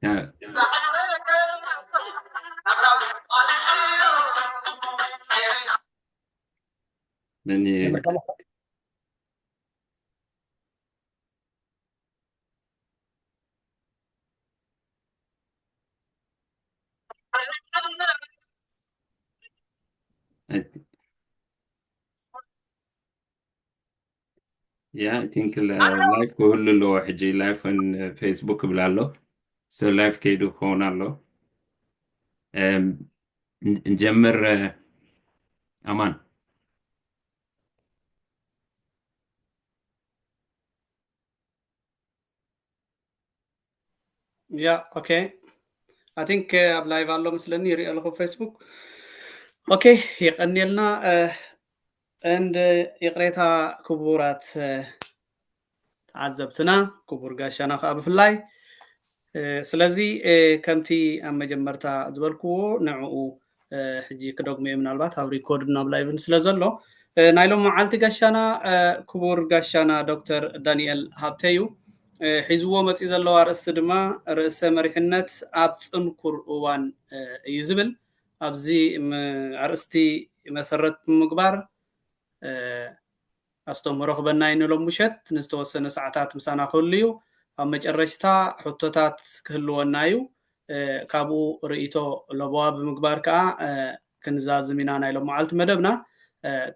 Yeah. Many. I th- Yeah, I think live ክህሉ ኣለዎ ሕጂ። Live on Facebook ብላ ኣሎ። So live ከይዱ ክኸውን ኣሎ። ንጀምር። ኣማን። Yeah, okay. I think ኣብ live ኣሎ መስለኒ፣ ይሪኦ ኣለኹ Facebook። Okay, የቐንየልና። And ይቕሬታ ክቡራት ተዓዘብትና፣ ክቡር ጋሻና ከዓ ብፍላይ። ስለዚ ከምቲ ኣብ መጀመርታ ዝበልክዎ ንዕኡ ሕጂ ክደግሞ እየ፣ ምናልባት ኣብ ሪኮርድን ኣብ ላይቭን ስለ ዘሎ። ናይ ሎም መዓልቲ ጋሻና ክቡር ጋሻና ዶክተር ዳንኤል ሃብተ እዩ። ሒዝዎ መፂኡ ዘለዎ ኣርእስቲ ድማ ርእሰ መሪሕነት ኣብ ፅንኩር እዋን እዩ ዝብል። ኣብዚ ኣርእስቲ መሰረት ብምግባር ኣስተምህሮ ክበና እዩ ንሎም ምሸት። ንዝተወሰነ ሰዓታት ምሳና ክህሉ እዩ። ኣብ መጨረሽታ ሕቶታት ክህልወና እዩ። ካብኡ ርእይቶ ለበዋ ብምግባር ከዓ ክንዛዝም ኢና ናይ ሎም መዓልቲ መደብና።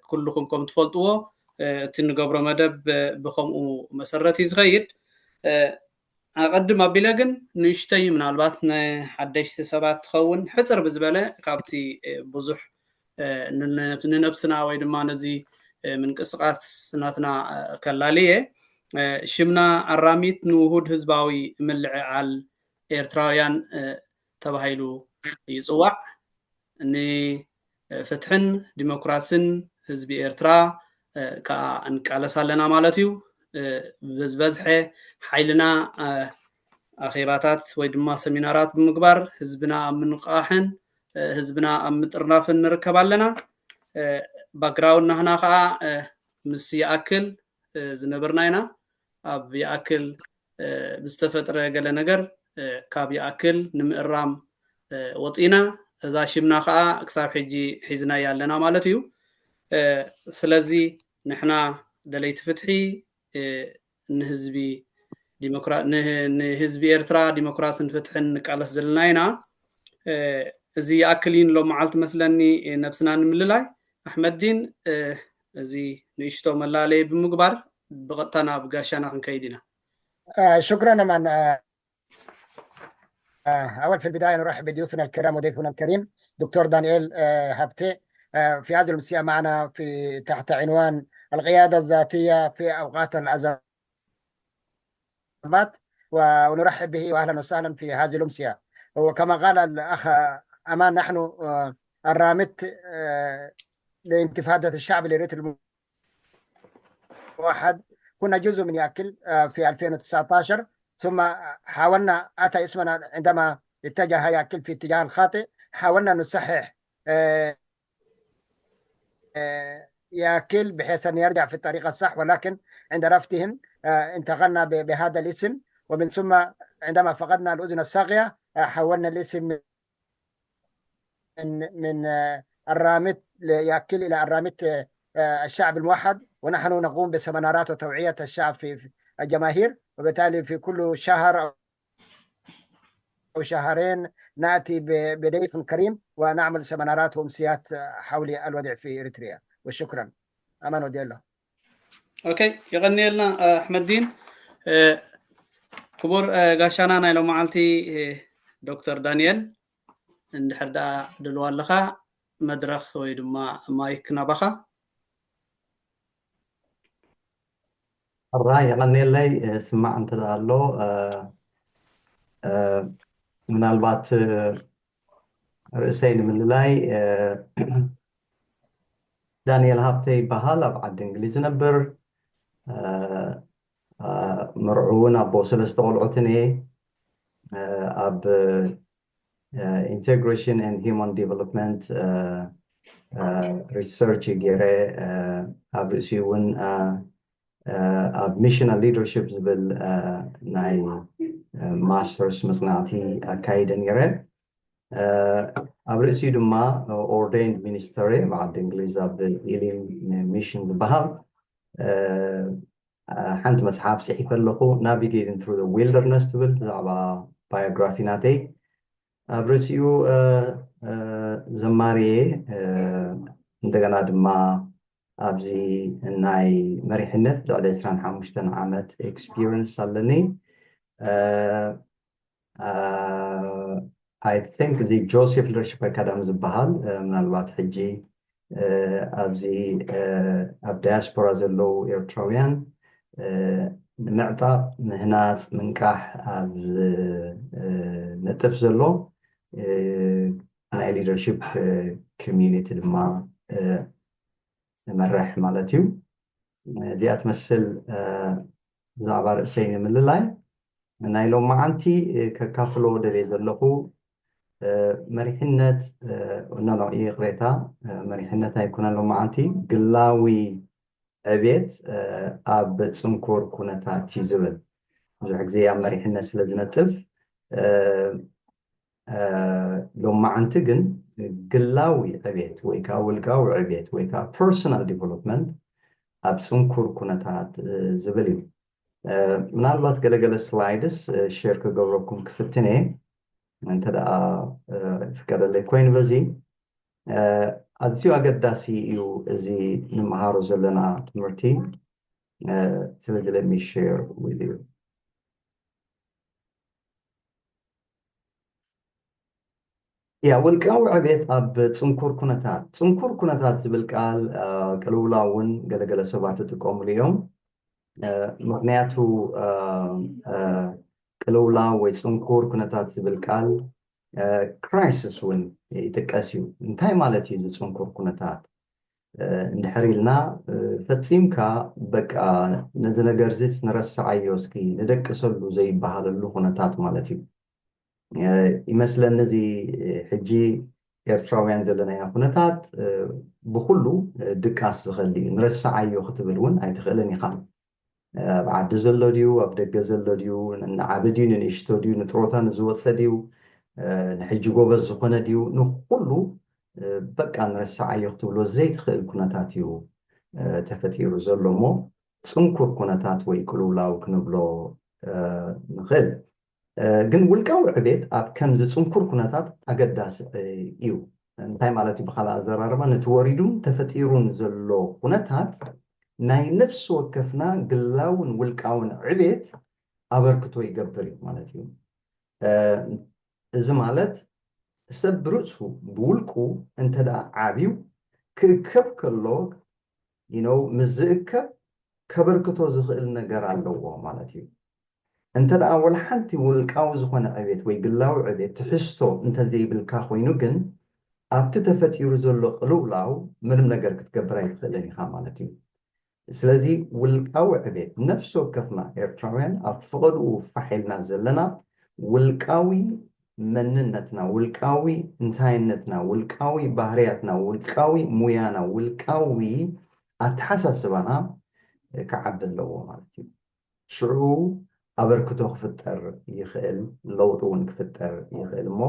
ኩልኹም ከም ትፈልጥዎ እቲ ንገብሮ መደብ ብከምኡ መሰረት እዩ ዝኸይድ። ኣቐድም ኣቢለ ግን ንእሽተይ ምናልባት ንሓደሽቲ ሰባት ትኸውን ሕፅር ብዝበለ ካብቲ ብዙሕ ንነብስና ወይ ድማ ነዚ ምንቅስቃስ ናትና ከላልየ። ሽምና ኣራሚት ንውሁድ ህዝባዊ ምልዕዓል ኤርትራውያን ተባሂሉ ይፅዋዕ። ንፍትሕን ዲሞክራስን ህዝቢ ኤርትራ ከዓ እንቃለስ ኣለና ማለት እዩ። ብዝበዝሐ ሓይልና ኣኼባታት ወይ ድማ ሰሚናራት ብምግባር ህዝብና ኣብ ምንቃሕን ህዝብና ኣብ ምጥርናፍን ንርከብ ኣለና። ባክግራውንድ ናህና ከዓ ምስ ይኣክል ዝነበርና ኢና። ኣብ ይኣክል ብዝተፈጥረ ገለ ነገር ካብ ይኣክል ንምእራም ወፂና። እዛ ሽምና ከዓ ክሳብ ሕጂ ሒዝናያ ኣለና ማለት እዩ። ስለዚ ንሕና ደለይቲ ፍትሒ ንህዝቢ ኤርትራ ዲሞክራስን ፍትሕን ንቃለስ ዘለና ኢና። እዚ ይኣክል እዩ ንሎም መዓልቲ መስለኒ ነብስና ንምልላይ። ኣሕመዲን እዚ ንእሽቶ መላለይ ብምግባር ብቐጥታ ናብ ጋሻና ክንከይድ ኢና። ሽክረን ኣማን። أول في البداية نرحب بضيوفنا الكرام وضيفنا الكريم دكتور دانيال هابتي في هذه الأمسية معنا في تحت عنوان القيادة الذاتية في أوقات الأزمات، ونرحب به وأهلا وسهلا في هذه الأمسية. وكما قال الأخ أمان، نحن الرامت لانتفاضة الشعب الإريتري الموحد، كنا جزء من يأكل في ألفين وتسعتاشر، ثم حاولنا، أتى اسمنا عندما اتجه يأكل في اتجاه الخاطئ، حاولنا نصحح يأكل بحيث أن يرجع في الطريق الصح، ولكن عند رفضهم انتقلنا بهذا الاسم، ومن ثم عندما فقدنا الأذن الصاغية حولنا الاسم من من الرامت يأكل إلى الرامت الشعب الموحد، ونحن نقوم بسمنارات وتوعية الشعب في الجماهير، وبالتالي في كل شهر أو شهرين نأتي بضيف كريم ونعمل سمنارات وأمسيات حول الوضع في إريتريا. وشكرا. أمان وديلا. ኦኬ፣ የቐንየልና ኣሕመዲን። ክቡር ጋሻና ናይ ሎመዓልቲ ዶክተር ዳንኤል፣ እንድሕር ደኣ ድልዋ ኣለኻ መድረኽ ወይ ድማ ማይክ ናባኻ። ሕራይ፣ የቐንየለይ። ስማዕ እንተ ደኣ ኣሎ ምናልባት ርእሰይ ንምልላይ ዳንኤል ሃብተ ይበሃል። ኣብ ዓዲ እንግሊዝ ዝነብር፣ ምርዑውን ኣቦ ሰለስተ ቆልዑትን እየ። ኣብ integration and human development research ገይረ፣ ኣብ ርእሲኡ እውን ኣብ ሚሽን ሊደርሽፕ ዝብል ናይ ማስተርስ መፅናዕቲ ኣካይደ ነይረ። ኣብ ርእሲኡ ድማ ኦርደይንድ ሚኒስተር፣ ብዓዲ እንግሊዝ ኣብ ኢሊም ሚሽን ዝበሃል ሓንቲ መፅሓፍ ፅሒፈ ኣለኹ፣ ናቪጌቲንግ ትሩ ዊልደርነስ ትብል፣ ብዛዕባ ባዮግራፊ ናተይ። ኣብ ርእሲኡ ዘማሪየ፣ እንደገና ድማ ኣብዚ ናይ መሪሕነት ልዕሊ ዕስራን ሓሙሽተን ዓመት ኤክስፒሪንስ ኣለኒ። I think እዚ ጆሴፍ ሊደርሽፕ ኣካዳሚ ዝበሃል፣ ምናልባት ሕጂ ኣብዚ ኣብ ዳያስፖራ ዘለዉ ኤርትራውያን ንምዕጣቕ፣ ምህናፅ፣ ምንቃሕ ኣብ ነጥፍ ዘሎ ናይ ሊደርሽፕ ኮሚዩኒቲ ድማ ንመርሕ ማለት እዩ። እዚኣ ትመስል ብዛዕባ ርእሰይ ንምልላይ። ናይ ሎማዓንቲ ከካፍሎ ደልየ ዘለኹ መሪሕነት፣ ኖ፣ ኖ፣ ይቕሬታ፣ መሪሕነት ኣይኮነን ሎማዓንቲ፣ ግላዊ ዕቤት ኣብ ጽንኩር ኩነታት እዩ ዝብል። ብዙሕ ግዜ ኣብ መሪሕነት ስለ ዝነጥፍ፣ ሎማዓንቲ ግን ግላዊ ዕቤት ወይ ከዓ ውልቃዊ ዕቤት ወይ ከዓ ፐርሶናል ዲቨሎፕመንት ኣብ ጽንኩር ኩነታት ዝብል እዩ። ምናልባት ገለገለ ስላይድስ ሼር ክገብረኩም ክፍትን እየ፣ እንተ ደኣ ፍቀደለይ ኮይኑ። በዚ ኣዝዩ ኣገዳሲ እዩ እዚ ንመሃሮ ዘለና ትምህርቲ። ስለዚ let me share with you። ያ፣ ውልቃዊ ዕቤት ኣብ ጽንኩር ኩነታት። ጽንኩር ኩነታት ዝብል ቃል ቅልውላው እውን ገለገለ ሰባት ይጥቀሙሉ እዮም። ምክንያቱ ቅልውላው ወይ ጽንኩር ኩነታት ዝብል ቃል ክራይሲስ እውን ይጥቀስ እዩ። እንታይ ማለት እዩ እዚ ጽንኩር ኩነታት? እንድሕር ኢልና፣ ፈጺምካ በቃ ነዚ ነገር እዚስ ንረስዓዮ እስኪ ንደቅሰሉ ዘይበሃለሉ ኩነታት ማለት እዩ። ይመስለኒ እዚ ሕጂ ኤርትራውያን ዘለናዮ ኩነታት ብኩሉ ድቃስ ዝኸል እዩ። ንረስዓዮ ክትብል እውን ኣይትኽእልን ኢኻ። ኣብ ዓዲ ዘሎ ድዩ፣ ኣብ ደገ ዘሎ ድዩ፣ ንዓቢ ድዩ፣ ንንእሽቶ ድዩ፣ ንጥሮታ ንዝወፀ ድዩ፣ ንሕጂ ጎበዝ ዝኾነ ድዩ፣ ንኩሉ በቃ ንረስዓዮ ክትብሎ ዘይትኽእል ኩነታት እዩ ተፈጢሩ ዘሎ እሞ፣ ጽንኩር ኩነታት ወይ ቅልውላው ክንብሎ ንኽእል። ግን ውልቃዊ ዕቤት ኣብ ከምዚ ጽንኩር ኩነታት ኣገዳሲ እዩ። እንታይ ማለት እዩ? ብኻልእ ኣዘራርባ፣ ነቲ ወሪዱን ተፈጢሩን ዘሎ ኩነታት ናይ ነፍሲ ወከፍና ግላውን ውልቃውን ዕቤት ኣበርክቶ ይገብር እዩ ማለት እዩ። እዚ ማለት ሰብ ብርእሱ፣ ብውልቁ እንተ ደኣ ዓብዩ፣ ክእከብ ከሎ፣ you know፣ ምስ ዝእከብ ከበርክቶ ዝኽእል ነገር ኣለዎ ማለት እዩ። እንተ ደኣ ወላ ሓንቲ ውልቃዊ ዝኾነ ዕቤት ወይ ግላዊ ዕቤት ትሕዝቶ እንተ ዘይብልካ ኮይኑ ግን፣ ኣብቲ ተፈጢሩ ዘሎ ቅልውላው ምንም ነገር ክትገብር ኣይትኽእልን ኢኻ ማለት እዩ። ስለዚ ውልቃዊ ዕቤት ነፍሲ ወከፍና ኤርትራውያን ኣብ ፈቐድኡ ፋሕ ኢልና ዘለና ውልቃዊ መንነትና፣ ውልቃዊ እንታይነትና፣ ውልቃዊ ባህርያትና፣ ውልቃዊ ሙያና፣ ውልቃዊ ኣተሓሳስባና ክዓቢ ኣለዎ ማለት እዩ። ሽዑ ኣበርክቶ ክፍጠር ይኽእል፣ ለውጢ እውን ክፍጠር ይኽእል እሞ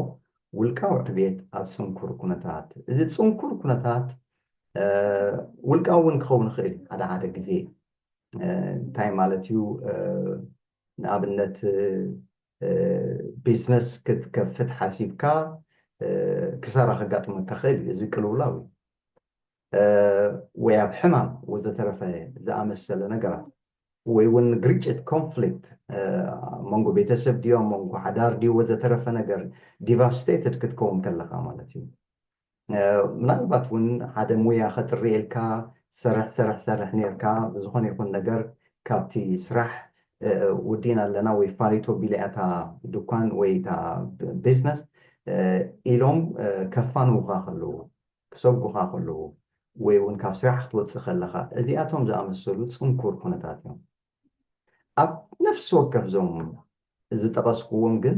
ውልቃዊ ዕቤት ኣብ ጽንኩር ኩነታት፣ እዚ ጽንኩር ኩነታት ውልቃዊ እውን ክኸውን ይኽእል እዩ። ሓደ ሓደ ግዜ እንታይ ማለት እዩ? ንኣብነት ቢዝነስ ክትከፍት ሓሲብካ ክሳራ ከጋጥመካ ክእል እዩ። እዚ ቅልውላው እዩ። ወይ ኣብ ሕማም ወዘተረፈ ዝኣመሰለ ነገራት፣ ወይ እውን ግርጭት፣ ኮንፍሊክት፣ መንጎ ቤተሰብ ድዩ፣ መንጎ ሓዳር ድዩ፣ ወዘተረፈ ነገር ዲቫስቴትድ ክትከውን ከለካ ማለት እዩ። ምናልባት እውን ሓደ ሙያ ከጥርየልካ ሰርሕ ሰርሕ ሰርሕ ነርካ፣ ብዝኾነ ይኹን ነገር ካብቲ ስራሕ ውዲና ኣለና ወይ ፋሊቶ ቢለያታ ድኳን ወይ ታ ቢዝነስ ኢሎም ከፋንውካ ከለዉ፣ ክሰጉኻ ከለዉ፣ ወይ እውን ካብ ስራሕ ክትወፅእ ከለካ፣ እዚኣቶም ዝኣመሰሉ ፅንኩር ኩነታት እዮም። ኣብ ነፍሲ ወከፍ ዞም ዝጠቐስኩዎም ግን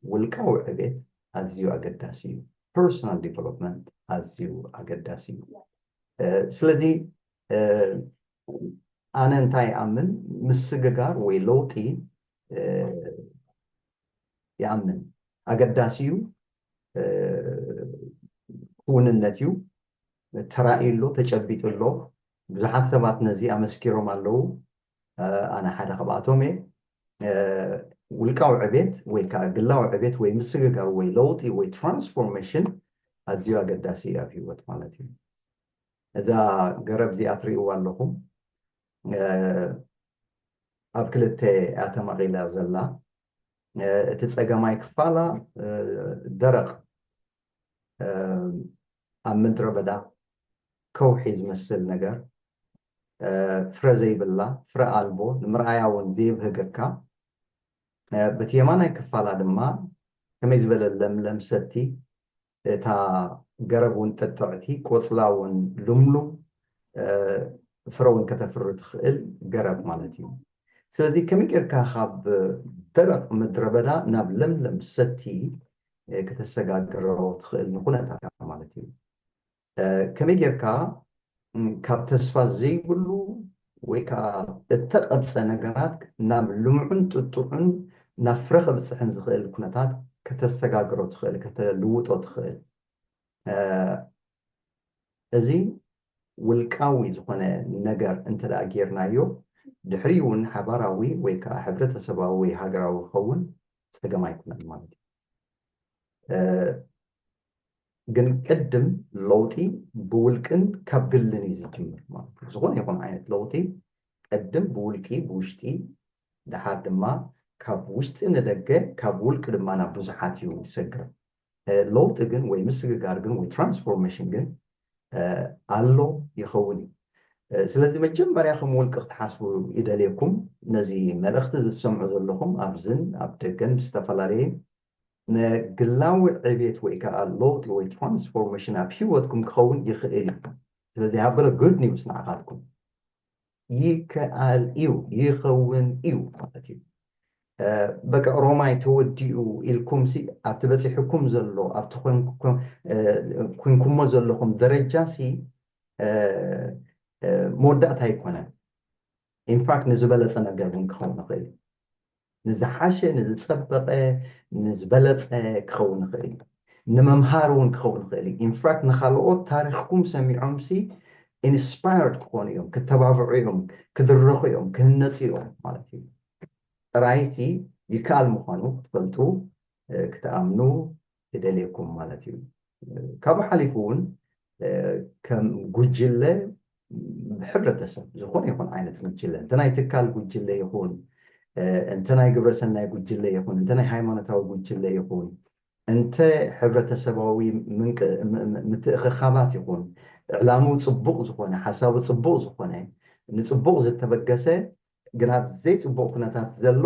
ውልቃዊ ዕቤት ኣዝዩ ኣገዳሲ እዩ። ፐርሶናል ዲቨሎፕመንት ኣዝዩ ኣገዳሲ እዩ። ስለዚ ኣነ እንታይ ይኣምን? ምስግጋር ወይ ለውጢ ይኣምን ኣገዳሲ እዩ። ክውንነት እዩ። ተራእዩ ኣሎ፣ ተጨቢጡ ኣሎ። ብዙሓት ሰባት ነዚ ኣመስኪሮም ኣለዉ። ኣነ ሓደ ካብኣቶም እየ። ውልቃዊ ዕቤት ወይ ከዓ ግላዊ ዕቤት ወይ ምስግጋር ወይ ለውጢ ወይ ትራንስፎርሜሽን ኣዝዩ ኣገዳሲ እዩ ኣብ ህይወት ማለት እዩ። እዛ ገረብ እዚኣ ትርእይዋ ኣለኹም። ኣብ ክልተ እያ ተመቒላ ዘላ። እቲ ፀገማይ ክፋላ ደረቕ ኣብ ምድረ በዳ ከውሒ ዝመስል ነገር፣ ፍረ ዘይብላ፣ ፍረ ኣልቦ፣ ንምርኣያ እውን ዘይብህገካ። በቲ የማናይ ክፋላ ድማ ከመይ ዝበለ ለምለም ሰቲ፣ እታ ገረብ እውን ጥጥዕቲ፣ ቆፅላ እውን ልምሉም፣ ፍረ እውን ከተፍሪ ትኽእል ገረብ ማለት እዩ። ስለዚ ከመይ ጌርካ ካብ ደረቕ ምድረ በዳ ናብ ለምለም ሰቲ ከተሰጋግሮ ትኽእል ንኩነታት ማለት እዩ። ከመይ ጌርካ ካብ ተስፋ ዘይብሉ ወይ ከዓ እተቐብፀ ነገራት ናብ ልምዑን ጥጡዑን ናብ ፍረ ከብፅሕን ዝኽእል ኩነታት ከተሰጋግሮ ትኽእል፣ ከተልውጦ ትኽእል። እዚ ውልቃዊ ዝኾነ ነገር እንተ ደኣ ጌርናዮ፣ ድሕሪኡ እውን ሓባራዊ ወይ ከዓ ሕብረተሰባዊ ወይ ሃገራዊ ክኸውን ፀገም ኣይኮነን ማለት እዩ። ግን ቅድም ለውጢ ብውልቅን ካብ ግልን እዩ ዝጅምር ማለት እዩ። ዝኾነ ይኹን ዓይነት ለውጢ ቅድም ብውልቂ፣ ብውሽጢ፣ ደሓር ድማ ካብ ውሽጢ ንደገ፣ ካብ ውልቂ ድማ ናብ ብዙሓት እዩ ዝሰግር። ለውጢ ግን ወይ ምስግጋር ግን ወይ ትራንስፎርሜሽን ግን ኣሎ፣ ይኸውን እዩ። ስለዚ መጀመርያ ከም ውልቂ ክትሓስቡ ይደልየኩም። ነዚ መልእኽቲ ዝሰምዑ ዘለኹም ኣብዝን ኣብ ደገን ብዝተፈላለየ ንግላዊ ዕቤት ወይ ከዓ ለውጢ ወይ ትራንስፎርሜሽን ኣብ ህይወትኩም ክኸውን ይኽእል እዩ። ስለዚ ሃበለ ጉድ ኒውስ ንዓኻትኩም። ይከኣል እዩ፣ ይኸውን እዩ ማለት እዩ። በቃ ሮማይ ተወዲኡ ኢልኩም ሲ ኣብቲ በፂሕኩም ዘሎ ኣብቲ ኮንኩሞ ዘለኹም ደረጃ ሲ መወዳእታ ኣይኮነን። ኢንፋክት ንዝበለፀ ነገር እውን ክኸውን ይኽእል እዩ። ንዝሓሸ፣ ንዝፀበቐ፣ ንዝበለፀ ክኸውን ይኽእል እዩ። ንመምሃሪ እውን ክኸውን ይኽእል እዩ። ኢንፋክት ንካልኦት ታሪኽኩም ሰሚዖም ሲ ኢንስፓየርድ ክኾኑ እዮም፣ ክተባብዑ እዮም፣ ክድረኹ እዮም፣ ክህነፁ እዮም ማለት እዩ። ጥራይ ሲ ይከኣል ምዃኑ ክትፈልጡ፣ ክትኣምኑ ይደልየኩም ማለት እዩ። ካብኡ ሓሊፉ እውን ከም ጉጅለ፣ ሕብረተሰብ፣ ዝኾነ ይኹን ዓይነት ጉጅለ፣ እንተ ናይ ትካል ጉጅለ ይኹን፣ እንተ ናይ ግብረሰናይ ጉጅለ ይኹን፣ እንተ ናይ ሃይማኖታዊ ጉጅለ ይኹን፣ እንተ ሕብረተሰባዊ ምትእኽኻባት ይኹን፣ ዕላምኡ ፅቡቕ ዝኾነ፣ ሓሳቡ ፅቡቕ ዝኾነ፣ ንፅቡቕ ዝተበገሰ ግን ኣብ ዘይፅቡቕ ኩነታት ዘሎ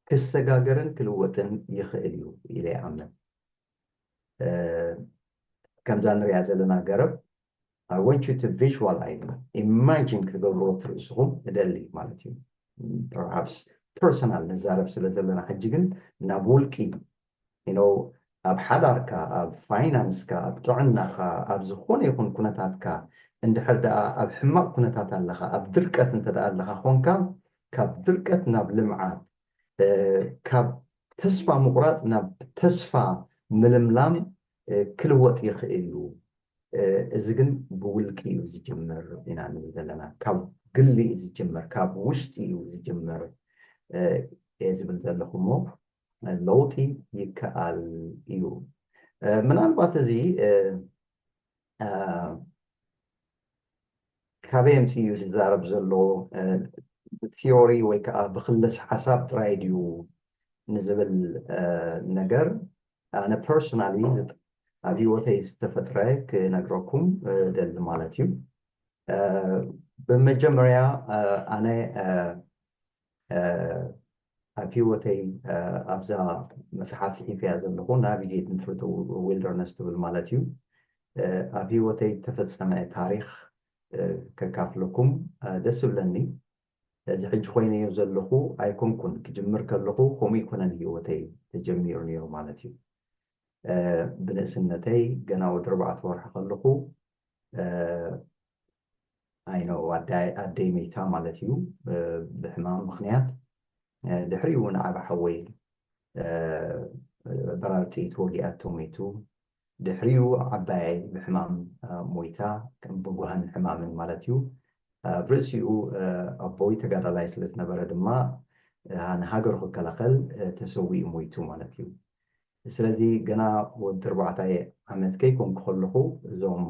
ክሰጋገርን ክልወጥን ይኽእል እዩ ኢለ ይኣምን። ከምዛ ንሪኣ ዘለና ገረብ I want you to visualize, ኢማጂን ክትገብርዎ ትርእስኹም እደሊ ማለት እዩ። ፐርሃፕስ ፐርሰናል ንዛረብ ስለ ዘለና ሕጂ ግን ናብ ውልቂ you know ኣብ ሓዳርካ፣ ኣብ ፋይናንስካ፣ ኣብ ጥዕናኻ፣ ኣብ ዝኾነ ይኹን ኩነታትካ እንድሕር ደኣ ኣብ ሕማቕ ኩነታት ኣለኻ፣ ኣብ ድርቀት እንተ ደኣ ኣለኻ ኾንካ ካብ ድርቀት ናብ ልምዓት፣ ካብ ተስፋ ምቑራፅ ናብ ተስፋ ምልምላም ክልወጥ ይኽእል እዩ። እዚ ግን ብውልቂ እዩ ዝጅምር ኢና ንብል ዘለና፣ ካብ ግሊ እዩ ዝጅምር፣ ካብ ውሽጢ እዩ ዝጅምር እየ ዝብል ዘለኹ እሞ ለውጢ ይከኣል እዩ። ምናልባት እዚ ካበይ ኣምፂኡ እዩ ዝዛረብ ዘሎ? ብቲዮሪ ወይ ከዓ ብክለስ ሓሳብ ጥራይ ድዩ ንዝብል ነገር ኣነ ፐርሶናሊ ኣብ ህይወተይ ዝተፈጥረ ክነግረኩም ደሊ ማለት እዩ። ብመጀመርያ ኣነ ኣብ ህይወተይ ኣብዛ መፅሓፍ ፅሒፈያ ዘለኹ ናቪጌት ትሩ ዊልደርነስ ትብል ማለት እዩ። ኣብ ህይወተይ ተፈፀመ ታሪክ ከካፍለኩም ደስ ይብለኒ። እዚ ሕጂ ኮይነዮ ዘለኹ ኣይኮንኩን፣ ክጅምር ከለኹ ከምኡ ይኮነን ህይወተይ ተጀሚሩ ነይሩ ማለት እዩ። ብንእስነተይ ገና ወዲ ኣርባዕተ ወርሒ ከለኹ ኣይኖ ኣደይ መይታ ማለት እዩ ብሕማም ምኽንያት። ድሕሪኡ እውን ዓብ ሓወይ በራር ጥይት ወጊኣቶ ሞይቱ። ድሕሪኡ ዓባየይ ብሕማም ሞይታ፣ ብጉሃን ሕማምን ማለት እዩ። ኣብ ርእሲኡ ኣቦይ ተጋዳላይ ስለ ዝነበረ ድማ ንሃገሩ ክከላኸል ተሰዊኡ ሞይቱ ማለት እዩ። ስለዚ ገና ወዲ ኣርባዕተ ዓመት ከይኮንኩ ከለኹ እዞም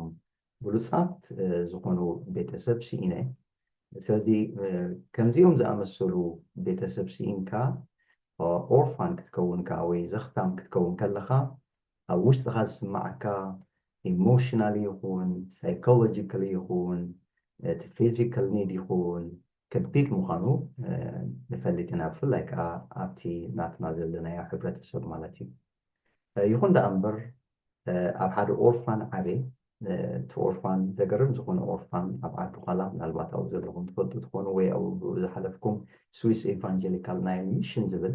ብሉጻት ዝኾኑ ቤተሰብ ስኢነ። ስለዚ ከምዚኦም ዝኣመሰሉ ቤተሰብ ስኢንካ ኦርፋን ክትከውን ከኣ ወይ ዘኽታም ክትከውን ከለኻ ኣብ ውሽጥኻ ዝስማዓካ ኢሞሽናል ይኹን ሳይኮሎጂካል ይኹን እቲ ፊዚካል ኒድ ይኹን ከቢድ ምዃኑ ንፈልጥ ኢና። ብፍላይ ከዓ ኣብቲ ናትና ዘለናዮ ሕብረተሰብ ማለት እዩ። ይኹን ደኣ እምበር ኣብ ሓደ ኦርፋን ዓበ እቲ ኦርፋን ዘገርም ዝኾነ ኦርፋን ኣብ ዓዲ ኳላ ምናልባት ኣብኡ ዘለኹም ትፈልጡ ትኾኑ ወይ ኣብኡ ዝሓለፍኩም ስዊስ ኤቫንጀሊካል ናይ ሚሽን ዝብል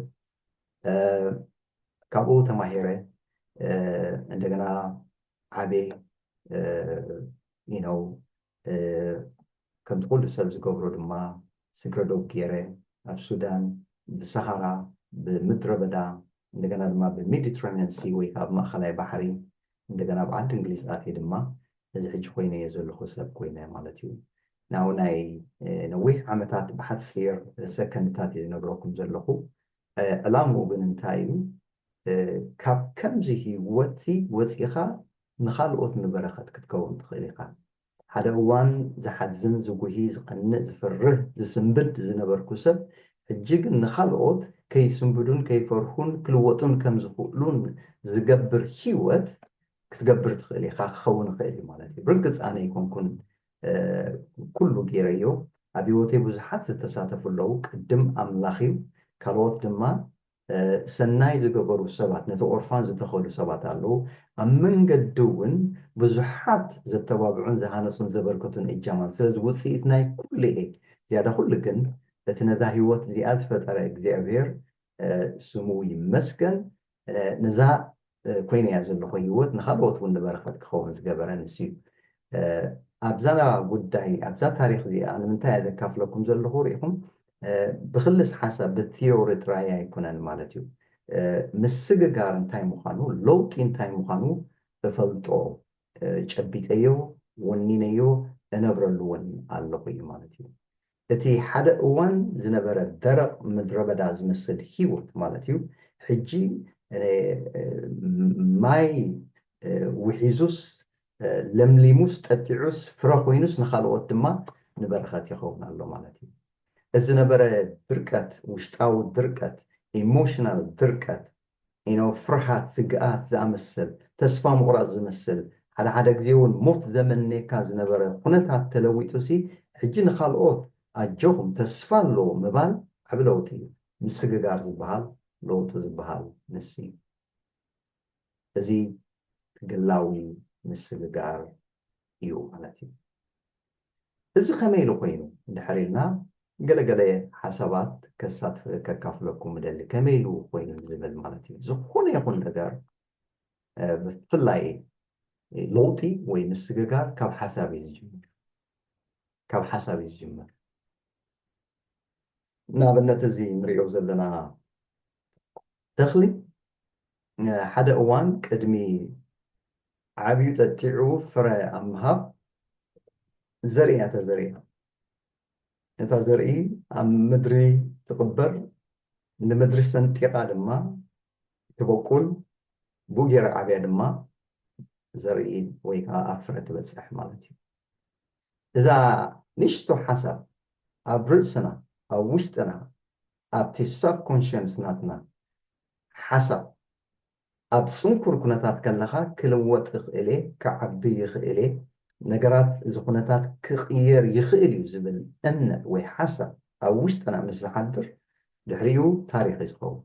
ካብኡ ተማሂረ እንደገና ዓበ you know ከምቲ ኩሉ ሰብ ዝገብሮ ድማ ስግረ ዶብ ገይረ ኣብ ሱዳን ብሰሃራ ብምድረ በዳ እንደገና ድማ ብሜዲትራኒያን ሲ ወይ ከዓ ኣብ ማእኸላይ ባሕሪ እንደገና ኣብ ዓዲ እንግሊዝ ኣትየ ድማ እዚ ሕጂ ኮይነዮ ዘለኹ ሰብ ኮይነ ማለት እዩ። ናው ናይ ነዊሕ ዓመታት ብሓፂር ሰከንድታት እዩ ዝነግረኩም ዘለኹ። ዕላምኡ ግን እንታይ እዩ? ካብ ከምዚ ህይወት ወፂኻ ንኻልኦት ንበረኸት ክትከውን ትኽእል ኢኻ። ሓደ እዋን ዝሓዝን ዝጉሂ ዝቐንእ ዝፈርህ ዝስንብድ ዝነበርኩ ሰብ ሕጂ ግን ንኻልኦት ከይስንብዱን ከይፈርሁን ክልወጡን ከም ዝኽእሉን ዝገብር ህይወት ክትገብር ትኽእል ኢኻ፣ ክኸውን ይኽእል እዩ ማለት እዩ። ብርግፅ ኣነ ኣይኮንኩን ኩሉ ገይረዮ። ኣብ ህይወተይ ብዙሓት ዝተሳተፉ ኣለዉ። ቅድም ኣምላኽ እዩ፣ ካልኦት ድማ ሰናይ ዝገበሩ ሰባት፣ ነቲ ኦርፋን ዝተኸሉ ሰባት ኣለዉ። ኣብ መንገዲ እውን ብዙሓት ዘተባብዑን ዝሃነፁን ዘበርከቱን እጃማት። ስለዚ ውፅኢት ናይ ኩሉ እየ። ዝያዳ ኩሉ ግን እቲ ነዛ ህይወት እዚኣ ዝፈጠረ እግዚኣብሔር ስሙ ይመስገን። ነዛ ኮይነያ ዘለኹ ህይወት ንካልኦት እውን ንበረኸት ክኸውን ዝገበረ ንሱ እዩ። ኣብዛ ጉዳይ ኣብዛ ታሪክ እዚኣ ንምንታይ እየ ዘካፍለኩም ዘለኹ ርኢኹም ብክልስ ሓሳብ ብቲዮሪ ጥራይ ኣይኮነን ማለት እዩ። ምስግጋር እንታይ ምዃኑ ለውጢ እንታይ ምዃኑ እፈልጦ ጨቢጠዮ ወኒነዮ እነብረሉ እውን ኣለኹ እዩ ማለት እዩ። እቲ ሓደ እዋን ዝነበረ ደረቕ ምድረ በዳ ዝመስል ህይወት ማለት እዩ ሕጂ ማይ ውሒዙስ ለምሊሙስ ጠጢዑስ ፍረ ኮይኑስ ንኻልኦት ድማ ንበረኸት ይኸውን ኣሎ ማለት እዩ። እዚ ዝነበረ ድርቀት ውሽጣዊ ድርቀት ኢሞሽናል ድርቀት ኢኖ ፍርሃት ስግኣት ዝኣመሰል ተስፋ ምቑራፅ ዝመስል ሓደ ሓደ ግዜ እውን ሞት ዘመነካ ዝነበረ ኩነታት ተለዊጡ ሲ ሕጂ ንካልኦት ኣጆኹም ተስፋ ኣለዎ ምባል ዓብ ለውጢ እዩ። ምስግጋር ዝበሃል ለውጢ ዝበሃል ንሱ እዩ። እዚ ግላዊ ምስግጋር እዩ ማለት እዩ። እዚ ከመይ ኢሉ ኮይኑ እንድሕር ኢልና ገለገለ ሓሳባት ከሳትፍ ከካፍለኩም እደሊ። ከመይ ኢሉ ኮይኑ ዝብል ማለት እዩ። ዝኾነ ይኹን ነገር ብፍላይ ለውጢ ወይ ምስግጋር ካብ ሓሳብ እዩ ዝጅምር። ካብ ሓሳብ እዩ ዝጅምር። ንኣብነት እዚ ንሪኦ ዘለና ተኽሊ ሓደ እዋን ቅድሚ ዓብዩ ጠጢዑ ፍረ ኣብ ምሃብ ዘርኢ እያ ተዘሪኣ። እታ ዘርኢ ኣብ ምድሪ ትቕበር፣ ንምድሪ ሰንጢቓ ድማ ትበቁል፣ ብኡ ገይራ ዓብያ ድማ ዘርኢ ወይ ከዓ ኣብ ፍረ ትበፅሕ ማለት እዩ። እዛ ንእሽቶ ሓሳብ ኣብ ርእስና ኣብ ውሽጥና ኣብቲ ሳብኮንሽንስ ናትና ሓሳብ ኣብ ፅንኩር ኩነታት ከለኻ ክልወጥ ይኽእል እየ፣ ክዓቢ ይኽእል እየ፣ ነገራት እዚ ኩነታት ክቕየር ይኽእል እዩ ዝብል እምነት ወይ ሓሳብ ኣብ ውሽጥና ምስ ዝሓድር ድሕሪኡ ታሪኽ እዩ ዝኸውን።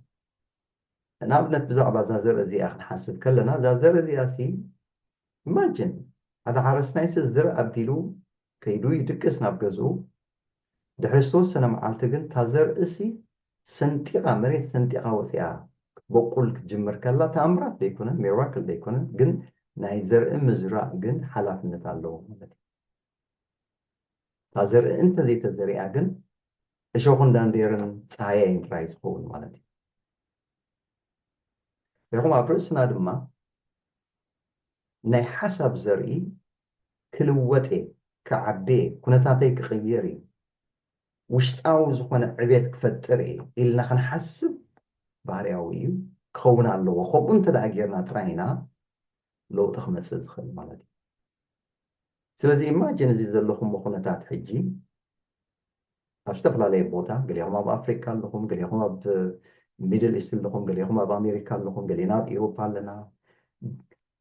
ንኣብነት ብዛዕባ እዛ ዘርኢ እዚኣ ክንሓስብ ከለና እዛ ዘርኢ እዚኣ ሲ ኢማጅን ሓደ ሓረስታይ ሲ ዝርእ ኣቢሉ ከይዱ ይድቅስ ናብ ገዝኡ። ድሕሪ ዝተወሰነ መዓልቲ ግን እታ ዘርኢ ሲ ሰንጢቓ መሬት ሰንጢቓ ወፂኣ ክትበቁል ክትጅምር ከላ ተኣምራት ደይኮነን ሚራክል ደይኮነን ግን ናይ ዘርኢ ምዝራእ ግን ሓላፍነት ኣለዎ ማለት እዩ። እታ ዘርኢ እንተዘይተዘሪኣ ግን እሾኽን ዳንዴርን ጸሃያይን ጥራይ ዝኸውን ማለት እዩ። ይኹም ኣብ ርእስና ድማ ናይ ሓሳብ ዘርኢ ክልወጥ እየ፣ ክዓቢ እየ፣ ኩነታተይ ክቕይር እዩ፣ ውሽጣዊ ዝኾነ ዕቤት ክፈጥር እየ ኢልና ክንሓስብ ባህርያዊ እዩ፣ ክኸውን ኣለዎ። ከምኡ እንተ ደኣ ጌርና ጥራይ ኢና ለውጢ ክመጽእ ዝኽእል ማለት እዩ። ስለዚ ኢማጅን እዚ ዘለኹሞ ኩነታት ሕጂ ኣብ ዝተፈላለየ ቦታ፣ ገሊኹም ኣብ ኣፍሪካ ኣለኹም፣ ገሊኹም ኣብ ሚድል ኢስት ኣለኹም፣ ገሊኹም ኣብ ኣሜሪካ ኣለኹም፣ ገሊና ኣብ ኤውሮፓ ኣለና።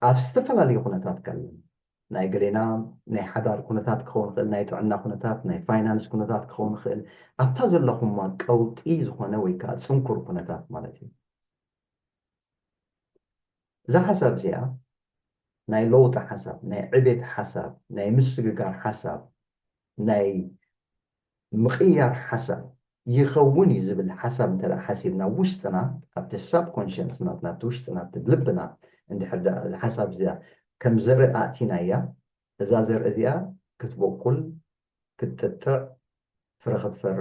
ኣብ ዝተፈላለዩ ኩነታት ከለና ናይ ገሌና ናይ ሓዳር ኩነታት ክኸውን ይኽእል፣ ናይ ጥዕና ኩነታት፣ ናይ ፋይናንስ ኩነታት ክኸውን ይኽእል። ኣብታ ዘለኹማ ቀውጢ ዝኾነ ወይ ከዓ ጽንኩር ኩነታት ማለት እዩ። እዛ ሓሳብ እዚኣ ናይ ለውጢ ሓሳብ፣ ናይ ዕቤት ሓሳብ፣ ናይ ምስግጋር ሓሳብ፣ ናይ ምቕያር ሓሳብ ይኸውን እዩ ዝብል ሓሳብ እንተ ደኣ ሓሲብና ውሽጥና ኣብቲ ሳብ ኮንሽንስ ናትና ኣብቲ ውሽጥና ኣብቲ ልብና እንድሕር ደኣ እዚ ሓሳብ እዚኣ ከም ዘርኢ ኣእቲናያ እዛ ዘርኢ እዚኣ ክትበቁል ክትጥጥዕ ፍረ ክትፈሪ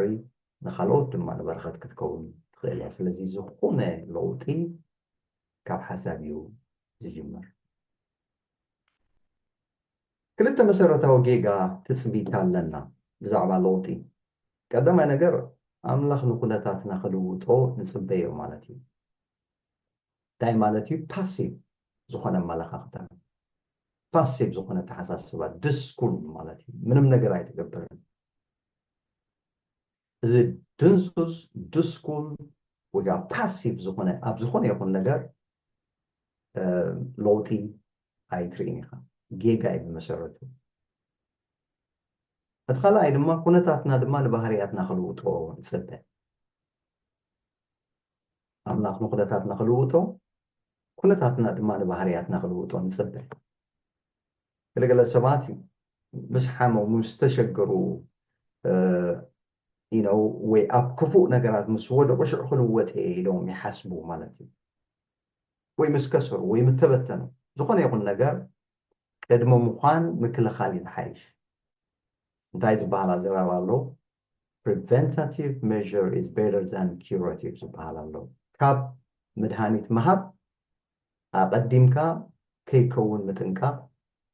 ንኻልኦት ድማ ንበረኸት ክትከውን ትኽእል እያ። ስለዚ ዝኾነ ለውጢ ካብ ሓሳብ እዩ ዝጅምር። ክልተ መሰረታዊ ጌጋ ትጽቢት ኣለና ብዛዕባ ለውጢ። ቀዳማይ ነገር ኣምላኽ ንኩነታትና ክልውጦ ንጽበዮ ማለት እዩ። እንታይ ማለት እዩ? ፓሲቭ ዝኾነ ኣመለኻኽታ፣ ፓሲቭ ዝኾነ ተሓሳስባ፣ ድስኩል ማለት እዩ። ምንም ነገር ኣይትገብርን። እዚ ድንሱስ ድስኩል ወይ ከዓ ፓሲቭ ዝኾነ ኣብ ዝኾነ ይኹን ነገር ለውጢ ኣይትርእን ኢኻ። ጌጋ እዩ ብመሰረቱ። እቲ ካልኣይ ድማ ኩነታትና ድማ ንባህርያትና ክልውጦ ንፅበ። ኣምላኽ ንኩነታትና ክልውጦ፣ ኩነታትና ድማ ንባህርያትና ክልውጦ ንፅበ። ገለገለ ሰባት ምስ ሓመሙ፣ ምስ ተሸገሩ፣ you know፣ ወይ ኣብ ክፉእ ነገራት ምስ ወደቑ ሽዑ ክልወጥ እየ ኢሎም ይሓስቡ ማለት እዩ። ወይ ምስ ከሰሩ ወይ ምስ ተበተኑ፣ ዝኾነ ይኹን ነገር ቅድሚ ምዃን ምክልኻል እዩ ዝሓይሽ። እንታይ ዝበሃል ኣዘራርባ ኣሎ? Preventative measure is better than curative ዝበሃል ኣሎ። ካብ መድሃኒት ምሃብ ኣቐዲምካ ከይከውን ምጥንቃቕ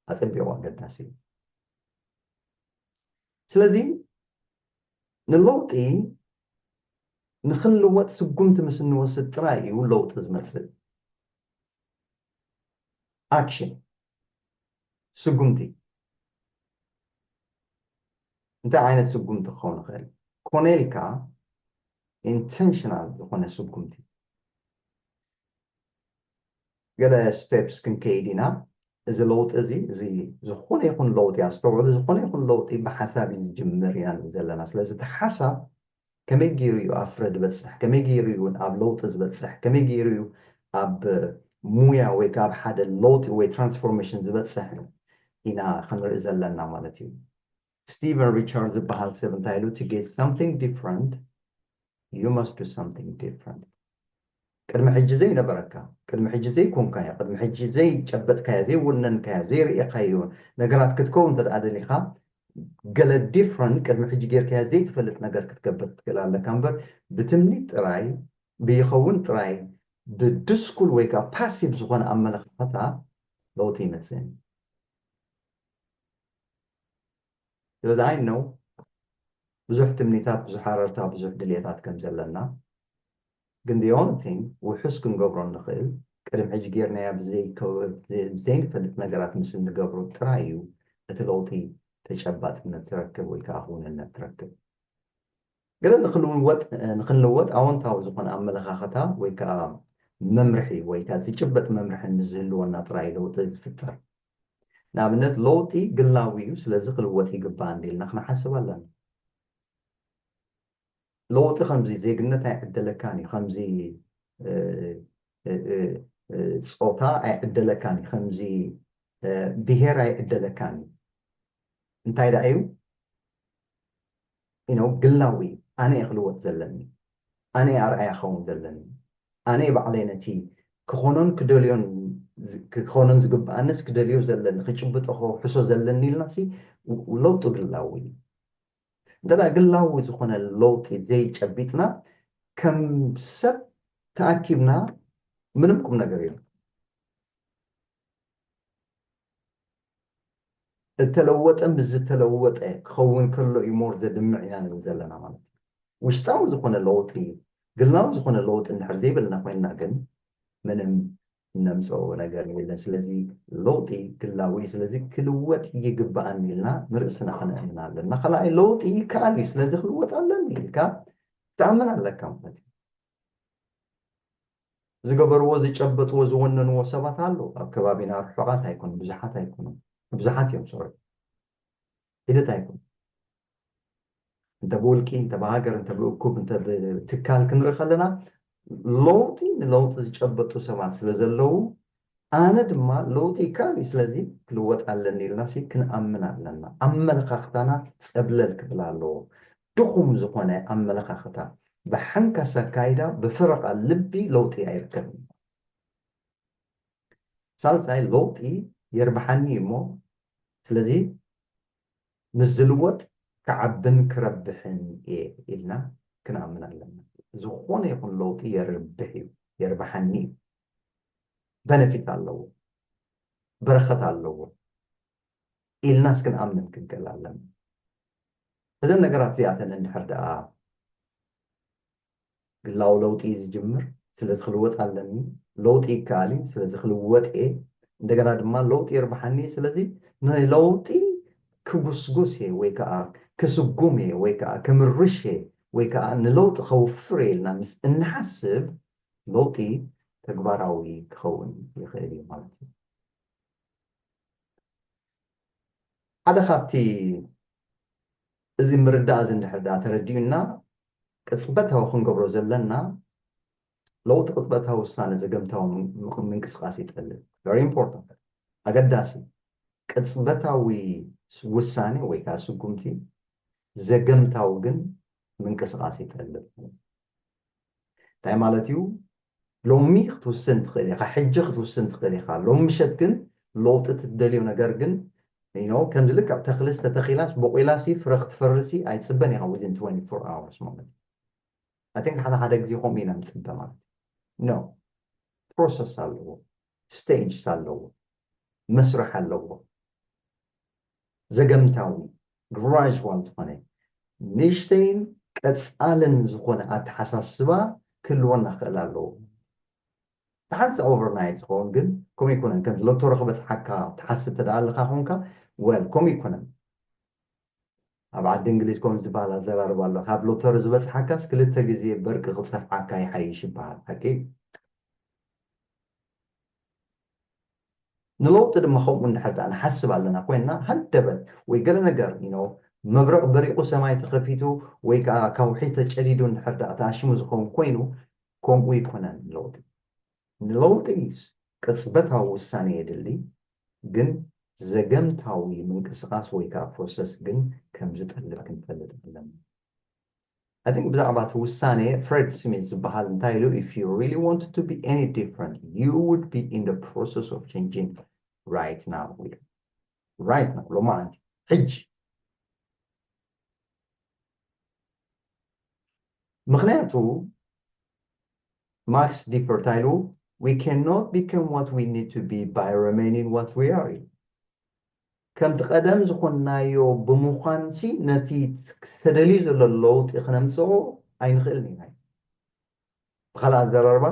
ኣጸቢቑ ኣገዳሲ እዩ። ስለዚ ንለውጢ ንኽንልወጥ ስጉምቲ ምስ እንወስድ ጥራይ እዩ ለውጢ ዝመጽእ። ኣክሽን፣ ስጉምቲ። እንታይ ዓይነት ስጉምቲ ክኸውን ይኽእል? ኮነ ኢልካ ኢንተንሽናል ዝኾነ ስጉምቲ። ገለ ስቴፕስ ክንከይድ ኢና። እዚ ለውጢ እዚ፣ እዚ ዝኾነ ይኹን ለውጢ፣ ኣስተውዕሉ፣ ዝኾነ ይኹን ለውጢ ብሓሳብ እዩ ዝጅምር ኢና ንብል ዘለና። ስለዚ እቲ ሓሳብ ከመይ ገይሩ እዩ ኣብ ፍረ ዝበፅሕ? ከመይ ገይሩ እዩ እውን ኣብ ለውጢ ዝበፅሕ? ከመይ ገይሩ እዩ ኣብ ሙያ ወይ ከዓ ኣብ ሓደ ለውጢ ወይ ትራንስፎርሜሽን ዝበፅሕ ኢና ክንርኢ ዘለና ማለት እዩ። ስቲቨን ሪቻርድ ዝበሃል ሰብ እንታይ ኢሉ? To get something different, you must do something different። ቅድሚ ሕጂ ዘይነበረካ፣ ቅድሚ ሕጂ ዘይኮንካዮ፣ ቅድሚ ሕጂ ዘይጨበጥካዮ፣ ዘይወነንካዮ፣ ዘይርኤካዮ ነገራት ክትከውን እንተ ደኣ ደሊኻ፣ ገለ ዲፍረንት ቅድሚ ሕጂ ጌርካዮ ዘይትፈልጥ ነገር ክትገብር ትኽእል ኣለካ እምበር፣ ብትምኒት ጥራይ፣ ብይኸውን ጥራይ፣ ብድስኩል ወይ ከዓ ፓሲቭ ዝኾነ ኣመለኻኽታ ለውጢ ይመጽእን እዩ። ስለዚ ኣይነው ብዙሕ ትምኒታት፣ ብዙሕ ሃረርታ፣ ብዙሕ ድልየታት ከም ዘለና፣ ግን the only thing ውሑስ ክንገብሮ እንኽእል፣ ቅድሚ ሕጂ ጌርናዮ ብዘይከ-፣ ብዘይንፈልጥ ነገራት ምስ እንገብሮ ጥራይ እዩ እቲ ለውጢ ተጨባጥነት ዝረክብ ወይ ከዓ ክውንነት ዝረክብ። ገለ ንኽንልወጥ፣ ንኽንልወጥ ኣወንታዊ ዝኾነ ኣመለኻኽታ ወይ ከዓ መምርሒ ወይ ከዓ ዝጭበጥ መምርሒ ምስ ዝህልወና ጥራይ ለውጢ ዝፍጠር። ንኣብነት ለውጢ ግላዊ እዩ፣ ስለዚ ክልወጥ ይግባእ እንዲልና ክንሓስብ ኣለና። ለውጢ ከምዚ ዜግነት ኣይዕደለካን እዩ፣ ከምዚ፣ እ፣ እ፣ እ፣ እ፣ ጾታ ኣይዕደለካን እዩ፣ ከምዚ፣ እ፣ ብሄር ኣይዕደለካን እዩ። እንታይ ደኣ እዩ? You know፣ ግላዊ እዩ። ኣነ እየ ክልወጥ ዘለኒ። ኣነ እየ ኣርኣያ ክኸውን ዘለኒ። ኣነ እየ ባዕለይ ነቲ ክኾኖን ክደልዮን ዝ-፣ ክኾኖን ዝግብኣንስ ክደልዮ ዘለኒ፣ ክጭብጦ ከውሕሶ ዘለኒ ኢልና ሲ ለውጢ ግላዊ እዩ። እንተ ግላዊ ዝኾነ ለውጢ ዘይጨቢጥና ከም ሰብ ተኣኪብና ምንም ቁም ነገር የለን። እተለወጠ ምስ ዝተለወጠ ክኸውን ከሎ እዩ ሞር ዘድምዕ ኢና ንብል ዘለና ማለት እዩ። ውሽጣዊ ዝኾነ ለውጢ፣ ግላዊ ዝኾነ ለውጢ እንድሕር ዘይብልና ኮይንና ግን ምንም እነምፅኦ ነገር የለን። ስለዚ ለውጢ ግላዊ፣ ስለዚ ክልወጥ ይግባኣኒ ኢልና ንርእስና ከነእምን ኣለና። ካልኣይ ለውጢ ይከኣል እዩ፣ ስለዚ ክልወጥ ኣለኒ ኢልካ ትኣምን ኣለካ ማለት እዩ። ዝገበርዎ፣ ዝጨበጥዎ፣ ዝወነንዎ ሰባት ኣለዉ። ኣብ ከባቢና ርሑቓት ኣይኮኑ፣ ብዙሓት ኣይኮኑ፣ ብዙሓት እዮም፣ ሶሪ፣ ሒደት ኣይኮኑ። እንተ ብውልቂ፣ እንተ ብሃገር፣ እንተ ብእኩብ፣ እንተ ብትካል ክንርኢ ከለና ለውጢ ንለውጢ ዝጨበጡ ሰባት ስለ ዘለዉ ኣነ ድማ ለውጢ ይከኣል እዩ፣ ስለዚ ክልወጥ ኣለኒ ኢልና ሲ ክንኣምን ኣለና። ኣመለኻኽታና ጸብለል ክብል ኣለዎ። ድኹም ዝኾነ ኣመለኻኽታ ብሓንካስ ኣካይዳ ብፍረቓ ልቢ ለውጢ ኣይርከብን። ሳልሳይ ለውጢ የርብሓኒ እዩ እሞ ስለዚ ምስ ዝልወጥ ክዓብን ክረብሕን እየ ኢልና ክንኣምን ኣለና። ዝኾነ ይኹን ለውጢ የርብሕ እዩ፣ የርብሓኒ እዩ፣ በነፊት ኣለዎ፣ በረኸት ኣለዎ ኢልናስ ክንኣምን ክንክእል ኣለና። እዘን ነገራት እዚኣተን እንድሕር ደኣ ግላዊ ለውጢ እዩ ዝጅምር፣ ስለዚ ክልወጥ ኣለኒ፣ ለውጢ ይከኣል እዩ፣ ስለዚ ክልወጥ እየ፣ እንደገና ድማ ለውጢ የርብሓኒ እዩ፣ ስለዚ ንለውጢ ክጉስጉስ እየ ወይ ከዓ ክስጉም እየ ወይ ከዓ ክምርሽ እየ ወይ ከዓ ንለውጢ ከውፍር እየ ኢልና ምስ እንሓስብ ለውጢ ተግባራዊ ክኸውን ይኽእል እዩ ማለት እዩ። ሓደ ካብቲ እዚ ምርዳእ እዚ እንድሕር ደኣ ተረዲኡና ቅፅበታዊ ክንገብሮ ዘለና ለውጢ ቅፅበታዊ ውሳነ ዘገምታዊ ምን- ምንቅስቃስ ይጠልብ። Very important፣ ኣገዳሲ። ቅፅበታዊ ውሳኔ ወይ ከዓ ስጉምቲ ዘገምታዊ ግን ምንቅስቃስ ይጠልብ። እንታይ ማለት እዩ? ሎሚ ክትውስን ትኽእል ኢኻ፣ ሕጂ ክትውስን ትኽእል ኢኻ። ሎሚ ምሸት ግን ለውጢ ትደልዮ ነገር ግን you know ከምዚ ልክዕ ተኽሊ ዝተተኺላስ ቦቂላሲ ፍረ ክትፈርሲ ኣይትፅበን ኢኻ within twenty-four hours ማለት እዩ። I think ሓደ ሓደ ግዜ ከምኡ ኢና ንፅበ ማለት እዩ። No፣ process ኣለዎ፣ stages ኣለዎ፣ መስርሕ ኣለዎ። ዘገምታዊ፣ gradual ዝኾነ ንእሽተይን ቀፃልን ዝኾነ ኣተሓሳስባ ክህልወና ክእል ኣለዎ። ብሓንሳእ overnight ዝኸውን ግን ከምኡ ኣይኮነን። ከም ሎተሪ ክበፅሓካ ትሓስብ ተደኣ ኣለካ ኮንካ፣ well ከምኡ ኣይኮነን። ኣብ ዓዲ እንግሊዝ ከምኡ ዝበሃል ኣዘራርባ ኣሎ፣ ካብ ሎተሪ ዝበፅሓካስ ክልተ ግዜ በርቂ ክፀፍዓካ ይሓይሽ ይበሃል። ሓቂ። ንለውጢ ድማ ከምኡ እንድሕር ደኣ ንሓስብ ኣለና ኮይንና ሃንደበት ወይ ገለ ነገር you know መብረቕ በሪቑ ሰማይ ተኸፊቱ ወይ ከዓ ካውሒ ተጨዲዱ እንድሕር ደኣ ተኣሽሙ ዝኸውን ኮይኑ ከምኡ ይኮነን። ለውጢ ንለውጢ ቅፅበታዊ ውሳኔ የድሊ፣ ግን ዘገምታዊ ምንቅስቃስ ወይ ከዓ process ግን ከም ዝጠልብ ክንፈልጥ ኣለና። I think ብዛዕባ እቲ ውሳኔ ፍሬድ ስሚት ዝበሃል እንታይ ኢሉ if you really wanted to be any different you would be in the process of changing right now ኢሉ። Right now ሎማዓንቲ ሕጂ ምክንያቱ ማክስ ዲፐር እንታይ ኢሉ we cannot become what we need to be by remaining what we are ኢሉ። ከምቲ ቀደም ዝኾንናዮ ብምዃንሲ ነቲ ተደልዩ ዘሎ ለውጢ ክነምፅኦ ኣይንኽእልን ኢና። ብካልእ ኣዘራርባ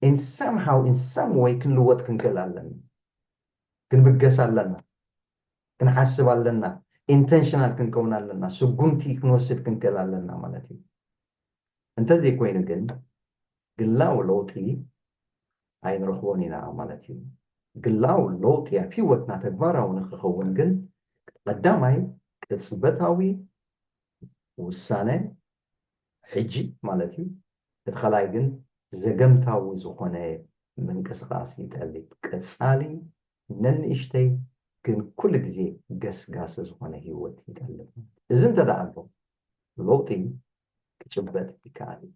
in somehow in some way ክንልወጥ ክንክእል ኣለና። ክንብገስ ኣለና፣ ክንሓስብ ኣለና፣ intentional ክንከውን ኣለና፣ ስጉምቲ ክንወስድ ክንክእል ኣለና ማለት እዩ። እንተዘይኮይኑ ግን ግላዊ ለውጢ ኣይንረኽቦን ኢና ማለት እዩ። ግላዊ ለውጢ ኣብ ህይወትና ተግባራዊ ንክኸውን ግን ቀዳማይ ቅፅበታዊ ውሳነ ሕጂ ማለት እዩ። እቲ ካልኣይ ግን ዘገምታዊ ዝኾነ ምንቅስቃስ ይጠልብ። ቀፃሊ ነንእሽተይ ግን ኩሉ ግዜ ገስጋሲ ዝኾነ ህይወት ይጠልብ። እዚ እንተ ደኣ ኣሎ ለውጢ ክጭበጥ ይከኣል እዩ።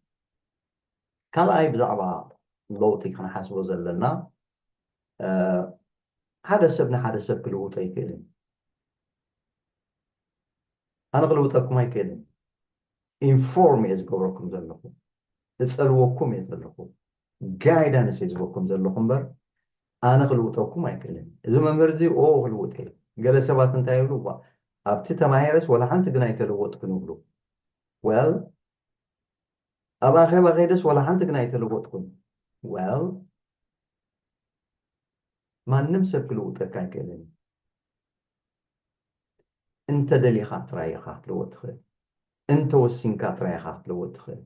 ካልኣይ ብዛዕባ ለውጢ ክንሓስቦ ዘለና ሓደ ሰብ ንሓደ ሰብ ክልውጦ ኣይክእልን። ኣነ ክልውጠኩም ኣይክእልን። ኢንፎርም እየ ዝገብረኩም ዘለኹ፣ እፀልወኩም እየ ዘለኹ፣ ጋይዳንስ እየ ዝህበኩም ዘለኹ እምበር ኣነ ክልውጠኩም ኣይክእልን። እዚ መምህር እዚ ኦ ክልውጥ እየ። ገለ ሰባት እንታይ ይብሉ፣ ዋ ኣብቲ ተማሂረስ ወላ ሓንቲ ግን ኣይተለወጥኩን ይብሉ። ወል ኣብ ኣኼባ ከይደስ ወላ ሓንቲ ግን ኣይተለወጥኩን። ወል ማንም ሰብ ክልውጠካ ኣይክእልን። እንተ ደሊኻ ጥራይ ኢኻ ክትልወጥ ትኽእል። እንተ ወሲንካ ጥራይ ኢኻ ክትልወጥ ትኽእል።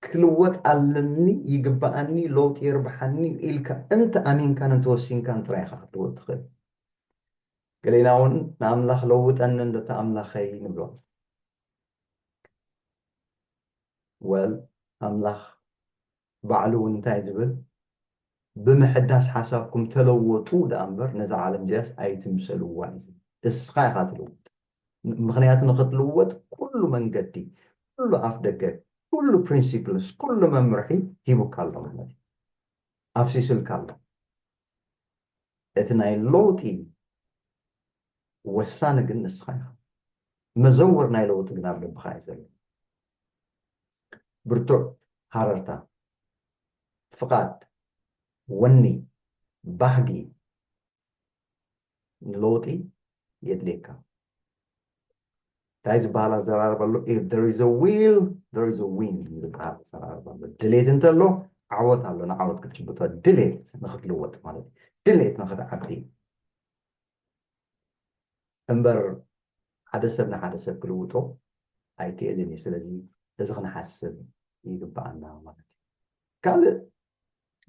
ክትልወጥ ኣለኒ፣ ይግበኣኒ፣ ለውጢ የርብሓኒ ኢልካ እንተ ኣሚንካን እንተ ወሲንካን ጥራይ ኢኻ ክትልወጥ ትኽእል። ገሌና እውን ንኣምላኽ ለውጠኒ እንዶ ኣምላኸይ ንብሎ። ወል ኣምላኽ ባዕሉ እውን እንታይ ዝብል፣ ብምሕዳስ ሓሳብኩም ተለወጡ ደኣ እምበር ነዛ ዓለም እዚኣስ ኣይትምሰልዋ እዩ ዝብል። እስኻ ኢኻ ትልውጥ። ምኽንያቱ ንኽትልወጥ ኩሉ መንገዲ፣ ኩሉ ኣፍ ደገ፣ ኩሉ ፕሪንሲፕልስ፣ ኩሉ መምርሒ ሂቡካ ኣሎ ማለት እዩ። ኣፍሲሱልካ ኣሎ። እቲ ናይ ለውጢ ወሳኒ ግን ንስኻ ኢኻ። መዘውር ናይ ለውጢ ግን ኣብ ልብኻ እዩ ዘሎ። ብርቱዕ ሃረርታ፣ ፍቓድ፣ ወኒ፣ ባህጊ፣ ለውጢ የድልየካ። እንታይ ዝበሃል ኣዘራርባ ኣሎ? If there is a will, there is a win ዝበሃል ኣዘራርባ ኣሎ። ድሌት እንተሎ ዓወት ኣሎ። ንዓወት ክትጭብጦ ድሌት ንኽትልወጥ ማለት እዩ። ድሌት ንኽትዓቢ እምበር ሓደ ሰብ ንሓደ ሰብ ክልውጦ ኣይክእልን እዩ። ስለዚ እዚ ክንሓስብ ይግበኣና ማለት እዩ። ካልእ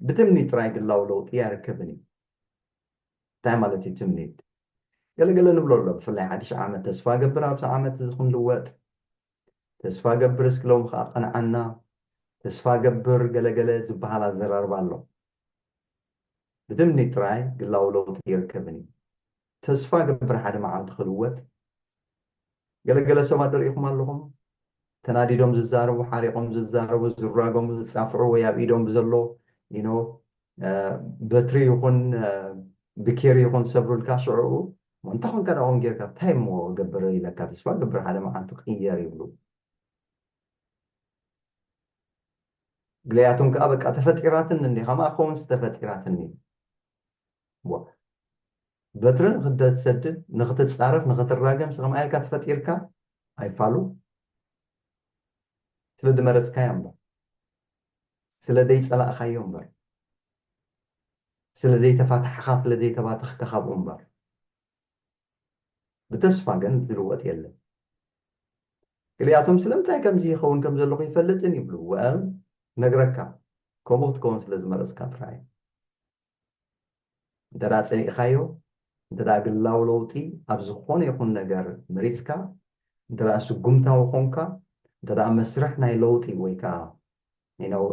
ብትምኒት ጥራይ ግላዊ ለውጢ ኣይርከብን እዩ። እንታይ ማለት እዩ ትምኒት? ገለገለ ንብሎ ኣሎ፣ ብፍላይ ሓድሽ ዓመት ተስፋ ገብር ኣብዚ ዓመት እዚ ክንልወጥ፣ ተስፋ ገብር እስኪ ሎም ከዓ ቀንዓና፣ ተስፋ ገብር ገለገለ ዝበሃል ኣዘራርባ ኣሎ። ብትምኒት ጥራይ ግላዊ ለውጢ ይርከብን እዩ። ተስፋ ገብር ሓደ መዓልቲ ክልወጥ። ገለገለ ሰባት ደሪእኹም ኣለኹም፣ ተናዲዶም ዝዛረቡ፣ ሓሪቖም ዝዛረቡ፣ ዝራገሙ፣ ዝጻፍዑ ወይ ኣብ ኢዶም ብዘሎ you know በትሪ ይኹን ብኬሪ ይኹን ዝሰብሩልካ ሽዑ እንታይ ኮንካ ዳኦም ጌርካ እንታይ ሞ ገብር ኢለካ ተስፋ ገብር ሓደ መዓልቲ ቅየር ይብሉ። ግለያቶም ከዓ በቃ ተፈጢራትን እንዲ ከማ ከውንስ ተፈጢራትን በትሪ ንክትሰድድ ንክትፃረፍ ንክትራገም ስከምኣ ኢልካ ተፈጢርካ ኣይፋሉ ስለ ዝመረፅካዮ እምበር ስለ ዘይፀላእካዮ እምበር ስለ ዘይተፋታሕኻ ስለ ዘይተባተኽካ ካብኡ እምበር ብተስፋ ግን ዝልወጥ የለን። ክልያቶም ስለምንታይ ከምዚ ይኸውን ከም ዘለኹ ይፈልጥን ይብሉ። ወል ነግረካ ከምኡ ክትከውን ስለ ዝመረፅካ ጥራይ እንተ ደኣ ጸሊእኻዮ እንተ ደኣ ግላዊ ለውጢ ኣብ ዝኾነ ይኹን ነገር መሪጽካ እንተ ደኣ ስጉምታዊ ኾንካ እንተ ደኣ መስርሕ ናይ ለውጢ ወይ ከዓ you know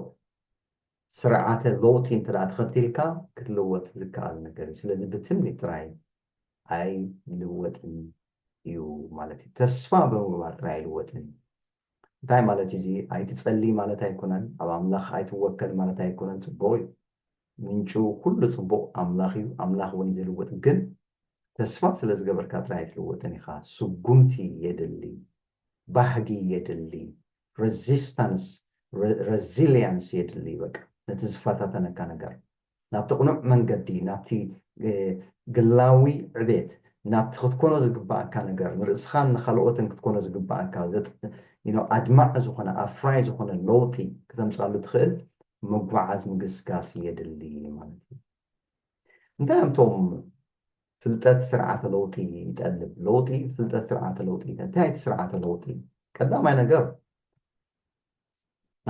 ስርዓተ ለውጢ እንተ ደኣ ተኸቲልካ ክትልወጥ ዝከኣል ነገር እዩ። ስለዚ ብትምኒት ጥራይ ኣይልወጥን እዩ ማለት እዩ። ተስፋ ብምግባር ጥራይ ኣይልወጥን እዩ። እንታይ ማለት እዩ እዚ? ኣይትጸሊ ማለት ኣይኮነን፣ ኣብ ኣምላኽ ኣይትወከል ማለት ኣይኮነን። ጽቡቕ እዩ። ምንጩ ኩሉ ጽቡቕ ኣምላኽ እዩ። ኣምላኽ እውን እዩ ዝልውጥ። ግን ተስፋ ስለ ዝገበርካ ጥራይ ኣይትልወጥን ኢኻ። ስጉምቲ የድሊ፣ ባህጊ የድሊ፣ ሬዚስታንስ፣ ሬዚሊያንስ የድሊ። በቃ ነቲ ዝፈታተነካ ነገር ናብቲ ቅኑዕ መንገዲ ናብቲ ግላዊ ዕቤት ናብቲ ክትኮኖ ዝግባኣካ ነገር ንርእስኻን ንኻልኦትን ክትኮኖ ዝግባኣካ ኣድማዕ ዝኾነ ኣፍራይ ዝኾነ ለውጢ ክተምፃሉ ትኽእል ምጓዓዝ ምግስጋስ የድሊ ማለት እዩ። እንታይ እዮም እቶም ፍልጠት ስርዓተ ለውጢ ይጠልብ? ለውጢ ፍልጠት ስርዓተ ለውጢ እንታይ እቲ ስርዓተ ለውጢ? ቀዳማይ ነገር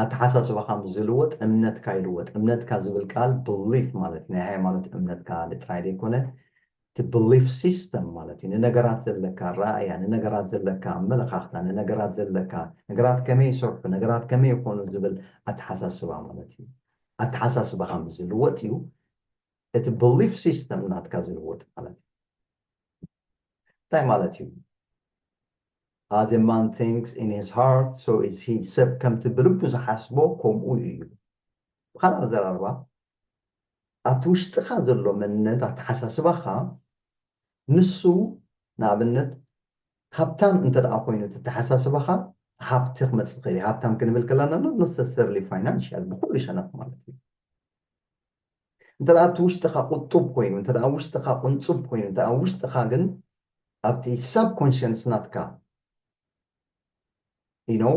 ኣተሓሳስባኻ ምስ ዝልወጥ እምነትካ ይልወጥ። እምነትካ ዝብል ቃል ብሊፍ ማለት እዩ። ናይ ሃይማኖት እምነትካ ጥራይ ዘይኮነ እቲ ብሊፍ ሲስተም ማለት እዩ። ንነገራት ዘለካ ራእያ፣ ንነገራት ዘለካ ኣመለኻኽታ፣ ንነገራት ዘለካ ነገራት ከመይ ይሰርሑ፣ ነገራት ከመይ ይኾኑ ዝብል ኣተሓሳስባ ማለት እዩ። ኣተሓሳስባኻ ምስ ዝልወጥ እዩ እቲ ብሊፍ ሲስተም ናትካ ዝልወጥ ማለት እዩ። እንታይ ማለት እዩ? As a man thinks in his heart, so is he. ሰብ ከምቲ ብልቡ ዝሓስቦ ከምኡ እዩ። ብኻልእ ኣዘራርባ ኣብቲ ውሽጥኻ ዘሎ መንነት ኣተሓሳስባኻ ንሱ ንኣብነት ሃብታም እንተ ደኣ ኮይኑ እቲ ኣተሓሳስባኻ ሃብቲ ክመፅእ ይኽእል እዩ። ሃብታም ክንብል ከለና not necessarily financial፣ ብኩሉ ሸነኽ ማለት እዩ። እንተ ደኣ ኣብቲ ውሽጥኻ ቁጡብ ኮይኑ፣ እንተ ደኣ ውሽጥኻ ቁንጹብ ኮይኑ፣ እንተ ደኣ ውሽጥኻ ግን ኣብቲ subconscious ናትካ you know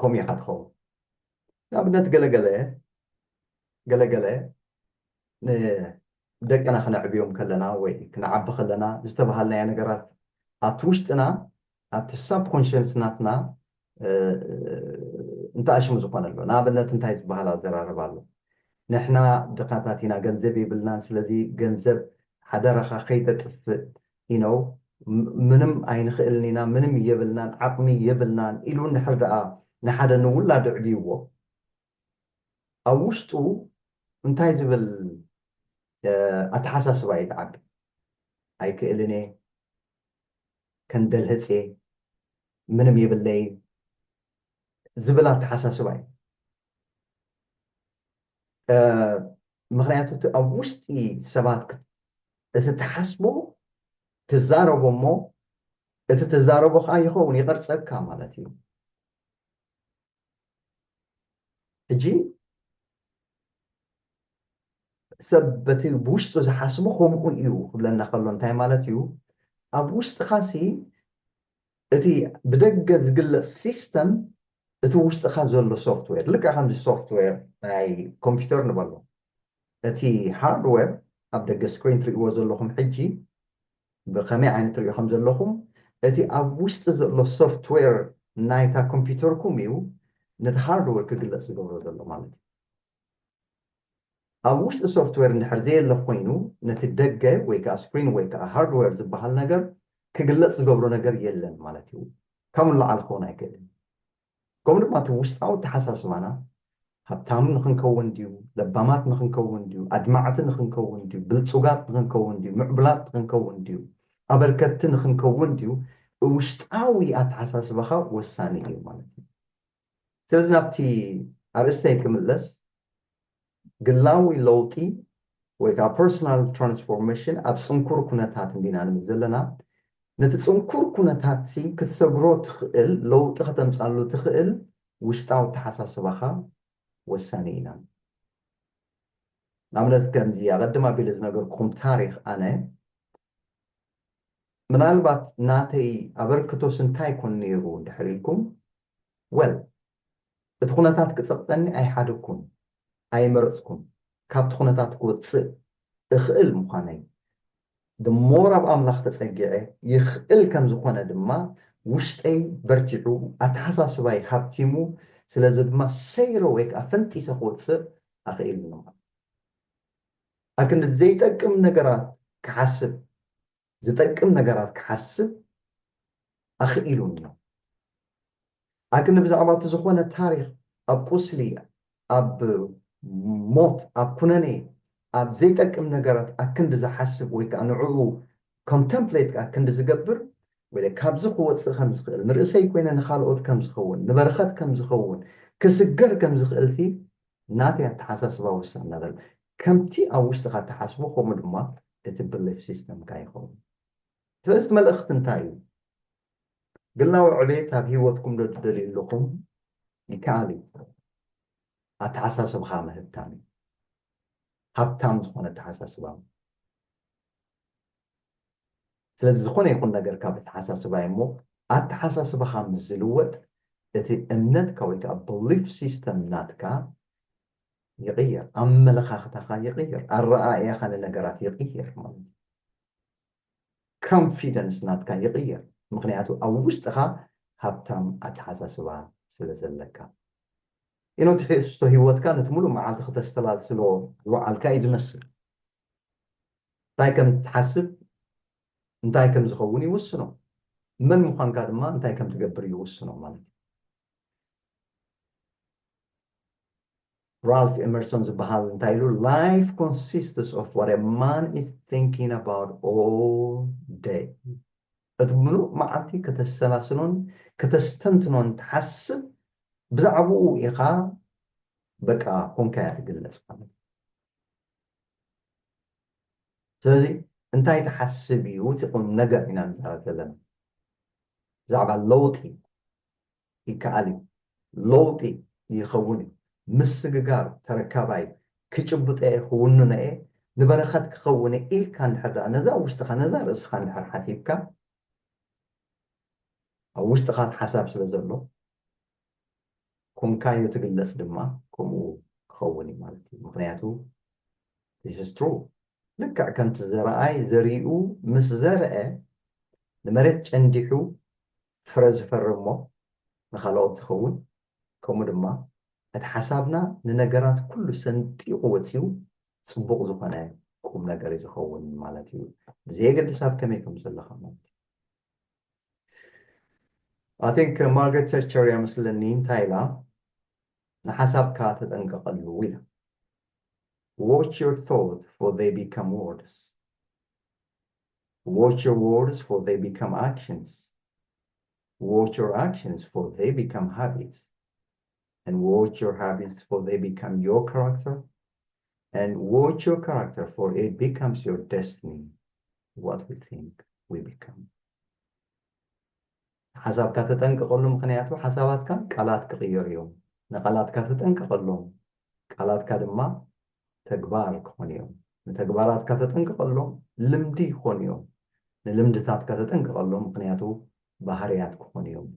ከምኡ ኢኻ ትኸውን። ንኣብነት ገለገለ ገለገለ ንደቅና ክነዕብዮም ከለና ወይ ክንዓቢ ከለና ዝተባሃልናዮ ነገራት ኣብቲ ውሽጥና ኣብቲ subconscious ናትና እንተኣሽሙ ዝኾነ ኣሎ። ንኣብነት እንታይ ዝበሃል ኣዘራርባ ኣሎ? ንሕና ድኻታት ኢና፣ ገንዘብ የብልናን፣ ስለዚ ገንዘብ ሓደራኻ ከይተጥፍእ ኢነው ምንም ኣይንኽእልን ኢና፣ ምንም የብልናን፣ ዓቕሚ የብልናን ኢሉ እንድሕር ደኣ ንሓደ ንውላዱ ኣዕብይዎ ኣብ ውሽጡ እንታይ ዝብል ኣተሓሳስባ እዩ ዝዓቢ? ኣይክእልን እየ፣ ከንደልህፅ እየ፣ ምንም የብለይ ዝብል ኣተሓሳስባ እዩ። ምክንያቱ እቲ ኣብ ውሽጢ ሰባት እቲ ትሓስቦ ትዛረቦ እሞ እቲ ትዛረቦ ከዓ ይኸውን ይቐርፀካ ማለት እዩ። ሕጂ ሰብ በቲ ብውሽጡ ዝሓስቦ ከምኡ እዩ ክብለና ከሎ እንታይ ማለት እዩ? ኣብ ውሽጥኻሲ እቲ ብደገ ዝግለፅ ሲስተም እቲ ውሽጥኻ ዘሎ ሶፍትዌር ልክዕ ከምዚ ሶፍትዌር ናይ ኮምፒውተር ንበሎ እቲ ሃርድዌር ኣብ ደገ ስክሪን ትርእይዎ ዘለኹም ሕጂ ብኸመይ ዓይነት ትርእዩ ከም ዘለኹም እቲ ኣብ ውሽጢ ዘሎ ሶፍትዌር ናይታ ኮምፒውተርኩም እዩ ነቲ ሃርድዌር ክግለፅ ዝገብሮ ዘሎ ማለት እዩ። ኣብ ውሽጢ ሶፍትዌር እንድሕር ዘየለ ኮይኑ ነቲ ደገ ወይ ከዓ ስክሪን ወይ ከዓ ሃርድዌር ዝበሃል ነገር ክግለፅ ዝገብሮ ነገር የለን ማለት እዩ። ካብ ንላዕሊ ክኸውን ኣይክእልን። ከምኡ ድማ እቲ ውሽጣዊ ተሓሳስባና ሃብታም ንክንከውን ድዩ፣ ለባማት ንክንከውን ድዩ፣ ኣድማዕቲ ንክንከውን ድዩ፣ ብልፁጋት ንክንከውን ድዩ፣ ምዕቡላት ንክንከውን ድዩ፣ ኣበርከትቲ ንክንከውን ድዩ፣ ውሽጣዊ ኣተሓሳስባኻ ወሳኒ እዩ ማለት እዩ። ስለዚ ናብቲ ኣርእስተይ ክምለስ፣ ግላዊ ለውጢ ወይ ከዓ ፐርሶናል ትራንስፎርሜሽን ኣብ ፅንኩር ኩነታት እንዲና ንብል ዘለና። ነቲ ፅንኩር ኩነታት ሲ ክትሰግሮ ትኽእል ለውጢ ከተምፃሉ ትኽእል ውሽጣዊ ተሓሳስባኻ ወሳኒ ኢና። ንኣብነት ከምዚ ኣቐድም ኣቢለ ዝነገርኩኹም ታሪኽ ኣነ ምናልባት ናተይ ኣበርክቶስ እንታይ ኮን ነይሩ እንድሕር ኢልኩም ወል እቲ ኩነታት ክፀቕፀኒ ኣይሓደግኩን ኣይመረፅኩን ካብቲ ኩነታት ክወፅእ እኽእል ምዃነይ ደሞር ኣብ ኣምላኽ ተፀጊዐ ይኽእል ከም ዝኾነ ድማ ውሽጠይ በርቲዑ ኣተሓሳስባይ ሃብቲሙ ስለዚ ድማ ሰይረ ወይ ከዓ ፈንጢሰ ክወፅእ ኣኽኢሉኒ ማለት ኣክንዲ ዘይጠቅም ነገራት ክሓስብ ዝጠቅም ነገራት ክሓስብ ኣኽኢሉኒ ኣክንዲ ብዛዕባ እቲ ዝኾነ ታሪኽ ኣብ ቁስሊ ኣብ ሞት ኣብ ኩነኔ ኣብ ዘይጠቅም ነገራት ኣክንዲ ዝሓስብ ወይ ከዓ ንዕኡ ኮንተምፕሌት ኣክንዲ ዝገብር ወይ ካብዚ ክወፅእ ከም ዝኽእል ንርእሰይ ኮይነ ንካልኦት ከም ዝኸውን ንበረኸት ከም ዝኸውን ክስገር ከም ዝኽእል ሲ ናተይ ኣተሓሳስባ ውሳና ዘሎ ከምቲ ኣብ ውሽጥኻ ትሓስቦ ከምኡ ድማ እቲ ብሊፍ ሲስተምካ ይኸውን ስለዚ እቲ መልእኽቲ እንታይ እዩ ግላዊ ዕቤት ኣብ ህይወትኩም ዶ ትደልዩ ኣለኹም ይከኣል እዩ ኣተሓሳስብኻ ምህብታም እዩ ሃብታም ዝኾነ ኣተሓሳስባ ስለዚ ዝኾነ ይኹን ነገር ካብ ኣተሓሳስባ እሞ ኣተሓሳስባኻ ምስ ዝልወጥ እቲ እምነትካ ወይ ከዓ ብሊፍ ሲስተም ናትካ ይቕየር ኣመለኻኽታኻ ይቕየር ኣረኣእያኻ ንነገራት ይቕየር ማለት እዩ ኮንፊደንስ ናትካ ይቕየር ምክንያቱ ኣብ ውሽጥኻ ሃብታም ኣተሓሳስባ ስለ ዘለካ ኢኖ ትሕዝቶ ህይወትካ ነቲ ሙሉእ መዓልቲ ክተስተላልፍሎ ዝወዓልካ እዩ ዝመስል እንታይ ከም ትሓስብ እንታይ ከም ዝኸውን ይውስኖ መን ምዃንካ ድማ እንታይ ከም ትገብር ይውስኖ ማለት እዩ ራልፍ ኤመርሶን ዝበሃል እንታይ ኢሉ life consists of what a man is thinking about all day እቲ ምሉእ መዓልቲ ከተሰላስሎን ከተስተንትኖን ትሓስብ ብዛዕባኡ ኢኻ በቃ ኮንካያ ትግለፅ ማለት ስለዚ እንታይ ትሓስብ እዩ እቲ ቁም ነገር ኢና ንዛረብ ዘለና ብዛዕባ ለውጢ ይከኣል እዩ። ለውጢ ይኸውን እዩ። ምስግጋር ተረካባይ ክጭብጦ እየ፣ ክውንኖ እየ፣ ንበረኸት ክኸውን እየ ኢልካ እንድሕር ደኣ ነዛ ውሽጥኻ ነዛ ርእስኻ እንድሕር ሓሲብካ ኣብ ውሽጥኻ ሓሳብ ስለ ዘሎ ኮንካዮ ትግለጽ ድማ ከምኡ ክኸውን እዩ ማለት እዩ። ምኽንያቱ this is true። ልክዕ ከምቲ ዘረኣይ ዘሪኡ ምስ ዘርአ ንመሬት ጨንዲሑ ፍረ ዝፈርሞ ንኻልኦት ዝኸውን ከምኡ ድማ እቲ ሓሳብና ንነገራት ኩሉ ሰንጢቑ ወፂኡ ፅቡቕ ዝኾነ ቁም ነገር እዩ ዝኸውን ማለት እዩ። ብዘየገድስ ኣብ ከመይ ከም ዘለኻ ማለት እዩ። I think ማርጋሬት ታቸር እያ መስለኒ እንታይ ኢላ ንሓሳብካ ተጠንቀቐሉ ኢላ። Watch your thought for they become words. Watch your words for they become actions. Watch your actions for they become habits. And watch your habits for they become your character. And watch your character for it becomes your destiny. What we think we become. ሓሳብካ ተጠንቀቐሉ፣ ምኽንያቱ ሓሳባትካ ቃላት ክቕየሩ እዮም። ንቓላትካ ተጠንቀቐሎም፣ ቃላትካ ድማ ተግባር ክኾኑ እዮም። ንተግባራትካ ተጠንቀቐሎም፣ ልምዲ ክኾኑ እዮም። ንልምድታትካ ተጠንቀቐሎም፣ ምኽንያቱ ባህርያት ክኾኑ እዮም።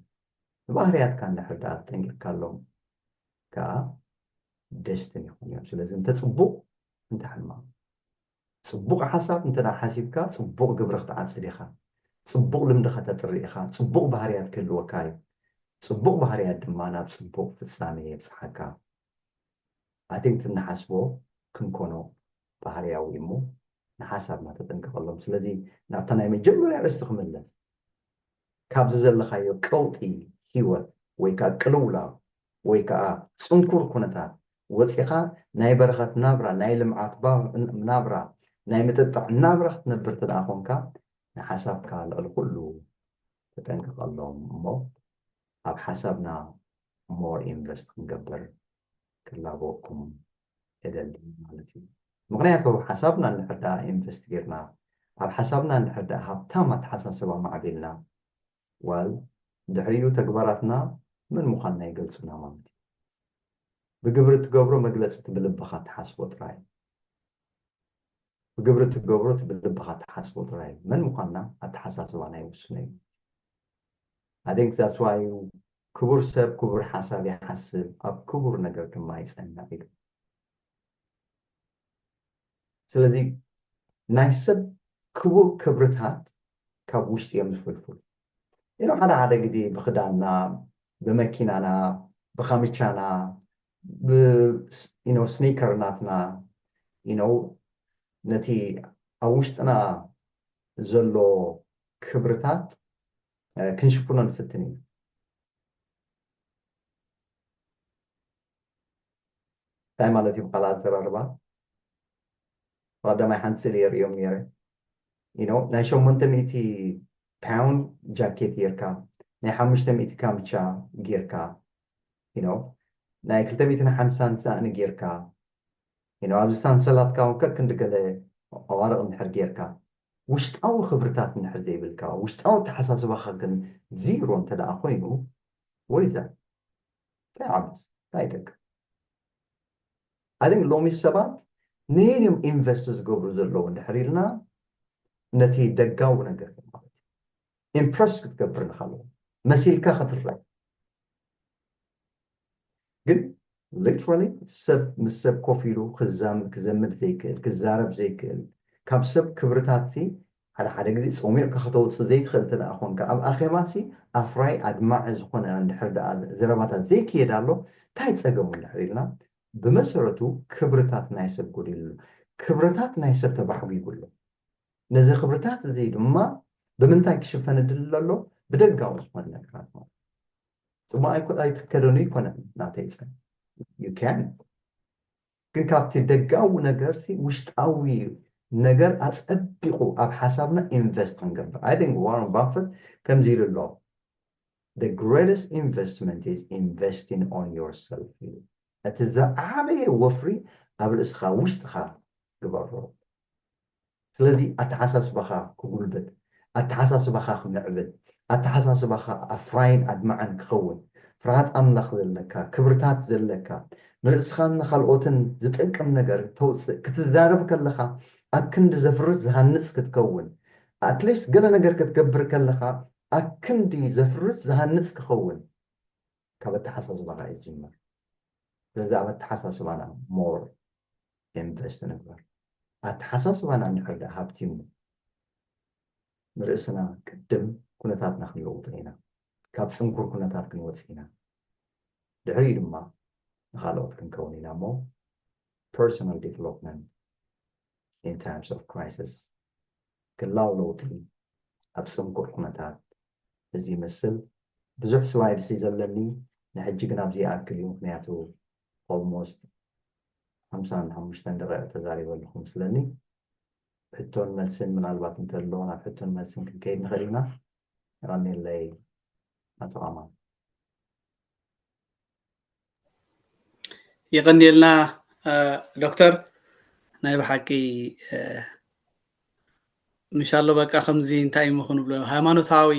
ንባህርያትካ እንድሕር ደኣ ተጠንቂቕካሎም ከዓ ደስትን ይኾኑ እዮም። ስለዚ እንተ ጽቡቕ እንተ ሕማቕ፣ ጽቡቕ ሓሳብ እንተ ደኣ ሓሲብካ ጽቡቕ ግብሪ ክትዓጽድ ኢኻ። ጽቡቕ ልምዲ ከተጥሪ ኢኻ። ጽቡቕ ባህርያት ክህልወካ እዩ። ጽቡቕ ባህርያት ድማ ናብ ጽቡቕ ፍጻሜ የብጽሓካ። I think እቲ እንሓስቦ ክንኮኖ ባህርያዊ እሞ ንሓሳብና ተጠንቀቐሎም። ስለዚ ናብታ ናይ መጀመርያ ርእስቲ ክምለስ፣ ካብዚ ዘለኻዮ ቀውጢ ህይወት ወይ ከዓ ቅልውላው ወይ ከዓ ጽንኩር ኩነታት ወፂኻ ናይ በረኸት ናብራ፣ ናይ ልምዓት ባ- ናብራ፣ ናይ ምጥጣዕ ናብራ ክትነብር እንተ ደኣ ኮንካ ንሓሳብካ ልዕሊ ኩሉ ተጠንቀቐሎም እሞ ኣብ ሓሳብና more invest ክንገብር ክላበወኩም እደሊ ማለት እዩ። ምኽንያቱ ሓሳብና እንድሕር ደኣ ኢንቨስት ጌርና፣ ኣብ ሓሳብና እንድሕር ደኣ ሃብታም ኣተሓሳስባ ማዕቢልና፣ ዋል ድሕሪኡ ተግባራትና መን ምዃንና ይገልጹና ማለት እዩ። ብግብሪ ትገብሮ መግለጺ እቲ ብልብኻ ትሓስቦ ጥራይ። ብግብሪ ትገብሮ እቲ ብልብኻ ትሓስቦ ጥራይ እዩ። መን ምዃንና ኣተሓሳስባና ይውስኖ እዩ። I think that's why ክቡር ሰብ ክቡር ሓሳብ ይሓስብ፣ ኣብ ክቡር ነገር ድማ ይጸንዕ ኢሉ። ስለዚ ናይ ሰብ ክቡር ክብርታት ካብ ውሽጢ እዮም ዝፍልፍሉ። ኢኖ ሓደ ሓደ ግዜ ብኽዳንና፣ ብመኪናና፣ ብካምቻና፣ ብስኒከር ናትና ኢኖ ነቲ ኣብ ውሽጥና ዘሎ ክብርታት ክንሽፍኖ ንፍትን ኢና። እንታይ ማለት እዩ ብካልእ ኣዘራርባ? ብቐዳማይ ሓንቲ ስእሊ የርእዮም ነይረ። ኢኖ ናይ ሸሞንተ ሚእቲ ፓውንድ ጃኬት ጌርካ፣ ናይ ሓሙሽተ ሚእቲ ካምቻ ጌርካ፣ ኢኖ ናይ ክልተ ሚእትን ሓምሳን ሳእኒ ጌርካ፣ ኢኖ ኣብዚ ሳንሰላትካ እውን ከክንዲ ገለ ኣዋርቕ እንድሕር ጌርካ፣ ውሽጣዊ ክብርታት እንድሕር ዘይብልካ፣ ውሽጣዊ ኣተሓሳስባኻ ግን ዚሮ እንተ ደኣ ኮይኑ፣ ወይዛ እንታይ ዓብስ እንታይ ይጠቅም? I think ሎሚ ሰባት ነየን እዮም ኢንቨስት ዝገብሩ ዘለዉ እንድሕር ኢልና፣ ነቲ ደጋዊ ነገር ማለት እዩ። ኢምፕረስ ክትገብር ንኻልኦ መሲልካ ክትረአ። ግን ሊትራሊ ሰብ ምስ ሰብ ኮፍ ኢሉ ክዛም- ክዘምድ ዘይክእል፣ ክዛረብ ዘይክእል፣ ካብ ሰብ ክብርታት ሲ ሓደ ሓደ ግዜ ጸሚቕካ ከተውጽእ ዘይትኽእል እንተ ደኣ ኾንካ፣ ኣብ ኣኼባ ሲ ኣፍራይ ኣድማዒ ዝኾነ እንድሕር ደኣ ዘረባታት ዘይክየድ ኣሎ፣ እንታይ ጸገሙ እንድሕር ኢልና፣ ብመሰረቱ ክብርታት ናይ ሰብ ጎዲሉ ኣሎ። ክብርታት ናይ ሰብ ተባሕጒጉ ኣሎ። ነዚ ክብርታት እዚ ድማ ብምንታይ ክሽፈን እድል ኣሎ? ብደጋዊ ዝኾነ ነገራት ማለት እዩ። ጽቡቕ ኣይኮ- ኣይትከደኑ ይኮነን ናተይ ጸ you can ግን ካብቲ ደጋዊ ነገር ሲ ውሽጣዊ ነገር ኣጸቢቑ ኣብ ሓሳብና ኢንቨስት ክንገብር። I think ዋረን ባፈት ከምዚ ኢሉ ኣሎ፣ the greatest investment is investing on yourself ኢሉ። እቲ ዝዓበየ ወፍሪ ኣብ ርእስኻ ውሽጥኻ ግበሮ። ስለዚ ኣተሓሳስባኻ ክጉልበት፣ ኣተሓሳስባኻ ክምዕብል፣ ኣተሓሳስባኻ ኣፍራይን ኣድማዕን ክኸውን፣ ፍርሃት ኣምላኽ ዘለካ፣ ክብርታት ዘለካ፣ ንርእስኻን ንኻልኦትን ዝጠቅም ነገር ተውፅእ፣ ክትዛረብ ከለኻ ኣብ ክንዲ ዘፍርስ ዝሃንፅ ክትከውን፣ ኣትሊስት ገለ ነገር ክትገብር ከለኻ ኣብ ክንዲ ዘፍርስ ዝሃንፅ ክኸውን ካብ ኣተሓሳስባኻ እዩ ዝጅመር። ስለዚ ኣብ ኣተሓሳስባና ሞር ኢንቨስት ንግበር። ኣተሓሳስባና እንድሕር ደኣ ሃብቲሙ ንርእስና ቅድም ኩነታትና ክንለውጦ ኢና። ካብ ጽንኩር ኩነታት ክንወጽእ ኢና። ድሕሪኡ ድማ ንኻልኦት ክንከውን ኢና እሞ personal development in times of crisis ክላው ለውጢ ኣብ ጽንኩር ኩነታት እዚ ይመስል። ብዙሕ ስላይድስ እዩ ዘለኒ፣ ንሕጂ ግን ኣብዚ ይኣክል እዩ። ምክንያቱ ኦልሞስት ሓምሳን ሓሙሽተን ደቂቕ ተዛሪበ ኣለኹ መስለኒ። ሕቶን መልስን ምናልባት እንተሎ ናብ ሕቶን መልስን ክንከይድ ንኽእል ኢና። የቐንየለይ ኣቶ ኣማን። የቐንየልና ዶክተር። ናይ ብሓቂ ምሻሎ በቃ ከምዚ እንታይ እሞ ክንብሎ ሃይማኖታዊ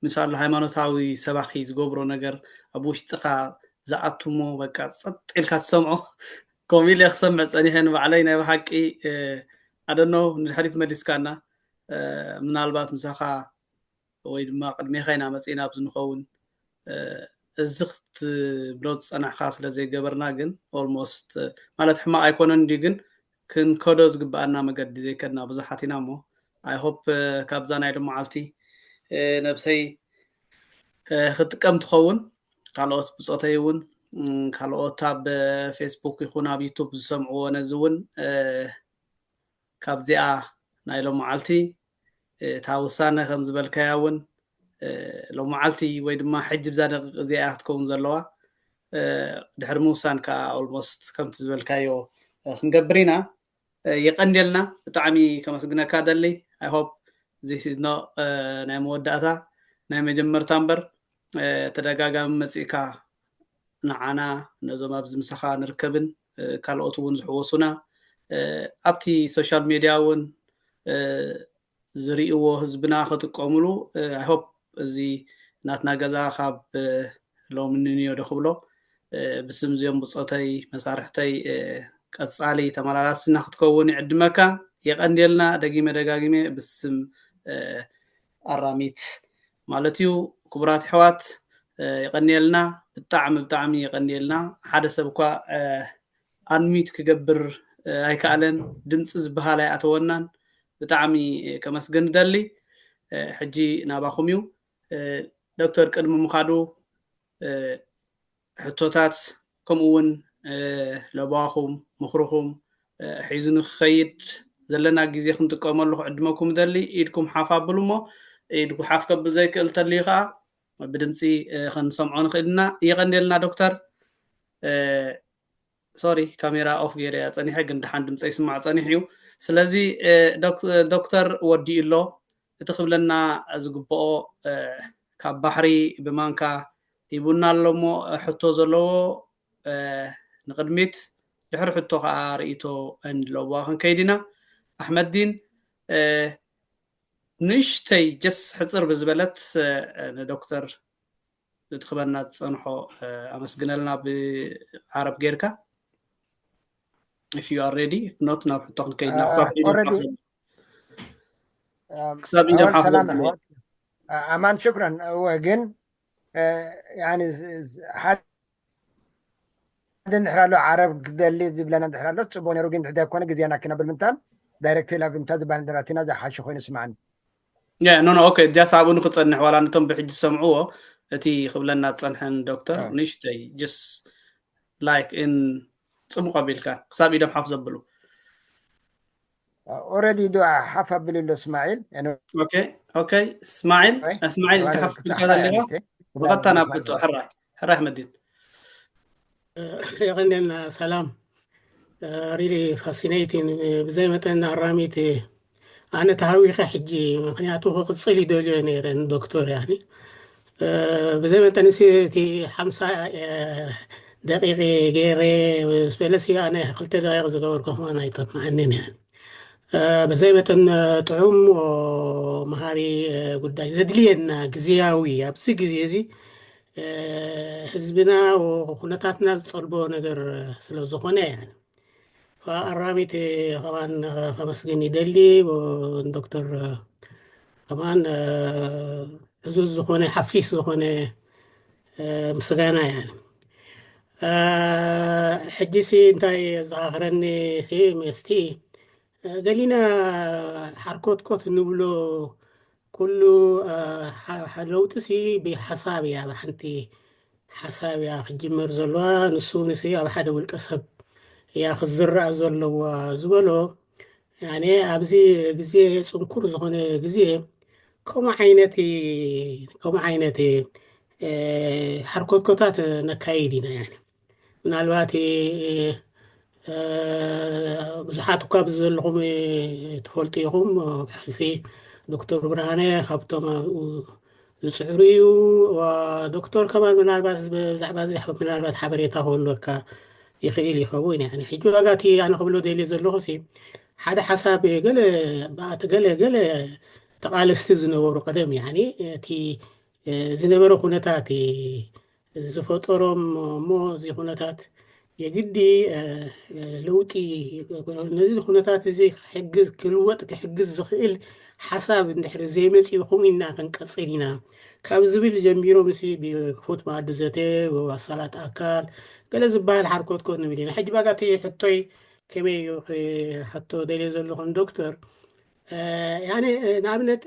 ምሻሎ ሃይማኖታዊ ሰባኺ ዝገብሮ ነገር ኣብ ውሽጥኻ ዝኣቱሞ በቃ ጸጥ ኢልካ ትሰምዖ። ከምኡ ኢለ ክሰምዕ ጸኒሐ ንባዕለይ ናይ ብሓቂ ኣደኖ ንድሕሪት መሊስካና ምናልባት ምሳኻ ወይ ድማ ቅድሜኻ ኢና መጺእና ኣብዚ ንኸውን እዚ ክትብሎ ዝጸናሕካ ስለ ዘይገበርና ግን ኦልሞስት ማለት ሕማቕ ኣይኮነን እንዲ ግን ክንከዶ ዝግብኣና መገዲ ዘይከድና ብዙሓት ኢና እሞ I hope ካብዛ ናይ ሎመዓልቲ ነብሰይ ክጥቀም ትኸውን ካልኦት ብጾተይ እውን ካልኦት ኣብ ፌስቡክ ይኹን ኣብ ዩቱብ ዝሰምዕዎ ነዚ እውን ካብዚኣ ናይ ሎመዓልቲ እታ ውሳነ ከም ዝበልካያ እውን ሎመዓልቲ ወይ ድማ ሕጂ ብዛ ደቂቕ እዚኣ ክትከውን ዘለዋ ድሕሪ ምውሳን ከዓ ኦልሞስት ከምቲ ዝበልካዮ ክንገብር ኢና። የቐንየልና ብጣዕሚ ከመስግነካ ደሊ I hope this is not ናይ መወዳእታ ናይ መጀመርታ እምበር ተደጋጋሚ መፂእካ ንዓና ነዞም ኣብዚ ምሳኻ ንርከብን ካልኦት እውን ዝሕወሱና ኣብቲ ሶሻል ሜድያ እውን ዝርእይዎ ህዝብና ክጥቀምሉ I hope እዚ ናትና ገዛ ካብ ሎሚ ንንዮ ዶ ክብሎ ብስም እዚኦም ብፆተይ መሳርሕተይ ቀፃሊ ተመላላስና ክትከውን ይዕድመካ። የቐንየልና። ደጊመ ደጋጊመ ብስም ኣራሚት ማለት እዩ። ክቡራት ኣሕዋት የቐንየልና፣ ብጣዕሚ ብጣዕሚ የቐንየልና። ሓደ ሰብ እኳ ኣንሚት ክገብር ኣይከኣለን፣ ድምፂ ዝበሃል ኣይኣተወናን። ብጣዕሚ ከመስግን ደሊ። ሕጂ ናባኹም እዩ። ዶክተር ቅድሚ ምኻዱ ሕቶታት ከምኡ እውን ለባኹም ምኽርኹም ሒዙ ንክኸይድ ዘለና ግዜ ክንጥቀመሉ ክዕድመኩም ደሊ። ኢድኩም ሓፍ ኣብሉ እሞ ኢድ ሓፍ ከብል ዘይክእል ተልዩ ከዓ ብድምፂ ክንሰምዖ ንኽእል ኢና። የቐንየልና ዶክተር። ሶሪ ካሜራ ኦፍ ገይረ እያ ፀኒሐ፣ ግን ደሓን ድምፀ ይስማዕ ፀኒሕ እዩ። ስለዚ ዶክተር ወዲኡ ኣሎ። እቲ ክብለና ዝግብኦ ካብ ባሕሪ ብማንካ ሂቡና ኣሎ እሞ ሕቶ ዘለዎ ንቅድሚት ድሕሪ ሕቶ ከዓ ርእይቶ እንለዋ ክንከይድ ኢና። ኣሕመዲን ንእሽተይ ጀስ ሕፅር ብዝበለት ንዶክተር ዝትኽበና ዝፀንሖ ኣመስግነልና ብዓረብ ጌርካ if you are ready if not ናብ ሕቶ ክንከይድና ክሳብ ክሳብ ኢደም ሓፍ ኣማን ሽክረን እወ ግን ሓደ እንድሕር ኣሎ ዓረብ ክደሊ ዝብለና እንድሕር ኣሎ ፅቡቅ ነሩ ግን እንድሕር ዘይኮነ ግዜና ክነብል ምንታን ዳይሬክት ላብ እንታ ዝበሃል ደራቲና ዝሓሸ ኮይኑ ስምዓኒ ኖ ኖ ኦኬ ጃስ ኣብኡ ንክፀንሕ ዋላ ነቶም ብሕጂ ዝሰምዕዎ እቲ ክብለና ዝፀንሐን ዶክተር ንእሽተይ ጀስ ላይክ ን ፅሙቅ ኣቢልካ ክሳብ ኢዶም ሓፍ ዘብሉ ኦረዲ ዶ ሓፍ ኣብሉ ኣሎ እስማዒል ኦኬ እስማዒል እስማዒል እስካ ሓፍ ቢልካ ዘለካ ብቐጥታ ናብ ሕቶ ሕራይ ሕራይ ኣሕመዲን የቐንየልና ሰላም really fascinating ብዘይ መጠን ኣራሚት ኣነ ተሃዊኸ ሕጂ ምክንያቱ ክቅፅል ይደልዮ ነይረ ንዶክተር ያኒ ብዘይ መጠን ሲ እቲ ሓምሳ ደቂቂ ገይረ በለሲ ኣነ ክልተ ደቂቅ ዝገበርኩ ከማን ኣይጠማዓንን እያ ብዘይ መጠን ጥዑም መሃሪ ጉዳይ ዘድልየና ግዜያዊ ኣብዚ ግዜ እዚ ህዝብና ኩነታትና ዝጠልቦ ነገር ስለ ዝኾነ እያ። ኣራሚት ከማን ከመስግን ይደሊ። ዶክተር ከማን ዕዙዝ ዝኾነ ሓፊስ ዝኾነ ምስጋና እያ። ሕጂ ሲ እንታይ የዘኻኽረኒ ሲ መስቲ ገሊና ሓርኮትኮት ንብሎ ኩሉ ለውጢ ሲ ብሓሳብ እያ፣ ብሓንቲ ሓሳብ እያ ክጅመር ዘለዋ። ንሱ ንሲ ኣብ ሓደ ውልቀ ሰብ እያ ክዝረኣ ዘለዋ ዝበሎ። ያኔ ኣብዚ ግዜ ጽንኩር ዝኾነ ግዜ ከምኡ ዓይነት ከምኡ ዓይነት ሓርኮትኮታት ነካይድ ኢና። ያኔ ምናልባት ብዙሓት እኳ ኣብዚ ዘለኹም ትፈልጡ ኢኹም። ብሕልፊ ዶክተር ብርሃነ ካብቶም ኣብኡ ዝፅዕሩ እዩ። ዶክተር ከማል ምናልባት ብዛዕባ እዚ ምናልባት ሓበሬታ ክህልወካ ይኽእል ይኸውን። ሕጂ ዋጋ እቲ ኣነ ክብሎ ደልየ ዘለኹ ሓደ ሓሳብ ገለ ብኣቲ ገለ ገለ ተቓለስቲ ዝነበሩ ቀደም እቲ ዝነበረ ኩነታት ዝፈጠሮም እሞ እዚ ኩነታት የግዲ ለውጢ ነዚ ኩነታት እዚ ክሕግዝ ክልወጥ ክሕግዝ ዝኽእል ሓሳብ እንድሕሪ ዘይመፅኡ ከምኡ ኢና ክንቀፅል ኢና ካብ ዝብል ጀሚሮም ሲ ብክፉት መኣዲ ዘተ ወዋሳላት ኣካል ገለ ዝበሃል ሓርኮትኮት ንብል ኢና። ሕጂ ባጋቲ ሕቶይ ከመይ እዩ ሕቶ ደልየ ዘለኹን ዶክተር ያኔ ንኣብነት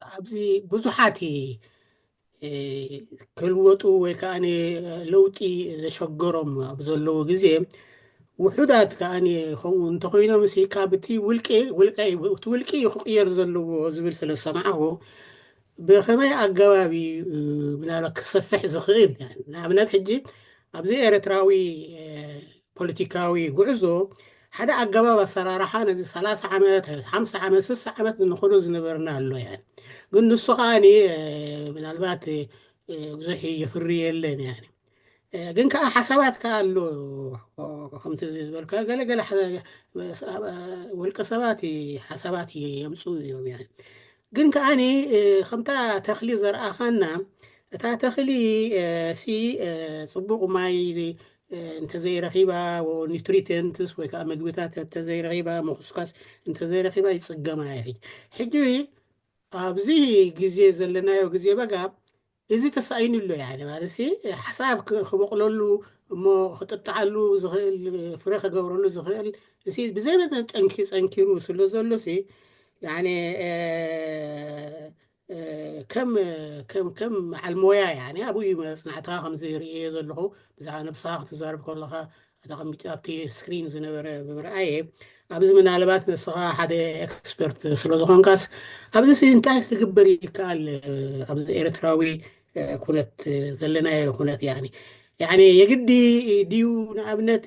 ኣብዚ ብዙሓት ክልወጡ ወይ ከዓ ለውጢ ዘሸገሮም ኣብ ዘለዉ ግዜ ውሑዳት ከዓ ከምኡ እንተኮይኖም ሲ ካብቲ ውልቂ ውልቂ እቲ ውልቂ እዩ ክቅየር ዘለዎ ዝብል ስለ ዝሰማዕኹ ብከመይ ኣገባብ እዩ ምናልባት ክሰፍሕ ዝኽእል? ንኣብነት ሕጂ ኣብዚ ኤርትራዊ ፖለቲካዊ ጉዕዞ ሓደ ኣገባብ ኣሰራርሓ ነዚ ሰላሳ ዓመት ሓምሳ ዓመት ስሳ ዓመት ንኸዶ ዝነበርና ኣሎ። ያ ግን ንሱ ከዓ ምናልባት ብዙሕ የፍሪ የለን። ያ ግን ከዓ ሓሳባት ከዓ ኣሎ ከምቲ ዝበልካ ገለገለ ውልቀ ሰባት ሓሳባት የምፅኡ እዮም። ያ ግን ከዓ ከምታ ተኽሊ ዘርኣኻና እታ ተኽሊ ሲ ፅቡቅ ማይ እንተዘይረኺባ ኒትሪተንትስ ወይ ከዓ ምግብታት እንተዘይረኺባ ምኹስኳስ እንተዘይረኺባ ይፅገማ እያ። ሕጂ ኣብዚ ግዜ ዘለናዮ ግዜ በጋ እዚ ተሳኢኑ ኣሎ። ያ ማለት ሓሳብ ክበቕለሉ እሞ ክጥጣዓሉ ዝኽእል ፍረ ክገብረሉ ዝኽእል እዚ ብዘይ መጠን ጠንኪ ፀንኪሩ ስለ ዘሎ ሲ ከም ከም ከም በዓል ሞያ እያ ኣብኡ እዩ መፅናዕትኻ ከምዚ ርእየ ዘለኹ ብዛዕባ ነብስኻ ክትዛረብ ከለኻ ተቐሚጡ ኣብቲ ስክሪን ዝነበረ ብምርኣየ ኣብዚ ምናልባት ንስኻ ሓደ ኤክስፐርት ስለ ዝኾንካስ ኣብዚ እንታይ ክግበር ይከኣል ኣብዚ ኤርትራዊ ኩነት ዘለናዮ ኩነት ያ የግዲ ድዩ ንኣብነት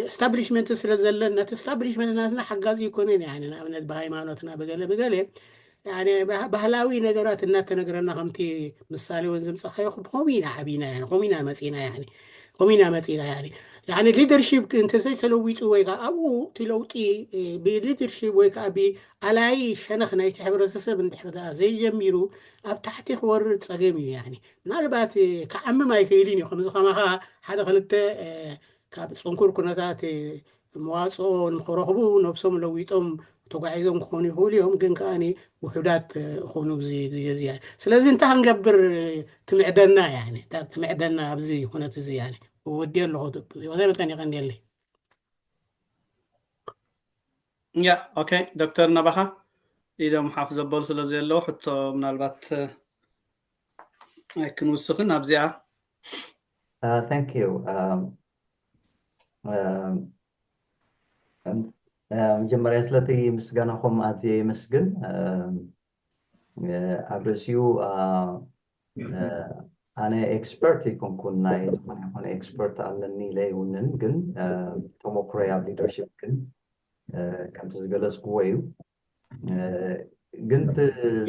ኤስታብሊሽመንት ስለ ዘለና እቲ ኤስታብሊሽመንት ናትና ሓጋዚ ይኮነን ንኣብነት ብሃይማኖትና ብገለ ብገለ ባህላዊ ነገራት እናተነግረና ከምቲ ምሳሌ እውን ዝምፀኻዮ ከምኡ ኢና ዓብና ከምኡ ኢና መፂና ከምኡ ኢና መፂና ሊደርሺፕ እንተዘይተለዊጡ ወይ ከዓ ኣብኡ እቲ ለውጢ ብሊደርሺፕ ወይ ከዓ ብኣላይ ሸነኽ ናይቲ ሕብረተሰብ እንድሕር ዘይጀሚሩ ኣብ ታሕቲ ክወርድ ፀገም እዩ። ምናልባት ክዓምም ኣይክእልን እዩ ከምዚ ከማኻ ሓደ ክልተ ካብ ፅንኩር ኩነታት መዋፅኦ ንክረኽቡ ነብሶም ለዊጦም ተጓዒዞም ክኾኑ ይኽእሉ እዮም። ግን ከዓ ውሑዳት እኾኑ እዚ ስለዚ እንታይ ክንገብር ትምዕደና ትምዕደና ኣብዚ ኩነት እዚ ወዲ ኣለኹ መጠን ይቀንየለይ። ያ ኦኬ ዶክተር ናባኻ ኢዶም ሓፍ ዘበሉ ስለ ዘለዉ ሕቶ ምናልባት ኣይክንውስኽን ኣብዚኣ thank you መጀመርያ ስለቲ ምስጋናኹም ኣዝየ የመስግን ኣብ ርእሲኡ ኣነ ኤክስፐርት ይኮንኩን ናይ ዝኾነ ይኮነ ኤክስፐርት ኣለኒ ኢለ ይውንን ግን ተሞክሮይ ኣብ ሊደርሽፕ ግን ከምቲ ዝገለፅክዎ እዩ ግን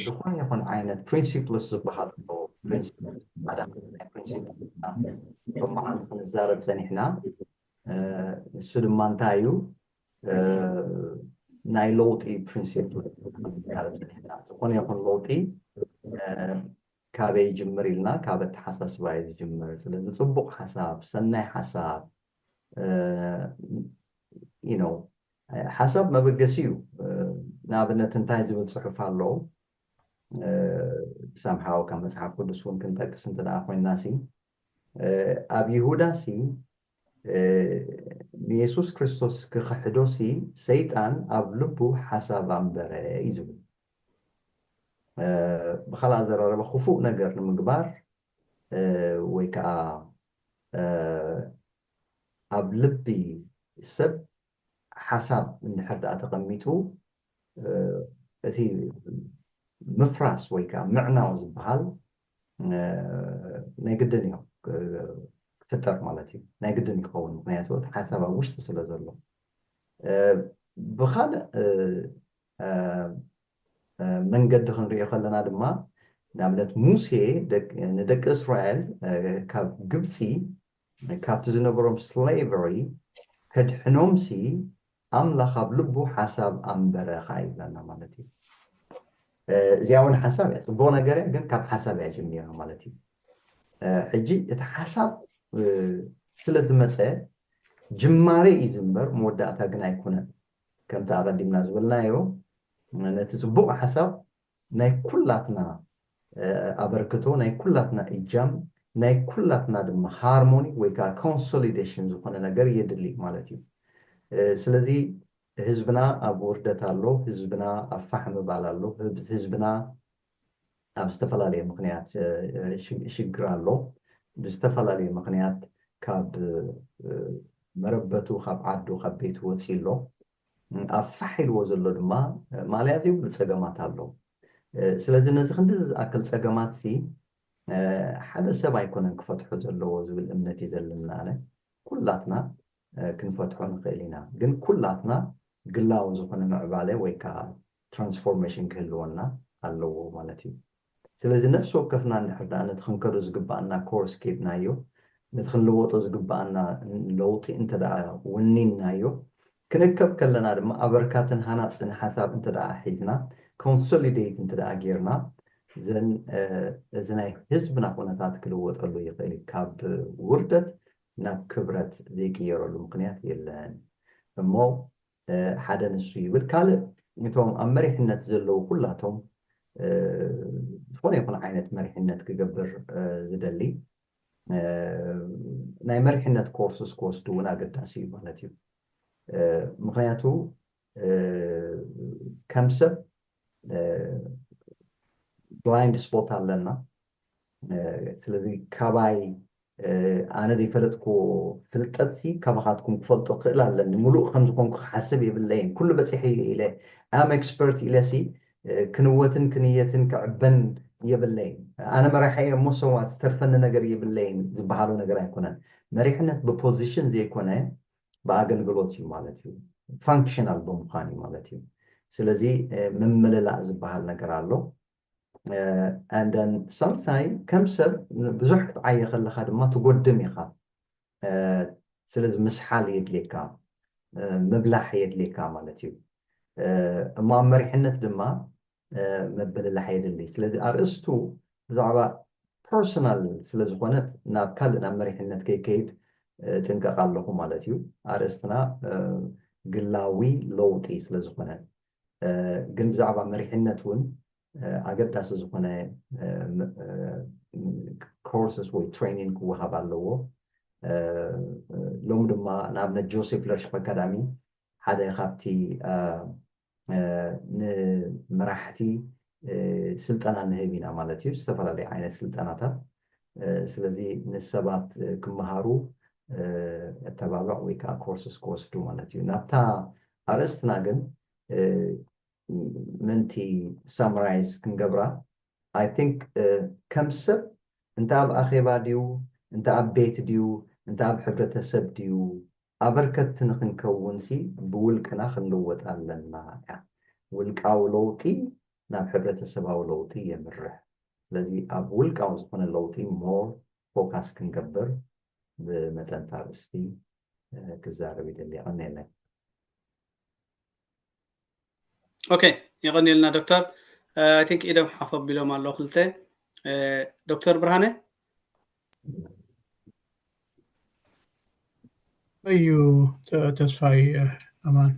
ዝኾነ ይኹን ዓይነት ፕሪንሲፕልስ ዝበሃል ኣሎ ፕሪንሲፕል ሓደ ፕሪንሲፕል መዓልቲ ክንዛረብ ፀኒሕና ንሱ ድማ እንታይ እዩ ናይ ለውጢ ፕሪንሲፕል። ዝኾነ ይኹን ለውጢ ካበይ ይጅምር ኢልና ካብ ኣተሓሳስባ እዩ ዝጅምር። ስለዚ ፅቡቕ ሓሳብ፣ ሰናይ ሓሳብ፣ you know፣ ሓሳብ መበገሲ እዩ። ንኣብነት እንታይ ዝብል ፅሑፍ ኣሎ? ሳምሃው ካብ መፅሓፍ ቅዱስ እውን ክንጠቅስ እንተ ደኣ ኮይንና ሲ ኣብ ይሁዳ ሲ ንየሱስ ክርስቶስ ክኽሕዶ ሲ ሰይጣን ኣብ ልቡ ሓሳብ ኣንበረ እዩ ዝብል። ብኻልእ ኣዘራረባ ክፉእ ነገር ንምግባር ወይ ከዓ ኣብ ልቢ ሰብ ሓሳብ እንድሕር ደኣ ተቐሚጡ እቲ ምፍራስ ወይ ከዓ ምዕናው ዝበሃል ናይ ግድን እዩ ክፍጠር ማለት እዩ። ናይ ግድን ይኸውን፣ ምክንያቱ እቲ ሓሳብ ኣብ ውሽጢ ስለ ዘሎ። ብኻልእ መንገዲ ክንሪኦ ከለና ድማ ንኣብነት ሙሴ ንደቂ እስራኤል ካብ ግብፂ ካብቲ ዝነበሮም ስሌቨሪ ከድሕኖም ሲ ኣምላኽ ኣብ ልቡ ሓሳብ ኣንበረ ከዓ ይብለና ማለት እዩ። እዚኣ እውን ሓሳብ እያ፣ ፅቡቅ ነገር እያ፣ ግን ካብ ሓሳብ እያ ጀሚራ ማለት እዩ። ሕጂ እቲ ሓሳብ ስለ ዝመፀ ጅማሬ እዩ ዝንበር መወዳእታ ግን ኣይኮነን። ከምቲ ኣቐዲምና ዝበልናዮ ነቲ ፅቡቅ ሓሳብ ናይ ኩላትና ኣበርክቶ፣ ናይ ኩላትና እጃም፣ ናይ ኩላትና ድማ ሃርሞኒ ወይ ከዓ ኮንሶሊዴሽን ዝኾነ ነገር የድሊ ማለት እዩ። ስለዚ ህዝብና ኣብ ውርደት ኣሎ፣ ህዝብና ኣብ ፋሕ ምባል ኣሎ፣ ህዝብና ኣብ ዝተፈላለየ ምክንያት ሽግር ኣሎ፣ ብዝተፈላለየ ምክንያት ካብ መረበቱ፣ ካብ ዓዱ፣ ካብ ቤቱ ወፂ ኣሎ። ኣብ ፋሕ ኢልዎ ዘሎ ድማ ማለያ ዘይብሉ ፀገማት ኣሎ። ስለዚ ነዚ ክንዲ ዝኣክል ፀገማት ሲ ሓደ ሰብ ኣይኮነን ክፈትሖ ዘለዎ ዝብል እምነት እዩ ዘለኒ ኣነ። ኩላትና ክንፈትሖ ንኽእል ኢና፣ ግን ኩላትና ግላዊ ዝኾነ ምዕባለ ወይ ከዓ ትራንስፎርሜሽን ክህልወና ኣለዎ ማለት እዩ። ስለዚ ነፍሲ ወከፍና እንድሕር ደኣ ነቲ ክንከዶ ዝግባኣና ኮርስ ኬድናዮ፣ ነቲ ክንልወጦ ዝግባኣና ለውጢ እንተ ደኣ ወኒንናዮ፣ ክንእከብ ከለና ድማ ኣበርካትን ሃናፅን ሓሳብ እንተ ደኣ ሒዝና፣ ኮንሶሊዴት እንተ ደኣ ጌርና፣ ዘን እዚ ናይ ህዝብና ኩነታት ክልወጠሉ ይኽእል እዩ። ካብ ውርደት ናብ ክብረት ዘይቅየረሉ ምክንያት የለን እሞ ሓደ ንሱ ይብል። ካልእ እቶም ኣብ መሪሕነት ዘለዉ ኩላቶም ዝኾነ ይኹን ዓይነት መሪሕነት ክገብር ዝደሊ ናይ መሪሕነት ኮርስስ ክወስዱ እውን ኣገዳሲ እዩ ማለት እዩ። ምክንያቱ ከም ሰብ ብላይንድ ስፖት ኣለና። ስለዚ ካባይ ኣነ ዘይፈለጥኩዎ ፍልጠት ሲ ካባኻትኩም ክፈልጦ ክእል ኣለኒ። ሙሉእ ከም ዝኾንኩ ክሓስብ የብለይን። ኩሉ በፂሐ ኢለ ኣም ኤክስፐርት ኢለ ሲ ክንወትን ክንየትን ክዕበን የብለይን። ኣነ መራሒ እየ እሞ ሰዋት ዝተርፈኒ ነገር የብለይን ዝበሃሉ ነገር ኣይኮነን። መሪሕነት ብፖዚሽን ዘይኮነ ብኣገልግሎት እዩ ማለት እዩ። ፋንክሽናል ብምዃን እዩ ማለት እዩ። ስለዚ ምምልላእ ዝበሃል ነገር ኣሎ። And then ሳልሳይ ከም ሰብ ብዙሕ ክትዓየ ከለኻ ድማ ትጎድም ኢኻ። ስለዚ ምስሓል የድልየካ፣ ምብላሕ የድልየካ ማለት እዩ። እሞ ኣብ መሪሕነት ድማ ምብልላሕ የድሊ። ስለዚ ኣርእስቱ ብዛዕባ ፐርሶናል ስለ ዝኾነት ናብ ካልእ ናብ መሪሕነት ከይከይድ ጥንቀቕ ኣለኹ ማለት እዩ። ኣርእስትና ግላዊ ለውጢ ስለ ዝኾነ ግን ብዛዕባ መሪሕነት እውን ኣገዳሲ ዝኾነ ኮርስስ ወይ ትሬኒንግ ክወሃብ ኣለዎ። ሎሚ ድማ ንኣብነት ጆሴፍ ለርሽፕ ኣካዳሚ ሓደ ካብቲ ንመራሕቲ ስልጠና ንህብ ኢና ማለት እዩ። ዝተፈላለዩ ዓይነት ስልጠናታት ስለዚ ንሰባት ክመሃሩ ኣተባብዕ ወይ ከዓ ኮርስስ ክወስዱ ማለት እዩ። ናብታ ኣርእስትና ግን ምንቲ ሳምራይዝ ክንገብራ፣ ኣይ ቲንክ ከም ሰብ እንተ ኣብ ኣኼባ ድዩ፣ እንተ ኣብ ቤት ድዩ፣ እንተ ኣብ ሕብረተሰብ ድዩ ኣበርከቲ ንክንከውንሲ ብውልቅና ክንልወጥ ኣለና እያ። ውልቃዊ ለውጢ ናብ ሕብረተሰባዊ ለውጢ የምርሕ። ስለዚ ኣብ ውልቃዊ ዝኾነ ለውጢ ሞር ፎካስ ክንገብር ብመጠን ኣርእስቲ ክዛረብ ይደሊ። የቐንየለይ። Okay, የቐንየልና ዶክተር። I think ኢዶም ሓፍ ኣቢሎም ኣለዉ ክልተ። ዶክተር ብርሃነ? እዩ ተስፋይ ኣማን።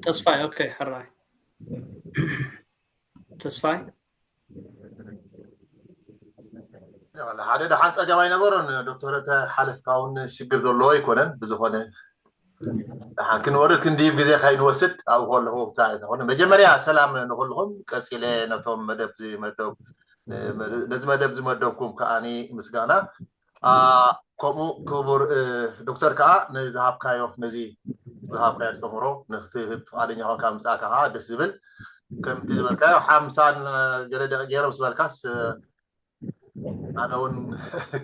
ተስፋይ። Okay፣ ሕራይ ተስፋይ። ሓደ ደሓን ፀገም ኣይነበሮን ዶክተር፣ ተሓለፍካ እውን ሽግር ዘለዎ ኣይኮነን። ብዝኾነ ደሓን ክንወርድ ክንድይብ ግዜ ከይንወስድ ኣብ ከለኹ ተኾነ መጀመርያ ሰላም ንኹልኹም። ቀፂለ ነቶም መደብ ዝመደብ ነዚ መደብ ዝመደብኩም ከዓኒ ምስጋና። ከምኡ ክቡር ዶክተር ከዓ ንዝሃብካዮ ነዚ ዝሃብካዮ ኣስተምህሮ ንክትህብ ፍቃደኛ ኮንካ ምፃእካ ከዓ ደስ ዝብል። ከምቲ ዝበልካዮ ሓምሳን ገለ ደቂ ገይሮም ዝበልካስ ኣነ እውን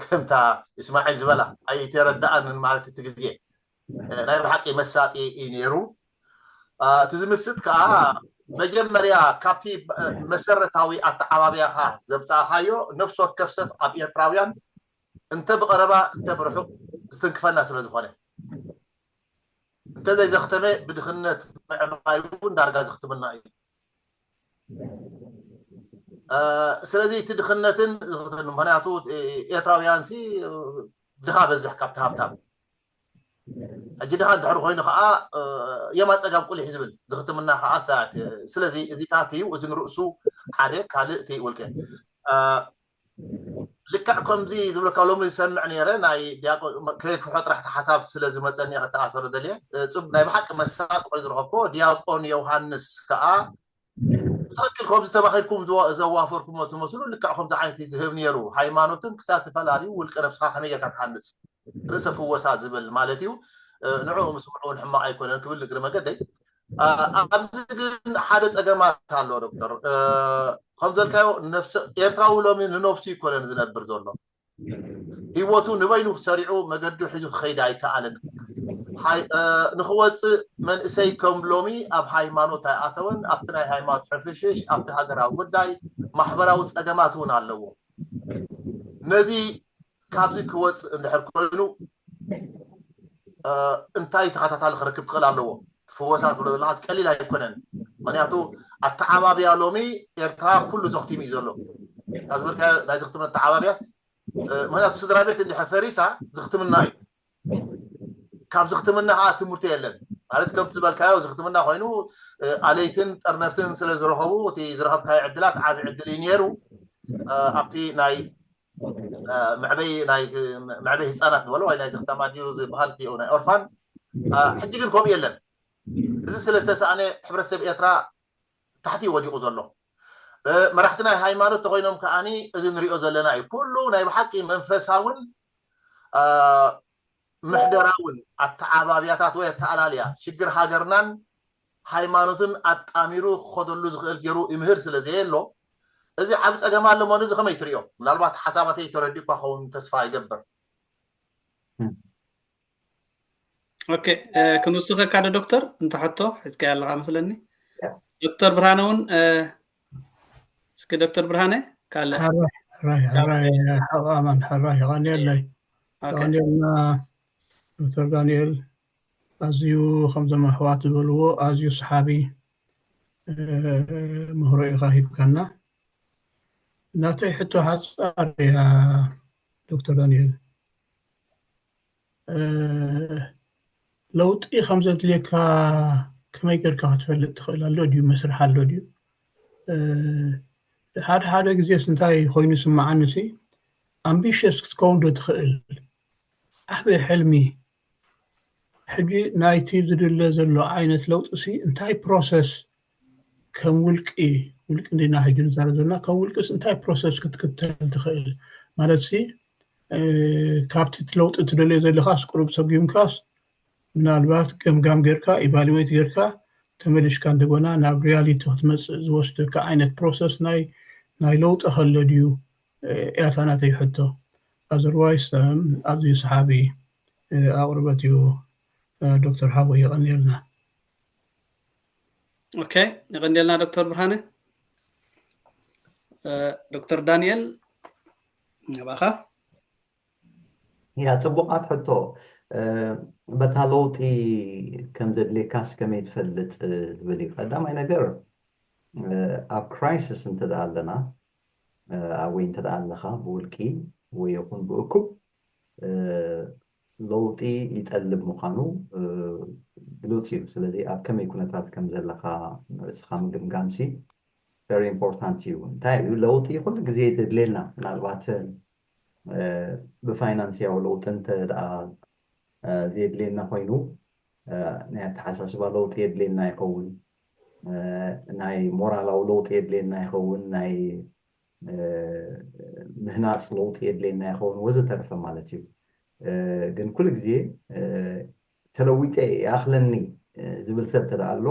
ከምታ እስማዒል ዝበላ ኣይተረዳኣንን ማለት እቲ ግዜ ናይ ብሓቂ መሳጢ እዩ ነይሩ። እቲ ዝምስጥ ከዓ መጀመርያ ካብቲ መሰረታዊ ኣተዓባብያኻ ዘምፃእኻዮ ነፍሲ ወከፍ ሰብ ኣብ ኤርትራውያን እንተ ብቐረባ እንተ ብርሑቕ ዝትንክፈና ስለ ዝኾነ እንተ ዘይዘኽተመ ብድኽነት ምዕባይ እውን ዳርጋ ዝኽትምና እዩ። ስለዚ እቲ ድኽነትን ምክንያቱ ኤርትራውያን ሲ ድኻ በዝሕ ካብቲ ሃብታም ሕጂ ድኻ እንድሕር ኮይኑ ከዓ የማ ፀጋም ቁሊሕ ዝብል ዝኽትምና ከዓ ሰዓት ስለዚ እዚታት እዩ። እዚ ንርእሱ ሓደ ካልእ እቲ ውልቀ ልክዕ ከምዚ ዝብለካ ሎሚ ዝሰምዕ ነይረ ናይ ዲያቆን ከየፍሖ ጥራሕ ሓሳብ ስለ ዝመፀኒ ከተኣሰሩ ደልየ። ናይ ብሓቂ መሳጢ ኮይኑ ዝረኸብኮ ዲያቆን ዮሃንስ ከዓ ብትክክል ከምዚ ተባሂልኩም ዘዋፈርኩሞ ትመስሉ። ልክዕ ከምዚ ዓይነት ዝህብ ነይሩ። ሃይማኖትን ክሳብ ተፈላለዩ ውልቀ ነብስኻ ከመይ ጌርካ ትሃንፅ ርእሰ ፍወሳ ዝብል ማለት እዩ። ንዕኡ ምስምዑ እውን ሕማቕ ኣይኮነን ክብል እግሪ መገደይ። ኣብዚ ግን ሓደ ፀገማት ኣሎ ዶክተር። ከም ዘልካዮ ኤርትራዊ ሎሚ ንነብሱ ይኮነን ዝነብር ዘሎ። ህይወቱ ንበይኑ ሰሪዑ መገዱ ሒዙ ክኸይድ ኣይከኣልን። ንክወፅእ መንእሰይ ከም ሎሚ ኣብ ሃይማኖት ኣይኣተወን። ኣብቲ ናይ ሃይማኖት ሕፍሽሽ ኣብቲ ሃገራዊ ጉዳይ ማሕበራዊ ፀገማት እውን ኣለዎ። ነዚ ካብዚ ክወፅእ እንድሕር ኮይኑ እንታይ ተኸታታሊ ክረክብ ክኽእል ኣለዎ? ፍወሳ ትብሎ ዘለካ ቀሊል ኣይኮነን። ምክንያቱ ኣተዓባብያ ሎሚ ኤርትራ ኩሉ ዘኽቲሙ እዩ ዘሎ። ካብ ዝበልካ ናይ ዘኽትም ኣተዓባብያ ምክንያቱ ስድራ ቤት እንድሕር ፈሪሳ ዝኽትምና እዩ። ካብ ዝኽትምና ከዓ ትምህርቲ የለን ማለት ከምቲ ዝበልካዮ ዝኽትምና ኮይኑ ኣለይትን ጠርነፍትን ስለ ዝረኸቡ እቲ ዝረኸብካዮ ዕድላት ዓብ ዕድል እዩ ነይሩ። ኣብቲ ናይ መዕበይ ህፃናት ንበሎ ወይ ናይ ዘኽተማ ድዩ ዝበሃል ናይ ኦርፋን ሕጂ ግን ከምኡ የለን። እዚ ስለ ዝተሰኣነ ሕብረተሰብ ኤርትራ ታሕቲ ወዲቑ ዘሎ። መራሕቲ ናይ ሃይማኖት ተኮይኖም ከዓኒ እዚ ንሪኦ ዘለና እዩ። ኩሉ ናይ ብሓቂ መንፈሳውን ምሕደራውን ኣተዓባብያታት ወይ ኣተኣላልያ ሽግር ሃገርናን ሃይማኖትን ኣጣሚሩ ክኸደሉ ዝኽእል ገይሩ ይምህር ስለ ዘየሎ እዚ ዓብ ፀገም ኣሎ። መኑ እዚ ከመይ ትሪኦ? ምናልባት ሓሳባተይ ተረዲእኳ ኸውን ተስፋ ይገብር። ኦኬ፣ ክንውስኸካ ዶ ዶክተር? እንተ ሕቶ ሒዝካ ኣለካ መስለኒ። ዶክተር ብርሃነ እውን እስኪ ዶክተር ብርሃነ ካልእ ሕራይ ሕራይ ሕራይ ሓው ኣማን ሕራይ የቐንየለይ። የቐንየልና ዶክተር ዳንኤል፣ ኣዝዩ ከምዞም ኣሕዋት ዝበልዎ ኣዝዩ ሰሓቢ ምህሮ ኢኻ ሂብካና። ናተይ ሕቶ ሓፃር እያ ዶክተር ዳንኤል። ለውጢ ከም ዘድልየካ ከመይ ጌርካ ክትፈልጥ ትኽእል? ኣሎ ድዩ? መስርሕ ኣሎ ድዩ? ሓደ ሓደ ግዜስ እንታይ ኮይኑ ይስምዓኒ ሲ ኣምቢሽስ ክትከውን ዶ ትኽእል? ዓቢ ሕልሚ ሕጂ ናይቲ ዝድለ ዘሎ ዓይነት ለውጢ ሲ እንታይ ፕሮሰስ ከም ውልቂ ውልቂ እንዲና ሕጂ ንዛረብ ዘለና ከም ውልቅስ እንታይ ፕሮሰስ ክትክተል ትኽእል ማለት ሲ ካብቲ ለውጢ ትደልዮ ዘለኻስ ቁሩብ ሰጉምካስ ምናልባት ገምጋም ጌርካ ኢቫሉዌት ጌርካ ተመሊሽካ እንደገና ናብ ሪያሊቲ ክትመፅእ ዝወስደካ ዓይነት ፕሮሰስ ናይ ናይ ለውጢ ከሎ ድዩ? እያታ ናተይ ሕቶ። ኣዘርዋይስ ኣዝዩ ሰሓቢ ኣቕርበት እዩ። ዶክተር ሓወይ የቐንየልና። ኦኬ፣ የቐንየልና ዶክተር ብርሃነ። ዶክተር ዳንኤል ናባኻ። ያ ፅቡቓት ሕቶ። በታ ለውጢ ከም ዘድልየካስ ከመይ ትፈልጥ ዝብል እዩ። ቀዳማይ ነገር ኣብ crisis እንተ ደኣ ኣለና፣ ኣብ ወይ እንተ ደኣ ኣለኻ ብውልቂ ወይ ይኹን ብእኩብ ለውጢ ይጠልብ ምዃኑ ግሉጽ እዩ። ስለዚ ኣብ ከመይ ኩነታት ከም ዘለኻ ንርእስኻ ምግምጋምሲ very important እዩ። እንታይ እዩ ለውጢ? ኩሉ ግዜ ዘድልየና፣ ምናልባት ብፋይናንስያዊ ለውጢ እንተ ደኣ ዘድልየና ኮይኑ፣ ናይ ኣተሓሳስባ ለውጢ የድልየና ይኸውን፣ ናይ ሞራላዊ ለውጢ የድልየና ይኸውን፣ ናይ ምህናፅ ለውጢ የድልየና ይኸውን ወዘተረፈ ማለት እዩ። ግን ኩሉ ግዜ ተለዊጠ ይኣኽለኒ ዝብል ሰብ ተደኣ ኣሎ፣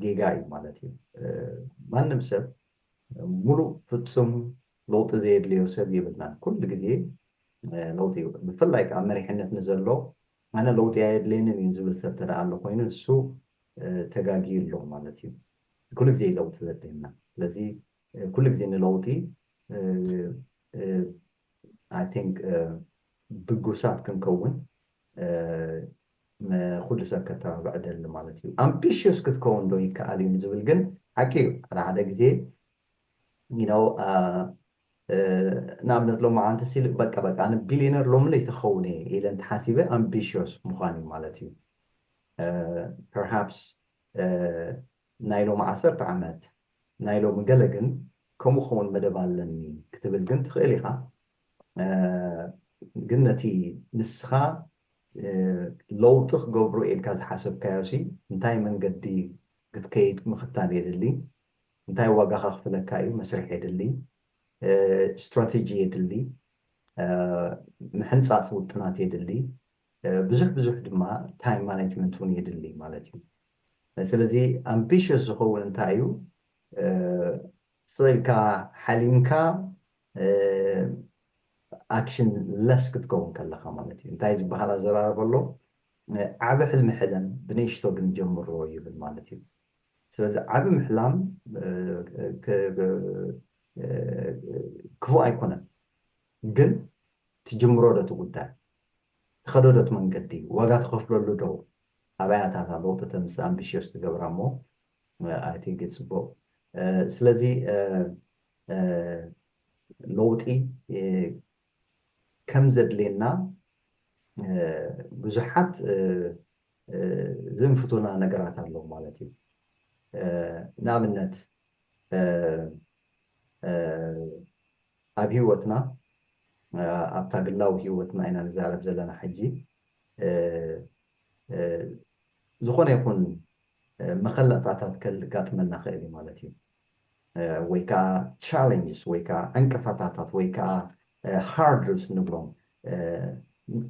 ጌጋ እዩ ማለት እዩ። ማንም ሰብ ሙሉእ ፍጹም ለውጢ ዘየድልዮ ሰብ የብልናን። ኩሉ ግዜ ለውጢ እዩ። ብፍላይ ከዓ መሪሕነት ንዘሎ ኣነ ለውጢ ኣየድልየንን እዩ ዝብል ሰብ ተደኣ ኣሎ ኮይኑ ንሱ ተጋጊዩ ኣሎ ማለት እዩ። ኩሉ ግዜ ለውጢ ዘድልየና። ስለዚ ኩሉ ግዜ ንለውጢ I think ብጉሳት ክንከውን ኩሉ ሰብ ከተባብዕ ደሊ ማለት እዩ። ኣምቢሽዮስ ክትከውን ዶ ይከኣል እዩ ንዝብል ግን ሓቂ እዩ። ሓደ ሓደ ግዜ you know ንኣብነት ሎማዓንቲ ሲል በቃ በቃ ኣነ ቢሊነር ሎሚ ለይቲ ክኸውን እየ ኢለ እንተሓሲበ ኣምቢሽዮስ ምዃን እዩ ማለት እዩ። ፐርሃፕስ ናይ ሎሚ ዓሰርተ ዓመት ናይ ሎሚ ገለ ግን ከምኡ ክኸውን መደብ ኣለኒ ክትብል ግን ትኽእል ኢኻ። ግን ነቲ ንስኻ ለውጢ ክገብሮ ኢልካ ዝሓሰብካዮ ሲ እንታይ መንገዲ ክትከይድ ምኽታል የድሊ፣ እንታይ ዋጋ ከኽፍለካ እዩ መስርሕ የድሊ፣ ስትራቴጂ የድሊ፣ ምሕንፃፅ ውጥናት የድሊ፣ ብዙሕ ብዙሕ ድማ ታይም ማኔጅመንት እውን የድሊ ማለት እዩ። ስለዚ ኣምቢሽስ ዝኸውን እንታይ እዩ? ስቕ ኢልካ ሓሊምካ ኣክሽን ለስ ክትከውን ከለኻ ማለት እዩ። እንታይ ዝበሃል ኣዘራርባ ኣሎ? ዓቢ ሕልሚ ሕለም ብንእሽቶ ግን ጀምሮ ይብል ማለት እዩ። ስለዚ ዓቢ ምሕላም ክፉእ ኣይኮነን፣ ግን ትጅምሮ ዶ እቲ ጉዳይ፣ ትኸዶ ዶ እቲ መንገዲ፣ ዋጋ ትኸፍለሉ ዶ፣ ኣበይ ኣታታ ለውጢ ተምፅእ ኣምቢሽዮስ ትገብራ እሞ ኣይ ቲንክ ፅቡቅ። ስለዚ ለውጢ ከም ዘድልየና ብዙሓት ዝንፍቱና ነገራት ኣለዉ ማለት እዩ። ንኣብነት ኣብ ህይወትና ኣብታ ግላዊ ህይወትና ኢና ንዛረብ ዘለና ሕጂ ዝኾነ ይኹን መኸለእታታት ከጋጥመና ክእል እዩ ማለት እዩ። ወይ ከዓ ቻለንጅስ ወይ ከዓ ዕንቅፋታታት ወይ ከዓ ሃርድልስ ንብሎም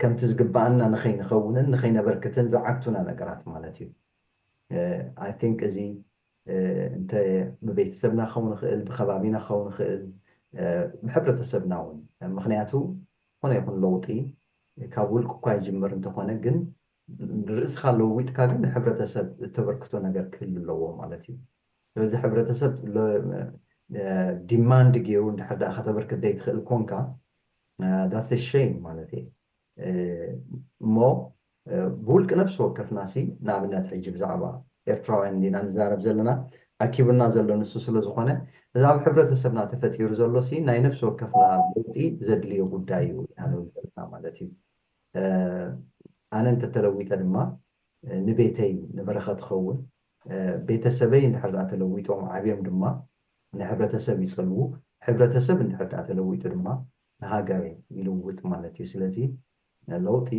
ከምቲ ዝግባኣና ንኸይንኸውንን ንኸይነበርክትን ዝዓግቱና ነገራት ማለት እዩ። ኣይ ቲንክ እዚ እንተ ብቤተሰብና ክኸውን ይኽእል፣ ብከባቢና ክኸውን ይኽእል፣ ብሕብረተሰብና እውን። ምኽንያቱ ዝኾነ ይኹን ለውጢ ካብ ውልቂ እኳ ይጅምር እንተኾነ ግን ርእስኻ ለዊጥካ ግን ንሕብረተሰብ እተበርክቶ ነገር ክህሉ ኣለዎ ማለት እዩ። ስለዚ ሕብረተሰብ ዲማንድ ገይሩ እንድሕር ደኣ ከተበርክት ዘይትኽእል ኮንካ that's a shame ማለት እየ። እሞ ብውልቂ ነፍሲ ወከፍና ሲ ንኣብነት ሕጂ ብዛዕባ ኤርትራውያን እንዲና ንዛረብ ዘለና ኣኪቡና ዘሎ ንሱ ስለ ዝኾነ እዚ ኣብ ሕብረተሰብና ተፈጢሩ ዘሎ ሲ ናይ ነፍሲ ወከፍና ለውጢ ዘድልዮ ጉዳይ እዩ ኢና ንብል ዘለና ማለት እዩ። ኣነ እንተተለዊጠ ድማ ንቤተይ ንበረኸት ኸውን፣ ቤተሰበይ እንድሕር ደኣ ተለዊጦም ዓብዮም ድማ ንሕብረተሰብ ይጸልዉ፣ ሕብረተሰብ እንድሕር ደኣ ተለዊጡ ድማ ንሃገር ይልውጥ ማለት እዩ። ስለዚ ለውጢ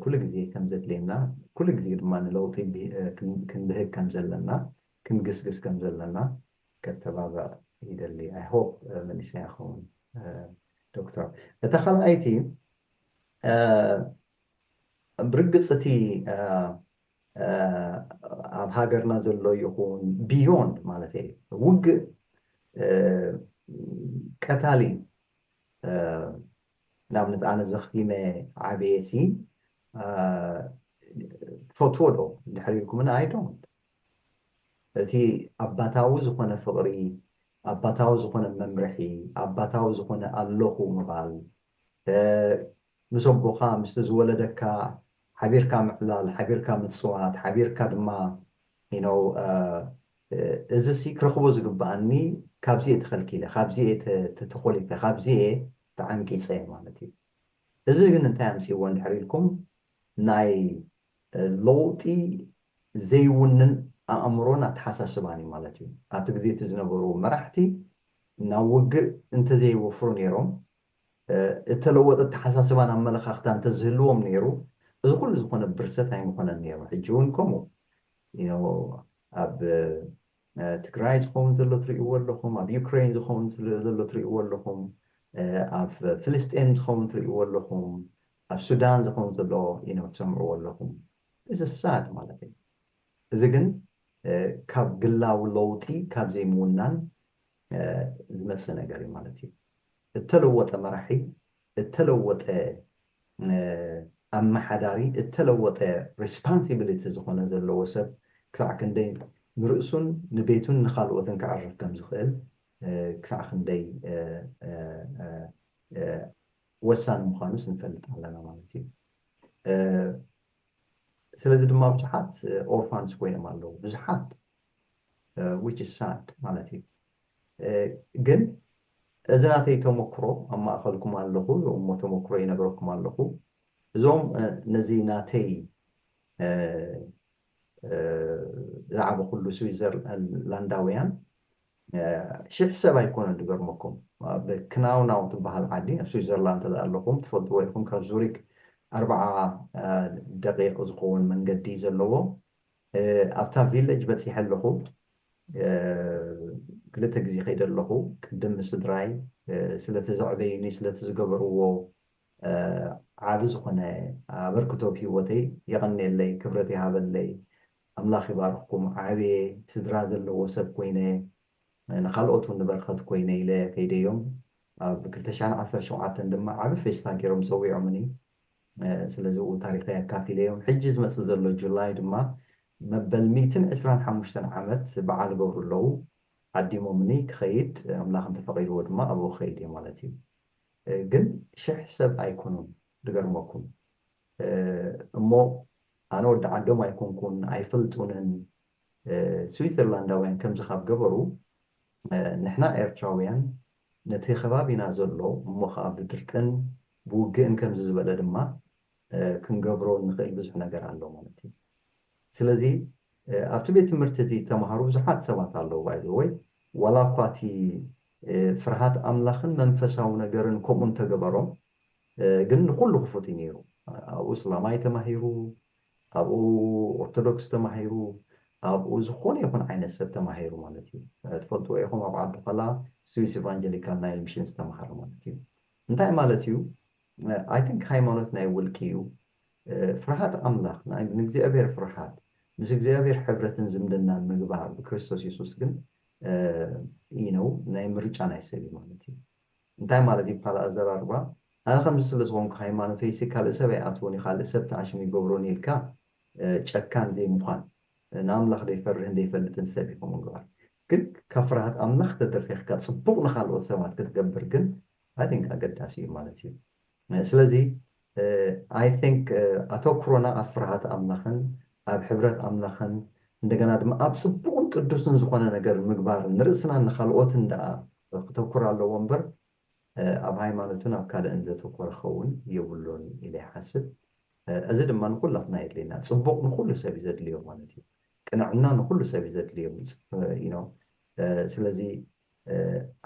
ኩሉ ግዜ ከም ዘድልየና ኩሉ ግዜ ድማ ንለውጢ ክንብህግ ከም ዘለና ክንግስግስ ከም ዘለና ከተባብዕ ይደሊ። I hope መሊሰ ይኸውን ዶክተር። እታ ካልኣይቲ ብርግጽ እቲ ኣብ ሃገርና ዘሎ ይኹን ቢዮንድ ማለት እየ ውግእ ቀታሊ ንኣብነት ኣነ ዘኽቲመ ዓብየ ሲ ትፈትዎ ዶ እንድሕር ኢልኩምና I don't። እቲ ኣባታዊ ዝኾነ ፍቕሪ ኣባታዊ ዝኾነ መምርሒ ኣባታዊ ዝኾነ ኣለኹ ምባል ምስ ኣቦኻ ምስቲ ዝወለደካ ሓቢርካ ምዕላል ሓቢርካ ምፅዋት ሓቢርካ ድማ you know እዚ ሲ ክረኽቦ ዝግብኣኒ ካብዚኤ ተኸልኪለ፣ ካብዚኤ ተተኾሊፈ፣ ካብዚኤ ተዓንቂፀ ማለት እዩ። እዚ ግን እንታይ ኣምፅእዎ እንድሕር ኢልኩም፣ ናይ ለውጢ ዘይውንን ኣእምሮን ኣተሓሳስባን እዩ ማለት እዩ። ኣብቲ ግዜ እቲ ዝነበሩ መራሕቲ ናብ ውግእ እንተዘይወፍሩ ነይሮም፣ እተለወጠ ኣተሓሳስባን ኣመለኻኽታ እንተዝህልዎም ነይሩ፣ እዚ ኩሉ ዝኾነ ብርሰት ኣይምኾነን ነይሩ። ሕጂ እውን ከምኡ ኣብ ትግራይ ዝኸውን ዘሎ ትርእይዎ ኣለኹም፣ ኣብ ዩክሬን ዝኸውን ዘሎ ትርእይዎ ኣለኹም፣ ኣብ ፍልስጤን ዝኸውን ትርእይዎ ኣለኹም፣ ኣብ ሱዳን ዝኸውን ዘሎ ትሰምዕዎ ኣለኹም። እዚ ሳድ ማለት እዩ። እዚ ግን ካብ ግላዊ ለውጢ ካብ ዘይምውናን ዝመፅእ ነገር እዩ ማለት እዩ። እተለወጠ መራሒ፣ እተለወጠ ኣመሓዳሪ፣ እተለወጠ ሪስፖንሲቢሊቲ ዝኾነ ዘለዎ ሰብ ክሳዕ ክንደይ ንርእሱን ንቤቱን ንኻልኦትን ከዕርፍ ከም ዝኽእል ክሳዕ ክንደይ ወሳኒ ምዃኑስ ንፈልጥ ኣለና ማለት እዩ። ስለዚ ድማ ብዙሓት ኦርፋንስ ኮይኖም ኣለዉ፣ ብዙሓት which is sad ማለት እዩ። ግን እዚ ናተይ ተመክሮ ኣብ ማእኸልኩም ኣለኹ እሞ ተመክሮ ይነግረኩም ኣለኹ። እዞም ነዚ ናተይ ዝዓበኹሉ ስዊዘርላንዳውያን ሽሕ ሰብ ኣይኮነን ዝገርመኩም። ኣብ ክናውናው ትበሃል ዓዲ ኣብ ስዊዘርላንድ እንተ ኣለኹም ትፈልጥዎ ኢኹም። ካብ ዙሪክ ኣርብዓ ደቂቕ ዝኸውን መንገዲ ዘለዎ ኣብታ ቪለጅ በፂሐ ኣለኹ። ክልተ ግዜ ከይደ ኣለኹ። ቅድም ምስድራይ ስለቲ ዘዕበዩኒ ስለቲ ዝገበርዎ ዓቢ ዝኾነ ኣበርክቶ ኣብ ህይወተይ የቐንየለይ፣ ክብረት ይሃበለይ። ኣምላኽ ይባርኽኩም። ዓብየ ስድራ ዘለዎ ሰብ ኮይነ ንኻልኦት እውን ንበርከት ኮይነ ኢለ ከይደዮም ኣብ ክልተ ሽሕን ዓሰርተ ሸውዓተን ድማ ዓቢ ፌስታ ገይሮም ፀዊዖምኒ። ስለዚ ኡ ታሪኸይ ኣካፊለዮም። ሕጂ ዝመፅእ ዘሎ ጁላይ ድማ መበል ሚእትን ዕስራን ሓሙሽተን ዓመት በዓል ገብሩ ኣለዉ። ዓዲሞምኒ ክኸይድ ኣምላኽ እንተፈቒድዎ ድማ ኣብኡ ክኸይድ እየ ማለት እዩ። ግን ሽሕ ሰብ ኣይኮኑን ዝገርመኩም። እሞ ኣነ ወዲ ዓዶም ኣይኮንኩን፣ ኣይፈልጡንን። ስዊዘርላንዳውያን ከምዚ ካብ ገበሩ ንሕና ኤርትራውያን ነቲ ከባቢና ዘሎ እሞ ከዓ ብድርቅን ብውግእን ከምዚ ዝበለ ድማ ክንገብሮ ንኽእል ብዙሕ ነገር ኣሎ ማለት እዩ። ስለዚ ኣብቲ ቤት ትምህርቲ እቲ ተምሃሩ ብዙሓት ሰባት ኣለዉ ባይዘወይ ዋላ እኳ እቲ ፍርሃት ኣምላኽን መንፈሳዊ ነገርን ከምኡ እንተገበሮም ግን ንኩሉ ክፉት እዩ ነይሩ። ኣብኡ እስላማይ ተማሂሩ፣ ኣብኡ ኦርቶዶክስ ተማሂሩ፣ ኣብኡ ዝኾነ ይኹን ዓይነት ሰብ ተማሂሩ ማለት እዩ። ትፈልጥዎ ኢኹም ኣብ ዓዲ ከላ ስዊስ ኢቫንጀሊካል ናይል ሚሽን ዝተምሃረ ማለት እዩ። እንታይ ማለት እዩ? I think ሃይማኖት ናይ ውልቂ እዩ። ፍርሃት ኣምላኽ ንእግዚኣብሔር ፍርሃት ምስ እግዚኣብሔር ሕብረትን ዝምድናን ምግባር ብክርስቶስ የሱስ ግን you know ናይ ምርጫ ናይ ሰብ እዩ ማለት እዩ። እንታይ ማለት እዩ ብካልእ ኣዘራርባ ኣነ ከምዚ ስለ ዝኾንኩ ሃይማኖተይሲ ካልእ ሰብ ኣይኣትዎን እዩ ካልእ ሰብ ተኣሽሙ ይገብሮን ኢልካ ጨካን ዘይምዃን ንኣምላኽ ዘይፈርህን ዘይፈልጥን ሰብ እዩ ከምኡ ምግባር ግን ካብ ፍርሃት ኣምላኽ ተደርፊኽካ ፅቡቕ ንካልኦት ሰባት ክትገብር ግን I think ኣገዳሲ እዩ ማለት እዩ። ስለዚ I think ኣተኩሮና ኣብ ፍርሃት ኣምላኽን ኣብ ሕብረት ኣምላኽን እንደገና ድማ ኣብ ፅቡቕን ቅዱስን ዝኾነ ነገር ምግባር ንርእስናን ንካልኦትን ደኣ ክተኩር ኣለዎ እምበር ኣብ ሃይማኖትን ኣብ ካልእን ዘተኮረ ክኸውን የብሉን ኢለ ይሓስብ። እዚ ድማ ንኩላትና የድልየና። ፅቡቕ ንኩሉ ሰብ እዩ ዘድልዮ ማለት እዩ። ቅንዕና ንኩሉ ሰብ እዩ ዘድልዮ። ስለዚ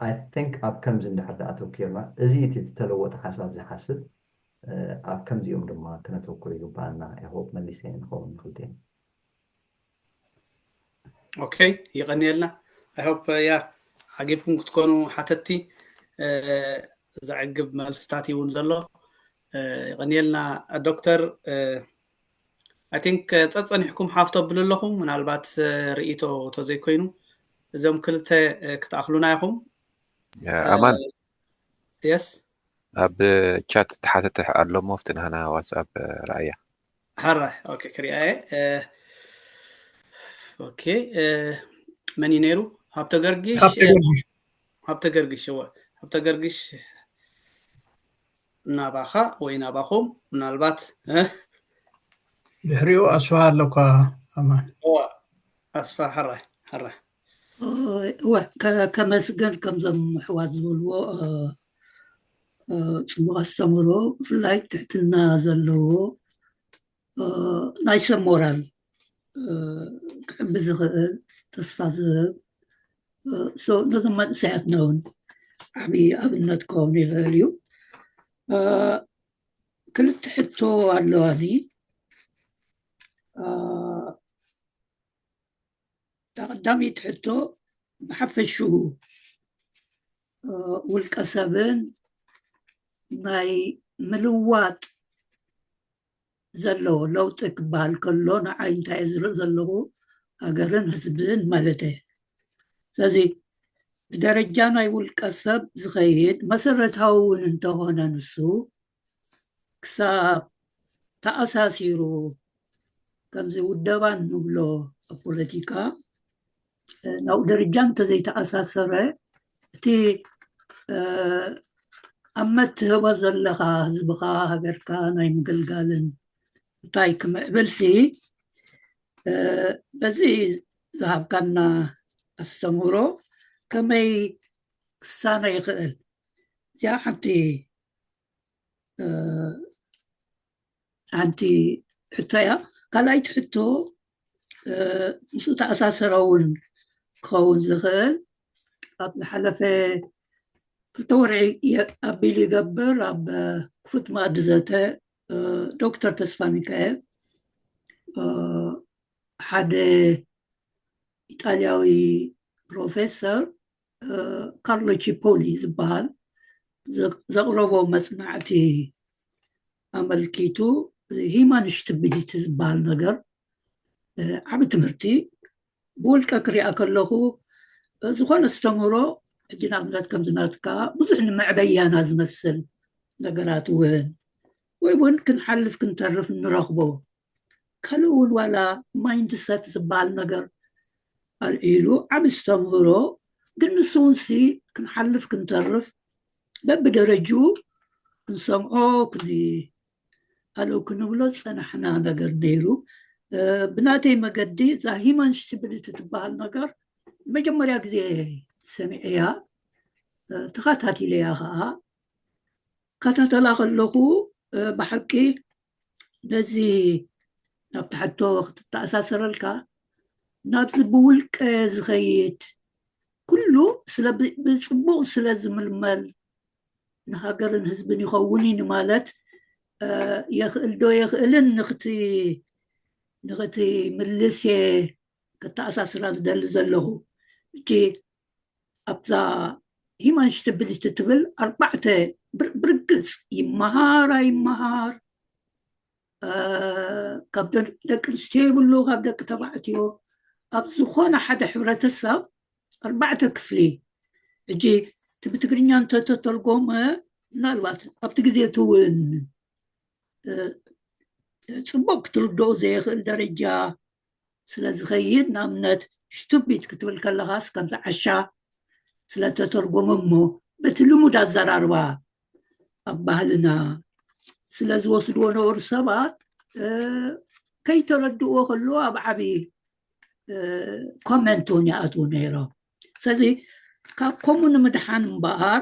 I think ኣብ ከምዚ እንድሕር ደኣ ኣተኪርና እዚ እቲ ዝተለወጠ ሓሳብ ዝሓስብ ኣብ ከምዚኦም ድማ ክነተኩር ይግባኣና። I hope መሊሰ ንኸውን ንክልቴን ኦኬ ይቐንየልና። I hope ያ ዓጊብኩም ክትኮኑ ሓተቲ ዘዕግብ መልስታት እውን ዘሎ ይቐንየልና ዶክተር። I think ጸጸኒሕኩም ሓፍ ተብሉ ኣለኹም ምናልባት ርእይቶ ተዘይኮይኑ እዞም ክልተ ክትኣኽሉና ኢኹም። ኣማን የስ ኣብ ቻት ተሓተተ ኣሎ ሞ ኣብቲ ናህና ዋትስኣፕ ረኣያ። ሓራይ ኦኬ ክሪኣየ ኦኬ መን እዩ ነይሩ? ሃብተ ገርጊሽ። ሃብተ ገርጊሽ እወ፣ ሃብተ ገርጊሽ ናባኻ ወይ ናባኹም ምናልባት ድሕሪኡ ኣስፍሃ ኣለኳ። ኣማን ኣስፋ፣ ሕራይ፣ ሕራይ። እወ፣ ከ-፣ ከመስግን፣ ከምዞም ኣሕዋት ዝበልዎ፣ እ፣ እ፣ ጽቡቕ ኣስተምህሮ፣ ብፍላይ ትሕትና ዘለዎ፣ እ፣ ናይ ሰብ ሞራል፣ እ፣ ክሕብዝ ዝኽእል፣ ተስፋ ዝህብ፣ እ፣ ሶ፣ ነዞም መንእሰያትና እውን ዓቢ ኣብነት ክኸውን ይኽእል እዩ። እ፣ ክልተ ሕቶ ኣለዋኒ። እ፣ እታ ቀዳመይቲ ሕቶ ብሓፈሽኡ፣ እ፣ ውልቀ ሰብን ናይ ምልዋጥ ዘለዎ ለውጢ ክበሃል ከሎ ንዓይ እንታይ እየ ዝርኢ ዘለኹ፣ ሃገርን ህዝብን ማለት እየ። ስለዚ ብደረጃ ናይ ውልቀ ሰብ ዝኸይድ መሰረታዊ እውን እንተኾነ ንሱ ክሳብ ተኣሳሲሩ ከምዚ ውደባ እንብሎ ኣብ ፖለቲካ፣ እ፣ ናብኡ ደረጃ እንተዘይተኣሳሰረ እቲ፣ እ፣ ኣብ መትህቦ ዘለኻ ህዝብኻ ሃገርካ ናይ ምግልጋልን እንታይ ክምዕብልሲ፣ እ፣ በዚ ዝሃብካና ኣስተምህሮ ከመይ ክሳነ ይኽእል? እዚኣ ሓንቲ፣ እ፣ ሓንቲ ሕቶ እያ። ካልኣይቲ ሕቶ፣ እ፣ ምስኡ ተኣሳሰረ እውን ክኸውን ዝኽእል፣ ኣብ ዝሓለፈ ክልተ ወርሒ የ-፣ ኣቢሉ ይገብር ኣብ ክፉት መኣዲ ዘተ፣ እ፣ ዶክተር ተስፋ ሚካኤል፣ እ፣ ሓደ ኢጣልያዊ ፕሮፌሰር፣ እ፣ ካርሎ ቺፖሊ ዝበሃል ዘ-፣ ዘቕረቦ መጽናዕቲ ኣመልኪቱ፣ ሂማን ሽትብዲቲ ዝበሃል ነገር፣ እ፣ ዓቢ ትምህርቲ ብውልቀ ክሪኣ ከለኹ፣ እ፣ ዝኾነ ኣስተምህሮ፣ ሕጂ ንኣብነት ከምዚ ናትካ ብዙሕ ንመዕበያና ዝመስል ነገራት እውን፣ ወይ እውን ክንሓልፍ ክንተርፍ ንረኽቦ፣ ካልእ እውን ዋላ ማይንድሰት ዝበሃል ነገር ኣልዒሉ ዓቢ ኣስተምህሮ፣ ግን ንሱ እውን ሲ ክንሓልፍ ክንተርፍ በብደረጅኡ ክንሰምዖ፣ ክን-፣ ኣለዉ ክንብሎ ዝጸናሕና ነገር ነይሩ። እ፣ ብናተይ መገዲ እዛ ሂማን ሽትብሊቲ ትበሃል ነገር መጀመርያ ግዜ ሰሚዐያ፣ እ፣ ተኸታቲለያ ኸኣ። ከታተላ ከለኹ፣ እ፣ ብሓቂ ነዚ ናብቲ ሕቶ ክትተኣሳሰረልካ፣ ናብዚ ብውልቀ ዝኸይድ ኩሉ ስለ ብ-፣ ብጽቡቕ ስለ ዝምልመል ንሃገርን ህዝብን ይኸውን እዩ ንማለት፣ እ፣ የኽእል ዶ የኽእልን ንኽቲ-፣ ንኽትምልስ እየ ከተኣሳስራ ዝደሊ ዘለኹ። እቺ ኣብዛ ሂማን ሽትብሊቲ ትብል ኣርባዕተ ብር-፣ ብርግጽ ይመሃር ኣይመሃር፣ እ፣ ካብ ደ-፣ ደቂ ኣንስትዮ ይብሉ፣ ካብ ደቂ ተባዕትዮ፣ ኣብ ዝኾነ ሓደ ሕብረተሰብ ኣርባዕተ ክፍሊ። ሕጂ እቲ ብትግርኛ እንተተተርጎመ፣ ምናልባት ኣብቲ ግዜ እቲ እውን፣ እ፣ ጽቡቕ ክትርድኦ ዘየኽእል ደረጃ ስለ ዝኸይድ፣ ንኣብነት ሽቱቢት ክትብል ከለኻስ ከምዚ ዓሻ ስለ ተተርጎመ እሞ፣ በቲ ልሙድ ኣዘራርባ ኣብ ባህልና ስለ ዝወስድዎ ነበሩ ሰባት፣ እ፣ ከይተረድእዎ ከለዉ ኣብ ዓቢ፣ እ፣ ኮመንት እውን ይኣትዉ ነይሮም። ስለዚ ካብ ከምኡ ንምድሓን እምበኣር፣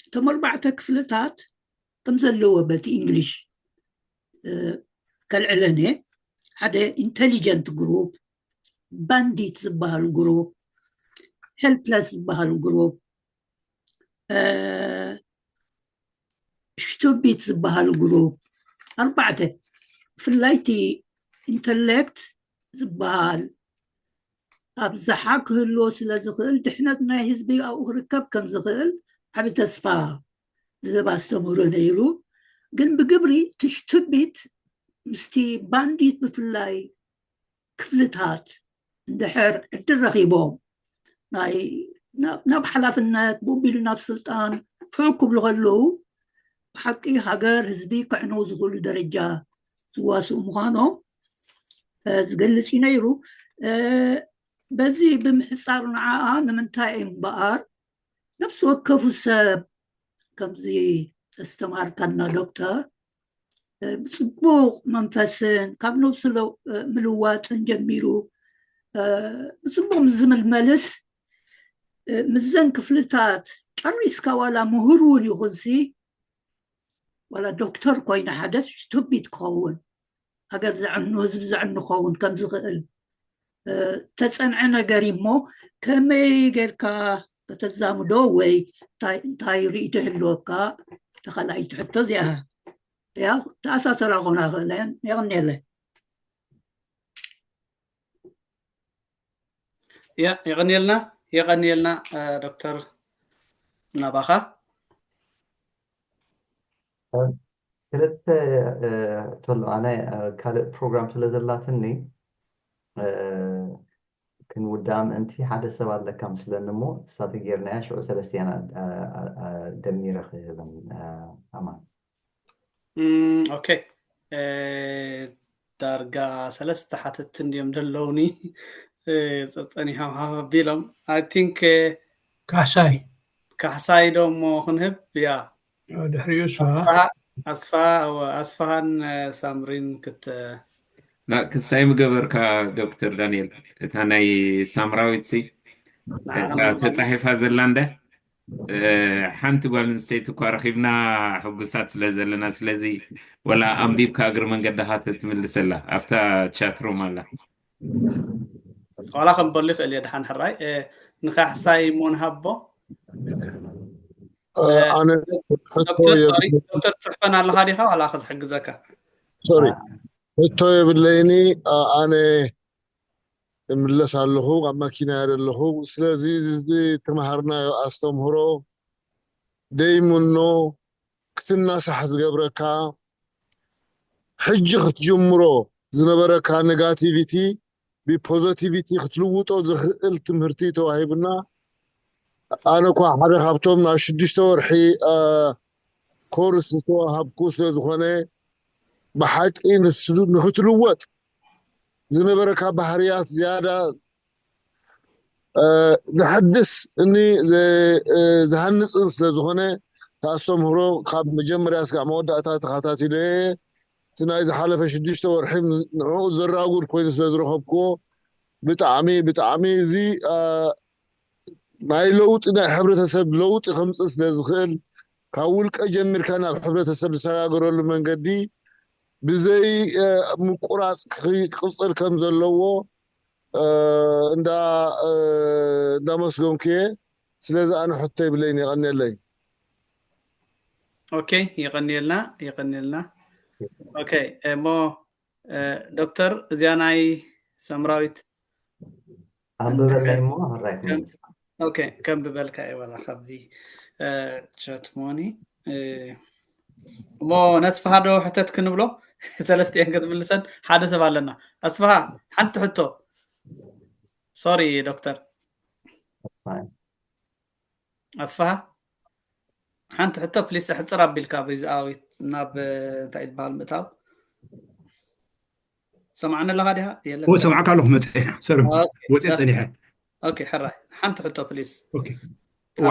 እቶም ኣርባዕተ ክፍልታት ከም ዘለዎ በቲ እንግሊሽ፣ እ፣ ከልዕለን እየ። ሓደ ኢንተሊጀንት ግሩፕ፣ ባንዲት ዝበሃል ግሩፕ፣ ሄልፕለስ ዝበሃል ግሩፕ፣ እ፣ ሽቱቢት ዝበሃል ግሩፕ፣ ኣርባዕተ፣ ብፍላይ እቲ ኢንተሌክት ዝበሃል ኣብዝሓ ክህልዎ ስለ ዝኽእል፣ ድሕነት ናይ ህዝቢ ኣብኡ ክርከብ ከም ዝኽእል ዓቢ ተስፋ ዝህብ ኣስተምህሮ ነይሩ። ግን ብግብሪ እቲ ሽቱቢት ምስቲ ባንዲት ብፍላይ ክፍልታት እንድሕር ዕድል ረኺቦም ናይ፣ ናብ፣ ናብ ሓላፍነት ብኡ ቢሉ ናብ ስልጣን ፍሕው ክብሉ ከለዉ፣ ብሓቂ ሃገር፣ ህዝቢ ከዕንዉ ዝኽእሉ ደረጃ ዝዋስኡ ምዃኖም፣ እ፣ ዝገልጽ እዩ ነይሩ። እ፣ በዚ ብምሕጻር ንዓኣ ንምንታይ እምበኣር ነፍሲ ወከፉ ሰብ ከምዚ ዝተማሃርካና ዶክተር፣ እ፣ ብጽቡቕ መንፈስን ካብ ነብሱ ለ-፣ እ፣ ምልዋጥን ጀሚሩ ብፅቡቕ ምስ ዝምልመልስ ምስዘን ክፍልታት ጨሪስካ ዋላ ምሁር እውን ይኹንሲ ዋላ ዶክተር ኮይነ ሓደ ስቱፒድ ክኸውን ሃገር ዘዕኑ ህዝቢ ዘዕኑ ክኸውን ከም ዝኽእል ተፀንዐ ነገር እሞ ከመይ ጌርካ ከተዛምዶ ወይ እንታይ ርእይቶ ይህልወካ? ተኻላይቲ ሕቶ እዚኣ ያ ተኣሳሰራ ኮና ክእለን የቕንየለ ያ የቐንየልና የቐንየልና ዶክተር ናባኻ ክልተ ተሎ ኣነ ካልእ ፕሮግራም ስለ ዘላትኒ ክንውድኣ ምእንቲ ሓደ ሰብ ኣለካ ምስለኒ እሞ እሳተ ጌርናያ ሽዑ ሰለስቲኣና ደሚረ ክህበን ኣማን ኦኬ ዳርጋ ሰለስተ ሓተትቲ እንድዮም ዘለውኒ ጸጸኒሖም ሃፍ ኣቢሎም I think ካሕሳይ ካሕሳይ ዶ እሞ ክንህብ ያ ድሕሪኡ ኣስፋ ኣስፋ ኣስፋሃን ሳምሪን ክት ክስታይ ምገበርካ ዶክተር ዳንኤል እታ ናይ ሳምራዊት ሲ እታ ተፃሒፋ ዘላ እንደ ሓንቲ ጓል ኣንስተይቲ እኳ ረኺብና ሕጉሳት ስለ ዘለና ስለዚ ወላ ኣንቢብካ እግሪ መንገድኻ ትምልሰላ ኣብታ ቻትሮም ኣላ ዋላ ከም በሉ ይኽእል እየ ድሓን ሕራይ ንካሕሳይ እሞ ንሃቦ ኣነ ዶክተር ጽሕፈን ኣለኻ ዲኻ ዋላ ከዝሕግዘካ ሶሪ ሕቶ የብለይኒ ኣነ እምለስ ኣለኹ ኣብ መኪና እየ ዘለኹ ስለዚ እዚ ተምሃርናዮ ኣስተምህሮ ደይምኖ ክትናሳሕ ዝገብረካ ሕጂ ክትጅምሮ ዝነበረካ negativity ብpositivity ክትልውጦ ዝኽእል ትምህርቲ ተዋሂቡና ኣነ እኳ ሓደ ካብቶም ናብ ሽዱሽተ ወርሒ ኮርስ ዝተዋሃብኩ ስለ ዝኾነ ብሓቂ ንክትልወጥ ዝነበረካ ባህርያት ዝያዳ ዘሐድስ እኒ ዝሃንፅን ስለ ዝኾነ ተኣስተምህሮ ካብ መጀመርያ ስጋዕ መወዳእታ ተኸታቲለ እቲ ናይ ዝሓለፈ ሽዱሽተ ወርሒ ንዕኡ ዘራጉድ ኮይኑ ስለ ዝረኸብክዎ ብጣዕሚ ብጣዕሚ እዚ ናይ ለውጢ ናይ ሕብረተሰብ ለውጢ ከምፅእ ስለ ዝኽእል ካብ ውልቀ ጀሚርካ ናብ ሕብረተሰብ ዝሰጋገረሉ መንገዲ ብዘይ ምቁራፅ ክቅፅል ከም ዘለዎ እንዳመስገንኩ እየ ስለዚ ኣነ ሕቶ ይብለይን የቀንየለይ ኦኬ የቀንየልና የቀንየልና ኦኬ እሞ ዶክተር እዚኣ ናይ ሰምራዊት ኣንብበለይ እሞ ሕራይ ኦኬ ከም ብበልካ እየ ዋላ ካብዚ ቸት ሞኒ እሞ ነስፍሃ ዶ ሕተት ክንብሎ ሰለስቲአን ክትምልሰን ሓደ ሰብ ኣለና ኣስፍሃ ሓንቲ ሕቶ ሶሪ ዶክተር ኣስፍሃ ሓንቲ ሕቶ ፕሊስ ሕፅር ኣቢልካ ብዛኣዊት ናብ እንታይ ዝበሃል ምእታው ሰማዕኒ ኣለኻ ዲኻ የለን ሰማዕካ ኣለኹ መፀ ሰሩ ወፂ ፀኒሐ ኦኬ ሕራይ ሓንቲ ሕቶ ፕሊስ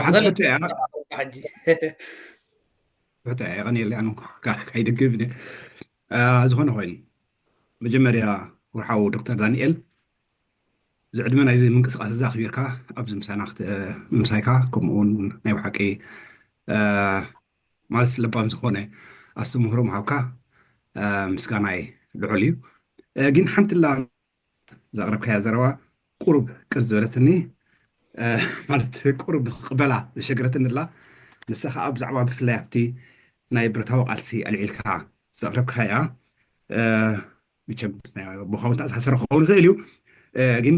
ሓንቲ ሕቶ እያ ሕቶ እያ የቐንየለይ ኣነ ካይደግብ ዝኾነ ኮይኑ መጀመርያ ወርሓዊ ዶክተር ዳንኤል ዝዕድመ ናይዚ ምንቅስቃስ እዚ ኣኽቢርካ ኣብዚ ምሳና ምሳይካ ከምኡ እውን ናይ ብሓቂ ማለት ለባም ዝኾነ ኣስተምህሮ ምሃብካ ምስጋናይ ልዑል እዩ ግን ሓንቲ ላ ዘቕረብካያ ዘረባ ቁሩብ ቅር ዝበለትኒ ማለት ቁሩብ ንክቕበላ ዘሸግረትኒ ኣላ ንሳ ከዓ ብዛዕባ ብፍላይ ኣብቲ ናይ ብረታዊ ቃልሲ ኣልዒልካ ዘቕረብካያ መቸም ቦኻውን ተኣሳሰረ ክኸውን ይኽእል እዩ ግን